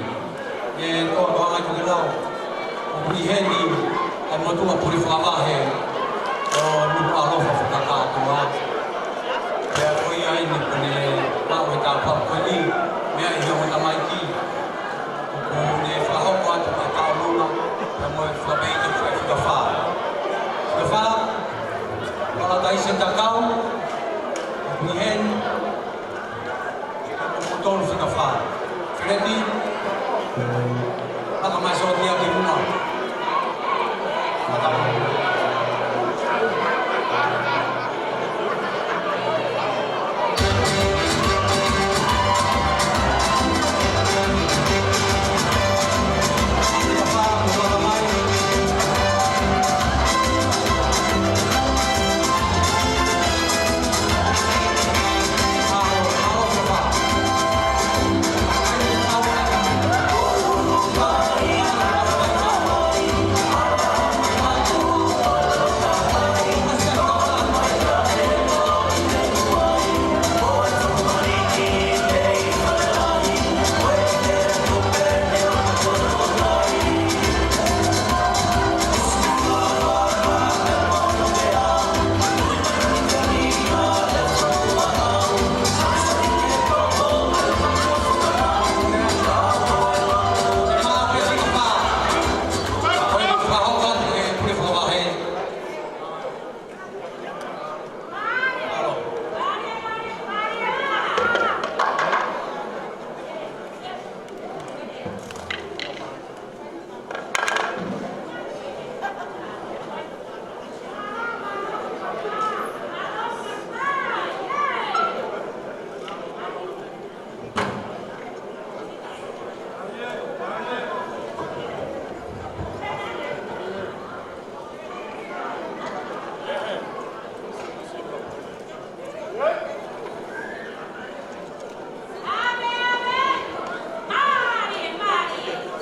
ʻE toa toa mai toki lau. ʻOku ʻi heni ʻa e motuʻa pule fakavahe ʻo Nukuʻalofa Fuakātoa. Pea ko ia eni kuo ne maʻu e tāpuaki ko eni, meʻa ʻi he ongo tamaiki. ʻOku ne fakahoko atu ʻa e taulunga, pea mo e fakapeʻitaki fika fā. Fika fā, Palataiso Takau, ʻoku ʻi heni, Tolu fika fā. Feleti. Maka mai sōtia ki muʻa. Maka mai.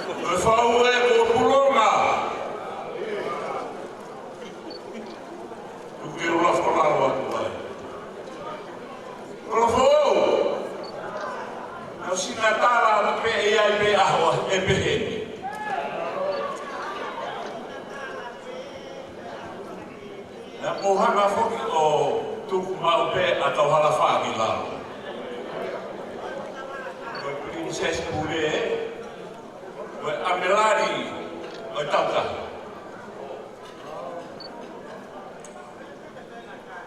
Ko e fau e ko pulonga. Tuku ke u lafo lalo atu ai. Kolofoʻou. Naʻa ku sina tala atu pē ʻe ʻi ai pē ʻaho ʻe pehē ni. Naʻa mou hanga foki ʻo tuku maʻu pē ʻa Kauhalafā ki lalo. Ko e Princess Pule, ko e ʻAmelali ʻo e Taukaha.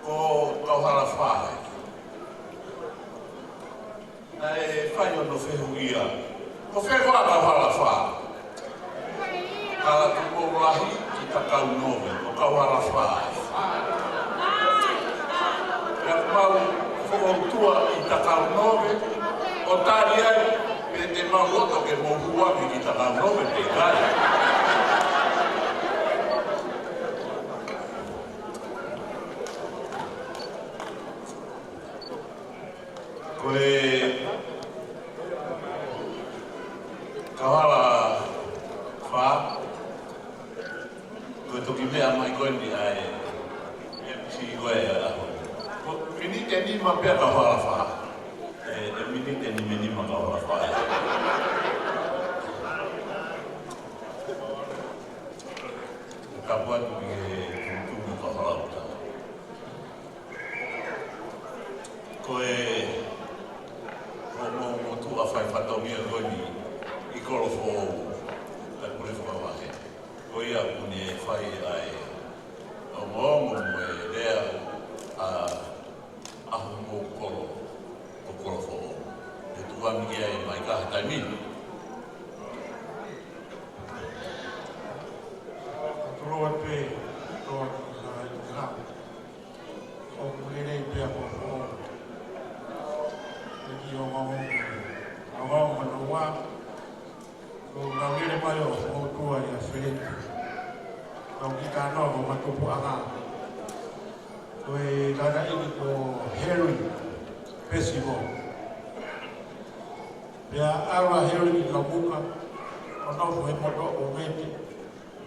Ko Kauhalafā. Naʻe fai hono fehuʻia. Ko fē koā Kauhalafā? Kalatuʻoulahi ki Takaunove, ko Kauhalafā. Pea mau fokoutua ʻi Takaunove, ʻo tali ai, pe te mau loto ke mou hū ange ki Takaunove pe ʻikai. Ko e Kauhalafā, ko e toki meʻa mai ko eni ʻa e M C ko e ʻaho. Ko e miniti ʻe nima pē Kauhalafā. ʻE, ʻe miniti ʻe nima nima Kauhalafā. Ka puatu ki he tuʻutuʻu Kauhalafā. Ko e, ko hoʻomou motuʻa fai fatongia ko eni ʻi Kolofoʻou, ʻa e pule fakavahe. Ko ia ʻoku ne fai ʻa e ongoongo mo e lea ʻa, ʻa homou kolo, ko Kolofoʻou. ʻE tuku ange ki ai mai ka ha taimi. Ka tolo atu pē, tolo atu pē, ʻoku lelei pē ʻa Kolofoʻou. ʻE ki ongoongo, ongoongo noa. Ko e laulele mai ʻo Hotua ia Feleti. Kau ki Kanoa ko Matupuʻanga. Ko e tangataʻeiki ko Henry Percival. Pea ʻalu ʻa Henry ki Kamuka, ʻo nofo he motuʻa ko Vete,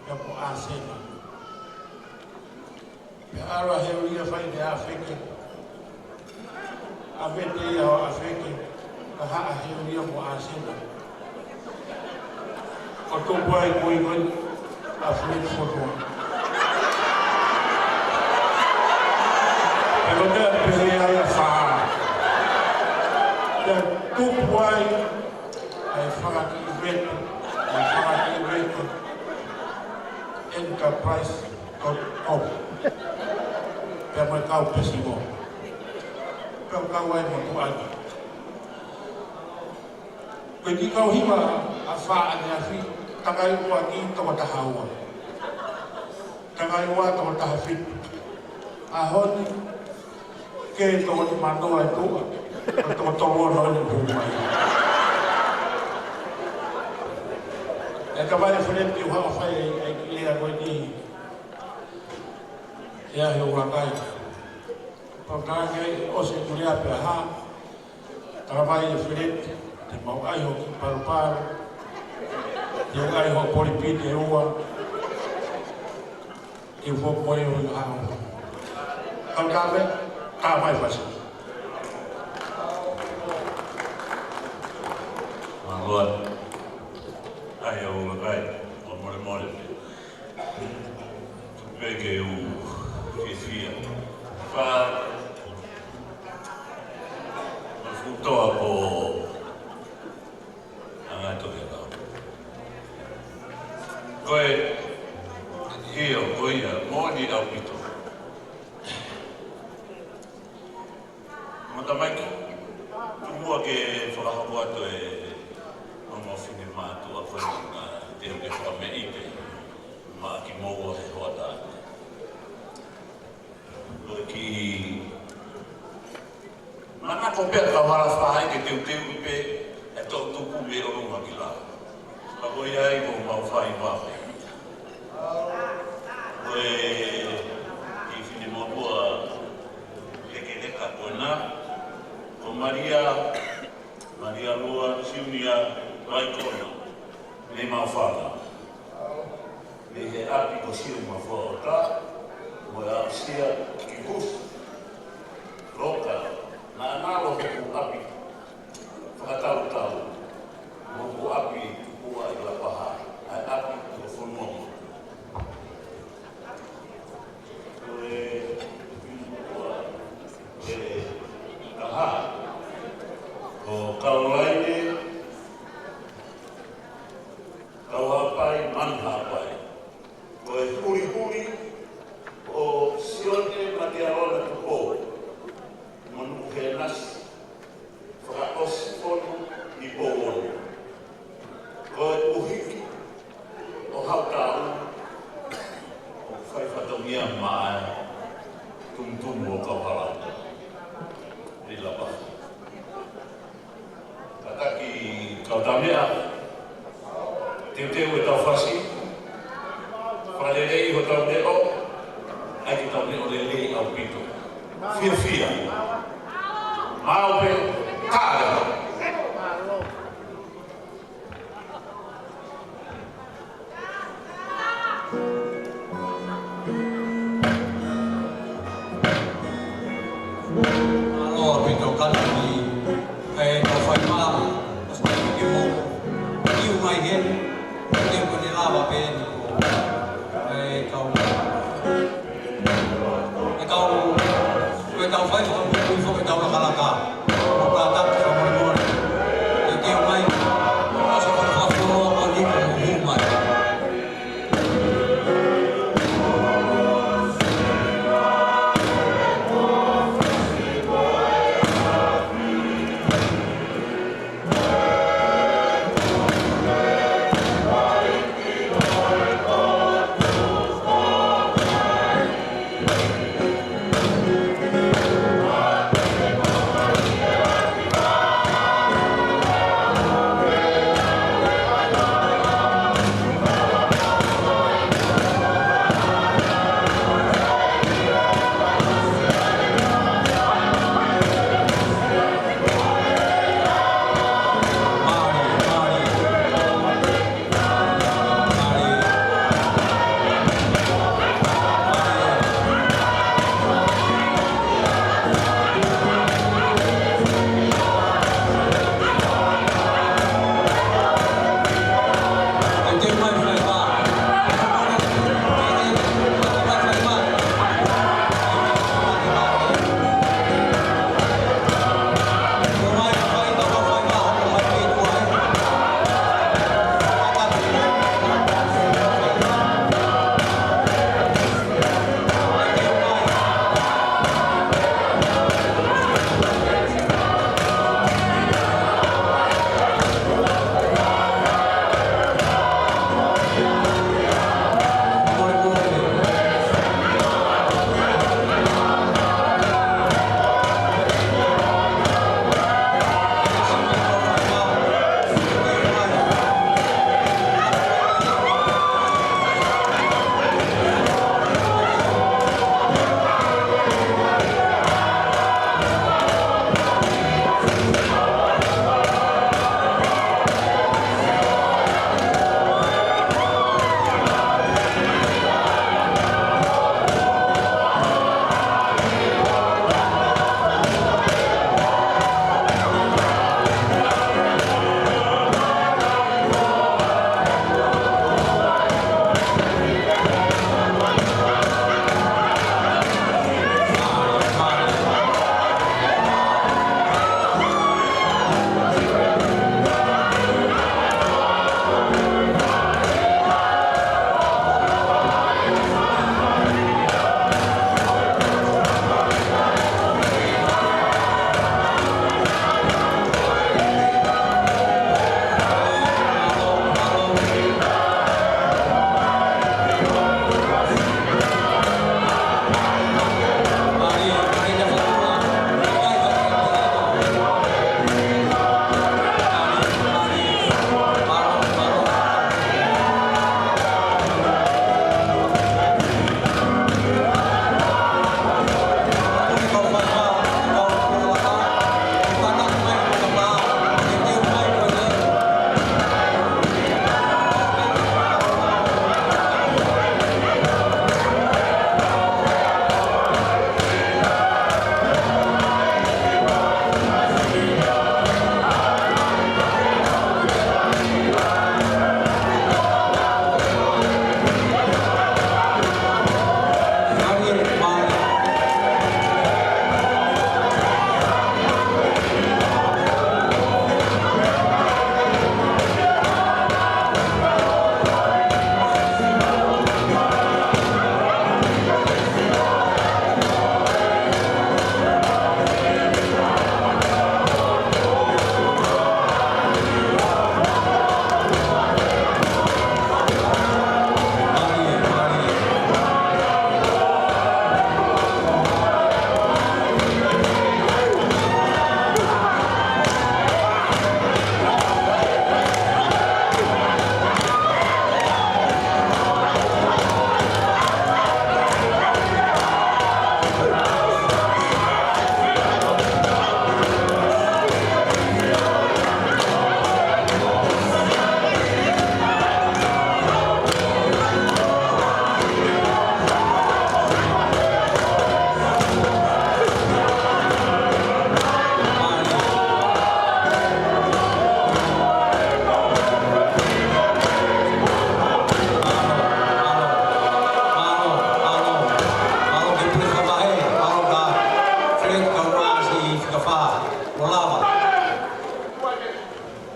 pea ko ʻAsena. Pea ʻalu ʻa Henry ia fai ki ʻAfeke. ʻA Vete ia ʻo ʻAfeke. Ka haʻa he uia mo ʻAsena. ʻO tupu ai ko ē ko ē ʻa Fred Fotua. Pea ko e pehē ai ʻa Fā. Pea tupu ai ʻa e fanga kiʻi vete, ʻa e fanga kiʻi vete, Enterprise dot com. Pea mo e kau pēsimo. Pea kau ai mo Tuʻani. Ko e kiʻi kau hiva ʻa Fā ʻaneafi, takai ua ki toko taha ua. Takai ua toko taha fitu. ʻAho ni, ke toko nima noa e tuʻa, ko e toko tolu noa ni hū mai. ʻE ka vai fale ki uha o fai ai, ai ki lea ko eni. ʻE a he ua kai. Pau ka ke ʻosi e kulea pea hā. Talavai e Feleti, te mau ʻai hoʻo kiʻi palupalu, te u ʻai hoʻo polipine ʻe ua, ke u foki mo e ʻuhinga hao. Kau tave, tā mai fasi. Mālō. ʻAi au ua kai, ʻo molemole. Tuku pē ke u fiefia. Fā, ma futoa ko anga toke kau. Ko e, ʻio, ko ia, moʻoni ʻaupito. Mo tamaiki, tuku muʻa ke fakahoko atu e ongo fine mātuʻa ko ē naʻa teu ke fakameʻite maʻa kimoua he hoʻatā. Ko e kiʻi manako pē ʻa Kauhala Fā ke teuteu pē e toʻutupu mei ʻolunga ki lalo. Ka ko ia ai ko mau fai vape. Ko e kiʻi finemotuʻa lekeleka ko ena, ko Malia, Malia Lua Junior Vaikona, mei Maʻufanga. Mei he ʻapi ko Siu Mafuaʻota, mo e aʻusia ki Kusi. Loka, naʻa na ʻalu hoku ʻapi fakatautau, mo hoku ʻapi tupuʻa ʻi Lapaha, ʻa e ʻapi ko Fonua mo. Ko e, ko e, aha, ko Caroline, Kauhapai, Manuhapai. Ko e hulihuli ʻo Sione Mateaola Tupou, Manuʻuhenasi, fakaʻosi fono ʻi Pouono. Ko e uhiki ʻo Hautau, ʻo fai fatongia maʻa e tumutumu ʻo Kauhala ʻi Lapaha. Kātaki kau taumeʻa, teuteu e tau fasi, fakalelei hotau leʻo, ʻai ke tau leʻo lelei ʻaupito. Fiefia. Maʻu pē, kālele. Mālō ʻaupito kātaki, ʻe tau fai mā, ʻosi tau ki mo, ki u mai heni, ke u kone lava pē ni ko, ʻe kau, ʻe kau, ʻe kau fai mā, ʻe kau fai mā, ʻe kau lakalaka, ʻo kātaki fakamolemole, ke u mai, ʻosi fakafulo, ʻo ni ko u mai.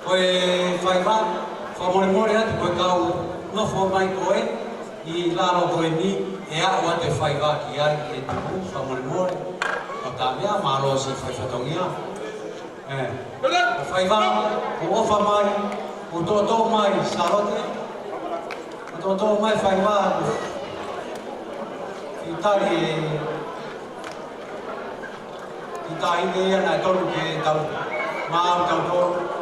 Ko e faiva, fakamolemole atu ko e kau nofo mai ko ē ʻi lalo ko eni, ʻe aʻu atu e faiva ki ai ʻe tuku, fakamolemole. Ko tā meʻa, mālō siʻi faifatongia. ʻE, ko e faiva, ʻoku ʻofa mai, ʻoku toʻotoʻo mai, Sālote. ʻOku toʻotoʻo mai faiva, ʻoku fitali e ʻi taʻahine ia naʻe tonu ke tau maʻu tautolu.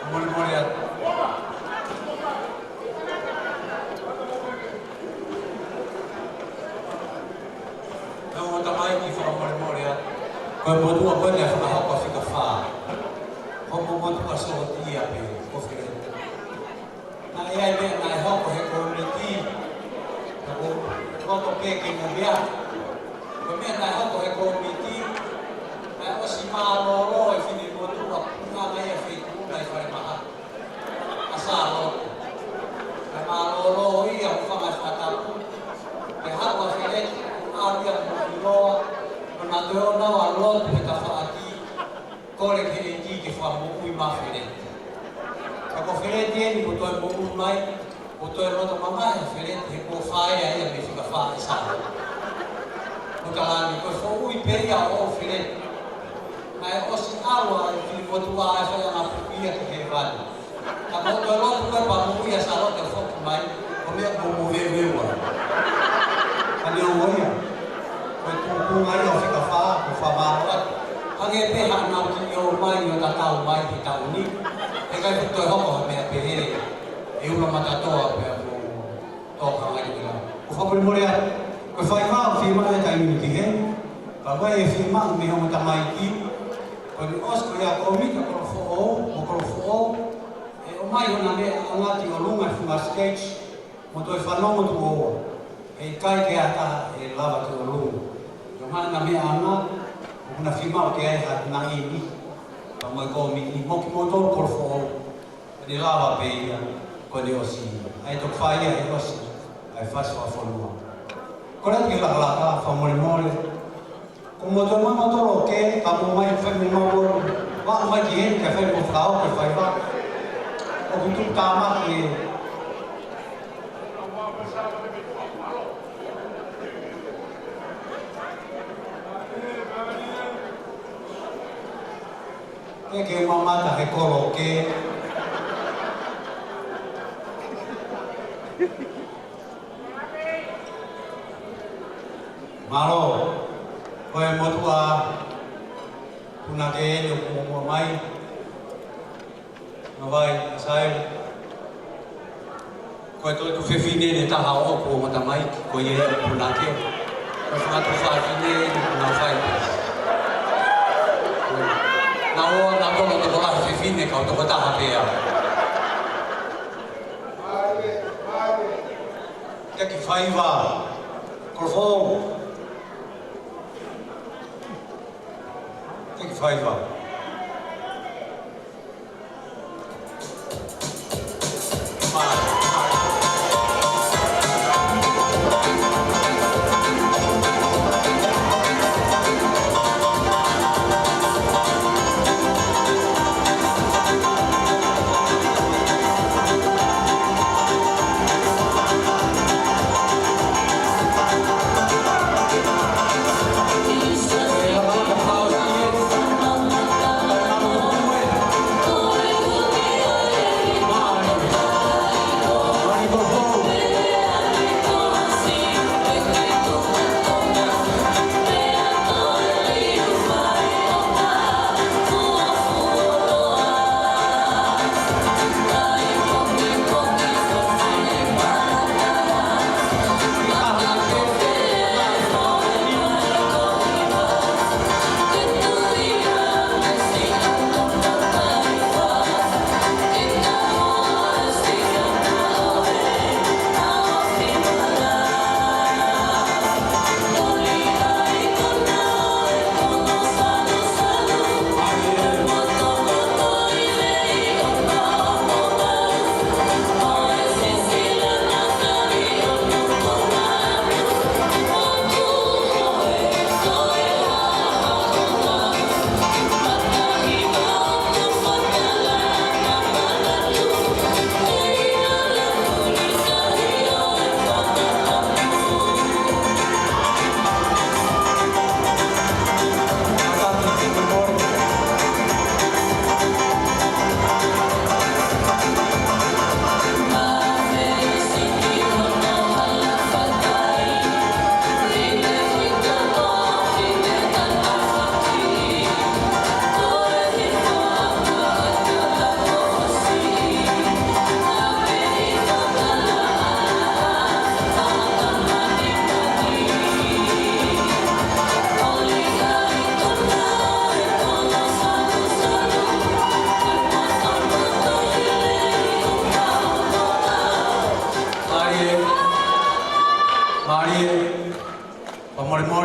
Molemole atu. Naʻa mo tamaiki fakamolemole atu. Ko e motuʻa ko ē naʻe fakahoko ʻa Fika Fā. Ko homo motuʻa sōtia pē, ko Feleti. Naʻe ʻi ai e meʻa naʻe hoko he kōmiti, ka ko e loto pē ke mo meʻa. Ko e meʻa naʻe hoko he kōmiti, naʻe ʻosi mālōlō e finemotuʻa ʻoku ʻi ai e feituʻu ʻi Falemaha, ʻa Sālote. Naʻe mālōlō ia ʻo fanga fakatapu. Naʻe haʻu ʻa Feleti, ʻalu ia mo ʻIloa, ʻo na toe ō naua ʻo lotu he tafaʻaki. Kole ki he ʻEiki ke fakamoʻui mai ʻa Feleti. Ka ko Feleti eni kuo toe moʻui mai, kuo toe loto mamahi ʻa Feleti he kuo fai ʻa ia mei Fika Fā ʻe Sālote. Ko e tala eni, ko e foʻui pē ia ʻo Feleti. Naʻe ʻosi ʻalu ʻa e finemotuʻa ʻa e fai ʻa e ngaahi puke ia ki hēvani. Ka ko e toe lotu ko ē pea moʻui ʻa Sālote ʻo foki mai, ko e meʻa kuo mou veuveu ai. Ka neongo ia, ko e tuʻunga ia ʻo Fika Fā, ko e fakamālō atu. Hangē pē haʻanau kiʻi ō mai ʻo tatau mai he taʻu ni. He ʻikai ke toe hoko ha meʻa pehē, ʻe ula matatoa pea mo tō ka ngai ila. Ko e fakamolemole atu. Ko e faiva ʻoku fiemaʻu he taimi ni ki heni. Ka ko e fiemaʻu mei homo tamaiki. Ko eni ʻosi ko ia kōmiti ʻa Kolofoʻou, mo Kolofoʻou. ʻE ʻomai hona meʻaʻanga ki ʻolunga he funga stage, mo toe fanongo tuʻo ua. He ʻikai ke ʻi ai ha taha ʻe lava ki ʻolunga. ʻE ʻomai hona meʻaʻanga, ʻoku na fiemaʻu ke ʻi ai ha naʻini, pea mo e kōmiti, mo kimoutolu Kolofoʻou, ʻe lava pē ia, ko eni ʻosi ia. ʻA ia toki fai ia he ʻosi ʻa e fasi fakafonua. Kole atu ki he lakalaka, fakamolemole. Ko moutolu, moutolu ʻoku ke, ka mou mai fai mo mautolu. Ua mai ki heni kae fai mo fakaʻau ke faiva. ʻOku tuʻutāmaki ē. Ke ke mamata he koloke. Mālō, ko e motuʻa punake eni ʻoku muʻomuʻa mai. Ngāue ʻa Saelu. Ko e toetuʻu fefine ʻe taha ʻoku ʻo tamaiki, ko ia ʻoku punake. Ko e fanga tuʻu fefine eni ʻoku nau fai. Naʻa ʻoku nau tokolahi fefine, kau tokotaha pē au. Take five. Kolofoʻou. Take five.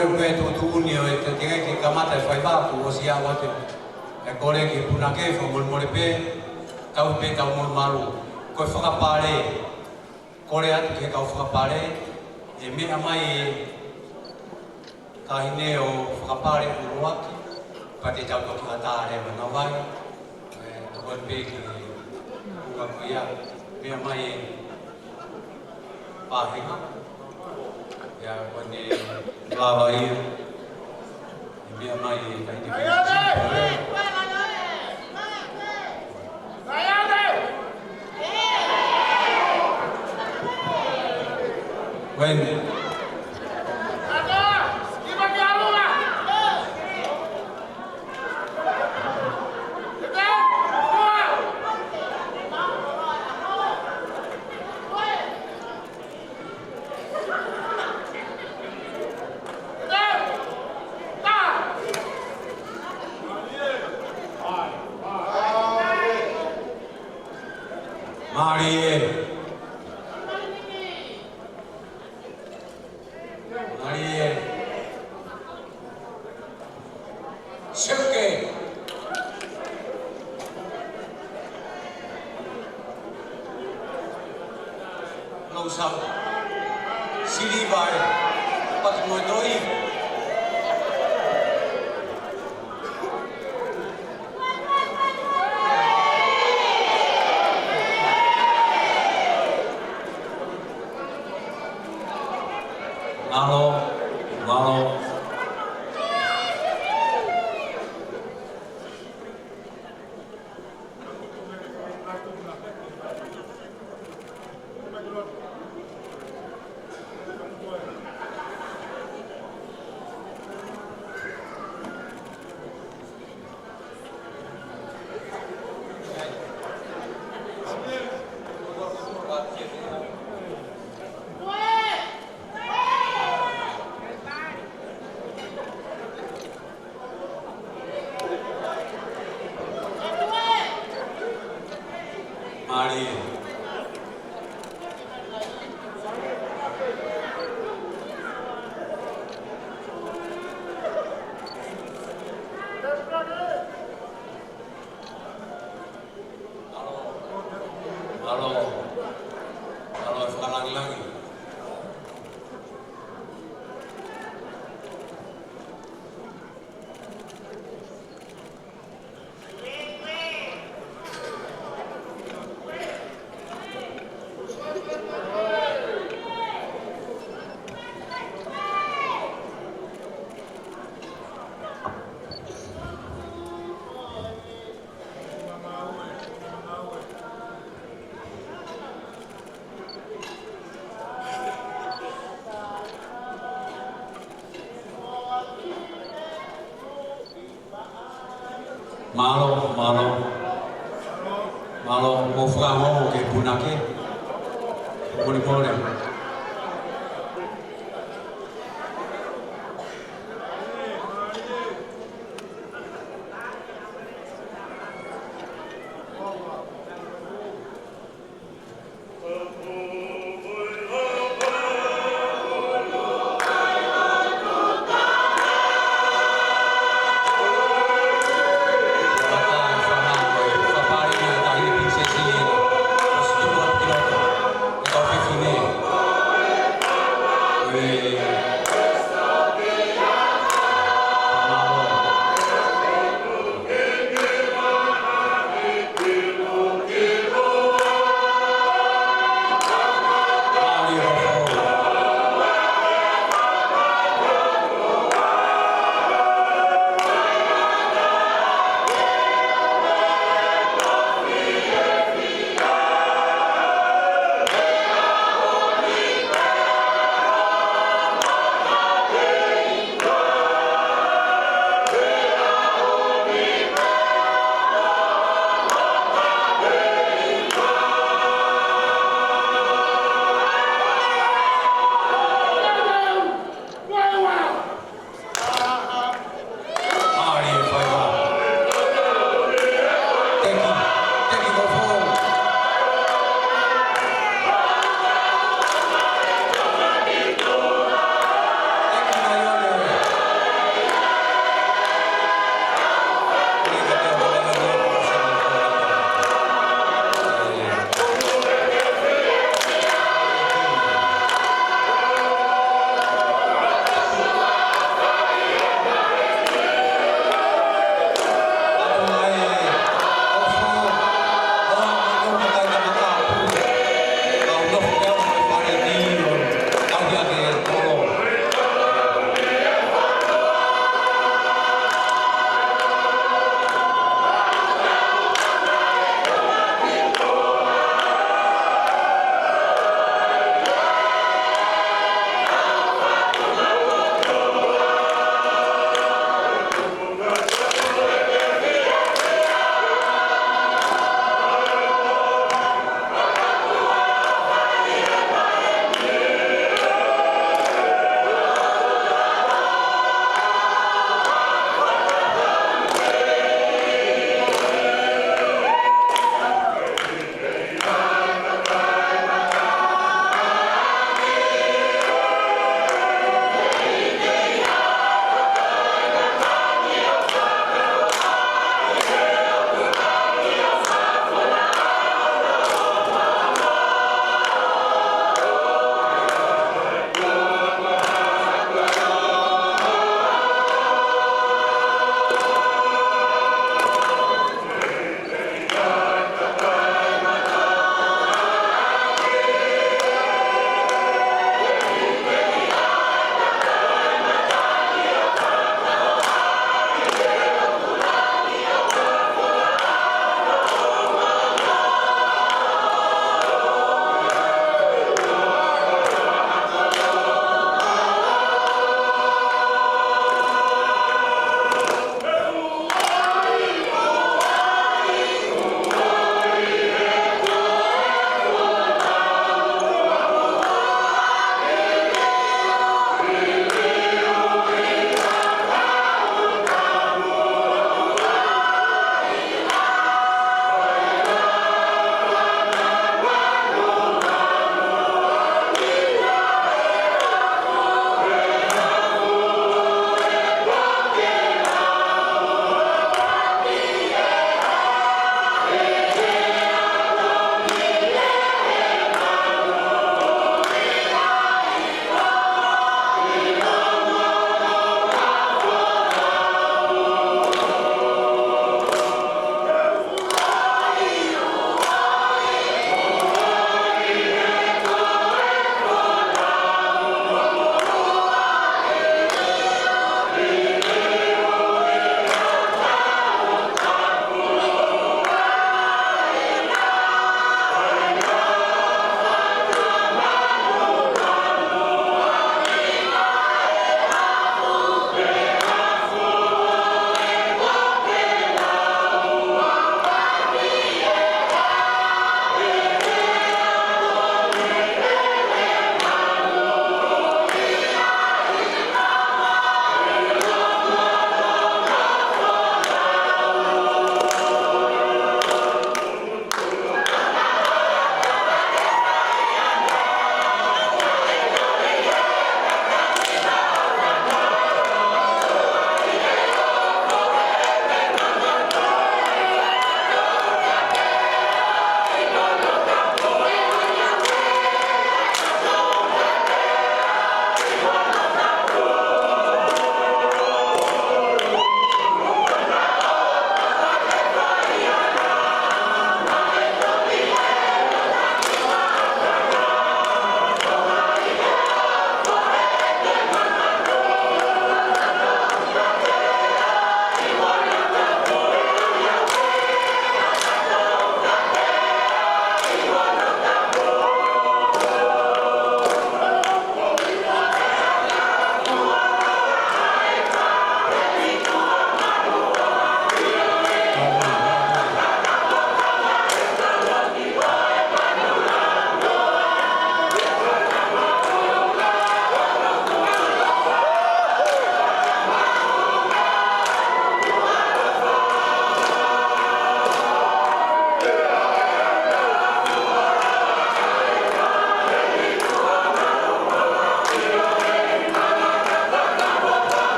Pea tuʻutuʻuni ʻo e tetenga ke kamata e faiva, kuo ʻosi ʻalu atu e kole ki he punake, fakamolemole pē, tau pē tau molumalu. Ko e fakapale, kole atu ki he kau fakapale, ʻe meʻa mai e taʻahine ʻo fakapale ʻuluaki, pea te tau toki ʻatā leva nau ai, ʻe tokoni pē ki he ʻuluaki ia, meʻa mai e pāhenga. ʻIa, ko ʻene lava ia. ʻE meʻa mai e taʻahine. When Mālie. Mālie. Seuke. Lousau. Siliva ē. Pati mo e toi. Mālō, mālō. Mālie. Mālō. Mālō e fakalāngilangi. Mālō, mālō. Mālō, mou fakaongo ki he punake. Molemole.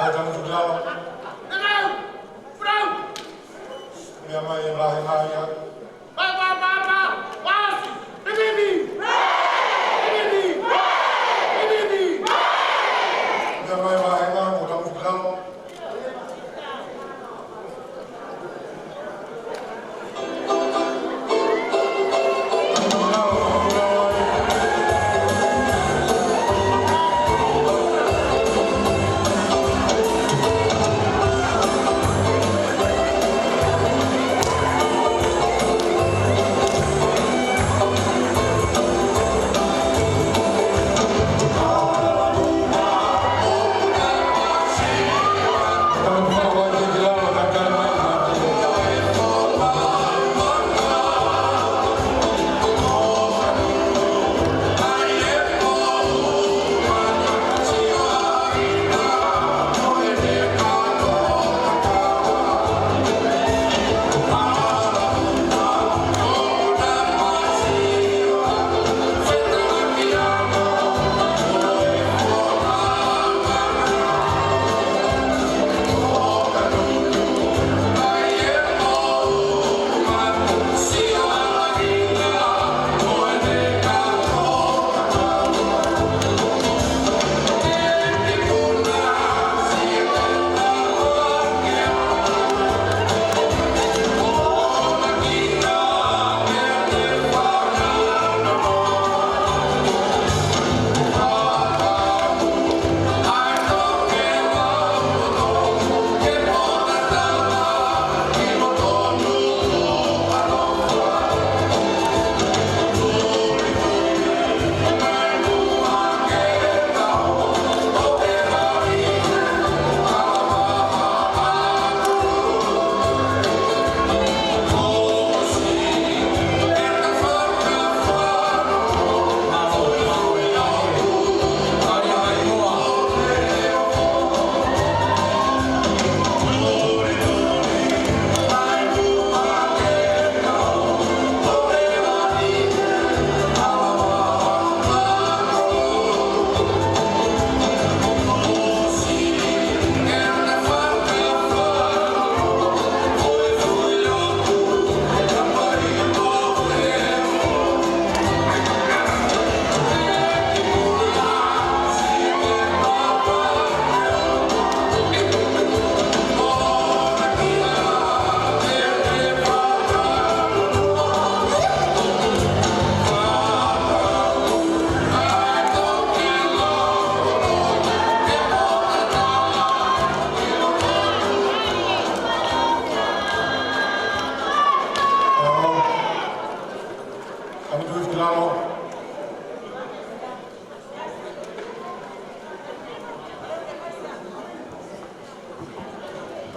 Ai, tangutu ki lalo. Meʻa mai e vāhenga ia. Meʻa mai e vāhenga mo tangutu ki lalo.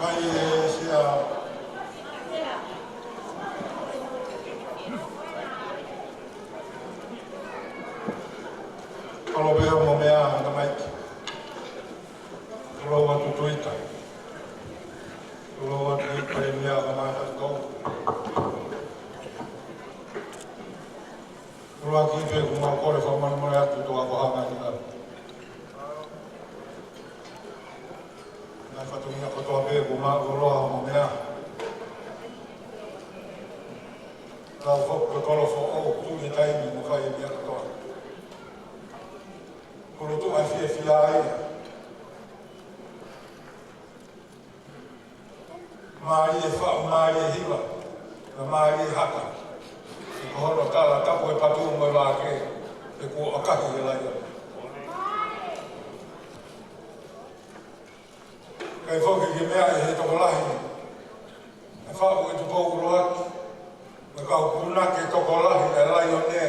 Ai, e, sia. Kalo pea mo meʻa, tamaiki. Kalo atu Tuita. Kalo atu Tuita, e meʻa ka mai ka tau. Kalo atu Tuita, ko mau kole fakamolemole atu to ako hanga ni ka. Naʻe fatongia kotoa pē ko mau koloa mo meʻa. Tau foki ko Kolofoʻou, tuʻu he taimi mo fai e meʻa kotoa. Kolotuʻa fiefia ai. Mālie faʻu, mālie hiva, na mālie haka. Ko hono tala tapu e patu mo e vake, he kuo ʻakahi e laione. Kae foki ke meʻa ʻe he tokolahi, ʻe faʻu e Tupou ʻUluaki, mo e kau punake tokolahi e laione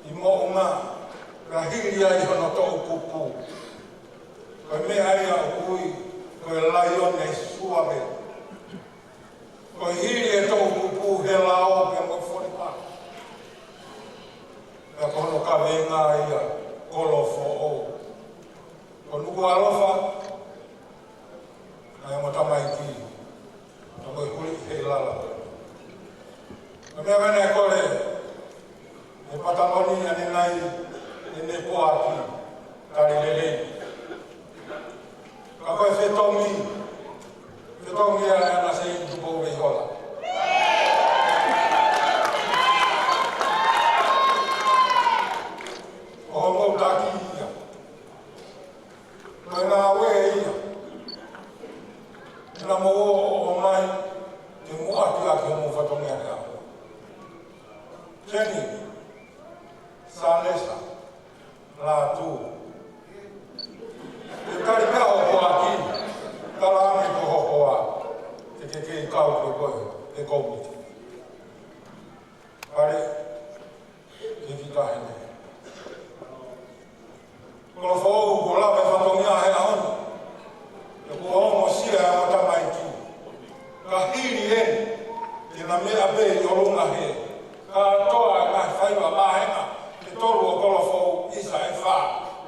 ʻi Moʻunga, ka hili ai hono toʻukupu. Ko e meʻa ia ʻoku ui ko e laione suave. Ko e hili e toʻukupu he lao pea mo e folipa. Pea ko hono kaveinga ia Kolofoʻou. Ko Nukuʻalofa, naʻe ongo tamaiki, naʻe ongo huli he lala. Ko e meʻa naʻe kole, e Patagonia ne nai, ne ne poaki, tali lelei. Ka Ko e fetongi, fetongi ʻa e ʻAna Sēniti Tupou Veihola. Ko hoʻomou taki ia. Ko e ngāue ia. Naʻa mou ō mai ke mou ʻakiʻaki hoʻomou fatongia he ʻaho. Keni, Salesa, Lātū. Ke tali pē ʻa hoʻo aki, tala ange ki ho hoa, ke ke kei kau koe koe he kōmiti. Pale, ke kita heni. Kolofoʻou, kuo lava e fatongia he ʻaho ni. He kuo ongosia ʻa e ongo tamaiki. Ka hili eni, te na meʻa pē ʻi ʻolunga he. Kātoa e ngaahi faiva vāhenga ʻe tolu ʻo Kolofoʻou, ʻisa ʻe fā,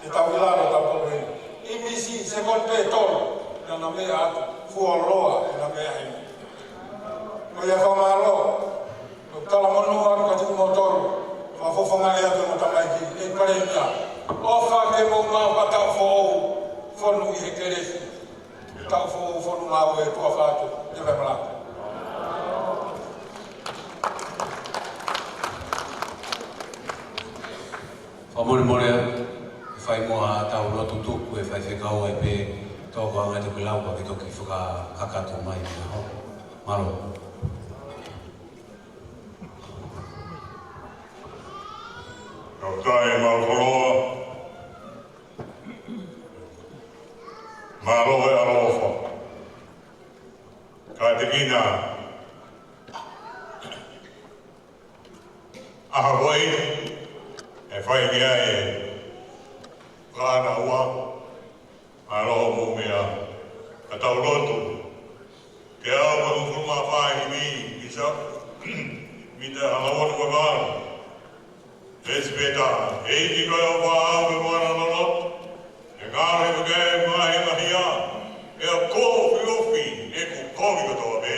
te tau ʻi lalo tau kolo eni. ʻImisi, sekoni pē tolu, naʻa na meʻa atu, fuoloa ʻena meʻa heni. Ko ia fakamālō. ʻOku talamonū atu kiate kimoutolu, fakafofongaʻi atu e ongo tamaiki, ʻEiki Palēmia. ʻOfa ke mou maʻu ha taʻu foʻou, fonu ʻi he kelesi. Taʻu foʻou, fonu maʻu e tuʻa fatu, te pe malaka. Fakamolemole, ʻe fai muʻa ʻetau lotu tuku ʻe he faifekau ai pē, toko anga te ke lau ka ke toki fakakakato mai ʻi he ʻaho. Mālō. Tautai mau koloa. Mālō e ʻaloʻofa. Ka te kina. ʻAho ko eni, ʻe fai ki ai e kānāua. Mālō hoʻomou meʻa, ka tau lotu. Teau hongofulu mā fā himi, ʻisa, mita hongofulu mā valu. Lesipeta, ʻEiki ko e ʻofa ʻaʻau pea mo ʻena loloto. ʻE ngalo he peke e mahi mahia. ʻE ʻofa ofi ofi, ʻeku kovi kotoa pē.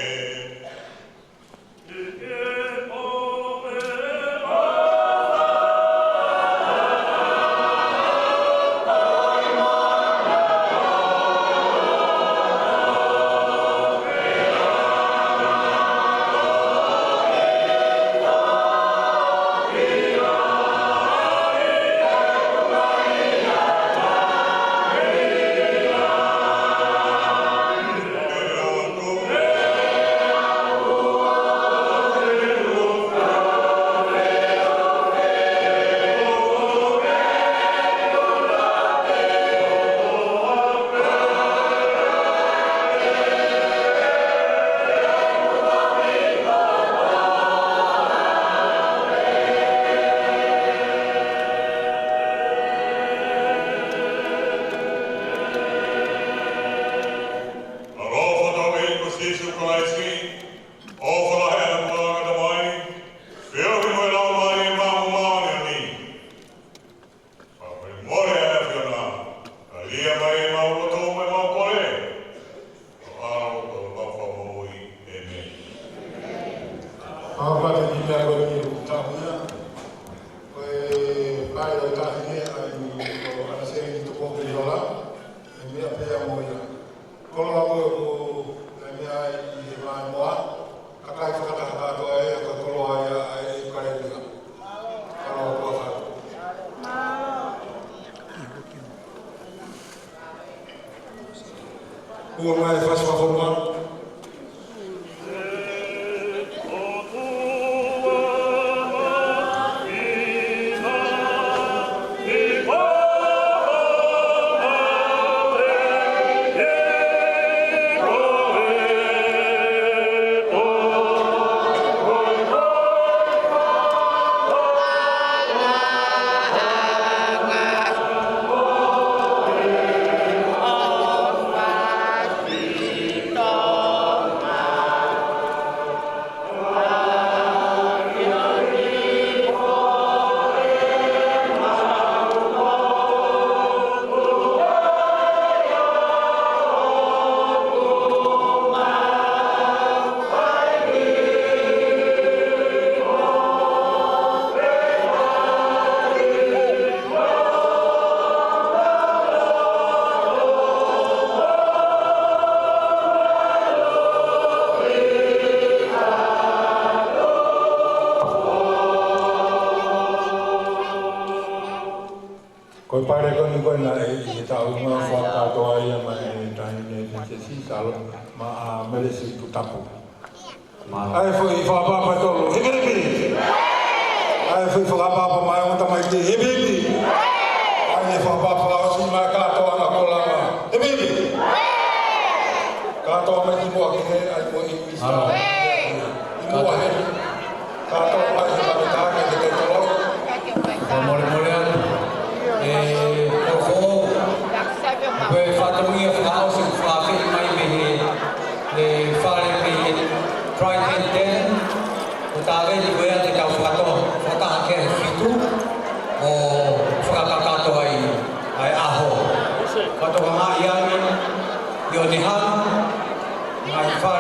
ʻAlofa ʻa hotau ʻEiki ko Sīsū Kalaisi, ʻofa lahi ʻa e ʻOtua ko e Tamai, feohi mo e Laumālie Māʻoniʻoni. Fakamolemole ʻa e ʻAfiona, kalia mai ʻemau loto mo ʻemau kole. ʻO ʻAlo ko homau Fakamoʻui. ʻĒmeni. Mau pate ki he meʻa ko eni ʻoku tau ia. Ko e pae ʻo e taʻahine ʻa ia ko ʻAna Sēniti Tupou Veihola. ʻE meʻa pē ia mo ia. Koloa ko ē ʻoku ne meʻa ai ʻi he māʻimoa, kakai fakataha kātoa ē, ko e koloa ia ʻa e ʻEiki Palēmia. Koloa kuo fai. Kuo mai fasi fakafonua. Pale ko eni ko ena ʻi he taʻu ʻe ua fakakātoa ia maʻa e taʻahine Sesisalo maʻa Melesi Tutapu. ʻA e foʻi fakapapa ʻe tolu. Hipihipi. ʻA e foʻi fakapapa maʻa e ongo tamaiki. Hipihipi. ʻA e fakapapa fakaʻosi maʻa e kātoanga ko lava. Hipihipi. Kātoa mai ki muʻa ki he ʻai ko e misa. ʻI muʻa he. Kātoa mai he fakataha ke te tolo. Fakamolemole atu. ʻE, ko e foʻi. Ko e fatongia fakaʻosi ʻoku fakafeʻiloaki mai mei he, e, fale mei he Pride and Talent. Ko e taleni ko ia te tau fakatoka, fakataha ki he fitu ʻo fakakakato ai ʻa e ʻaho. Fakatokangaʻi ange ʻi ʻOnehunga, ngaahi fale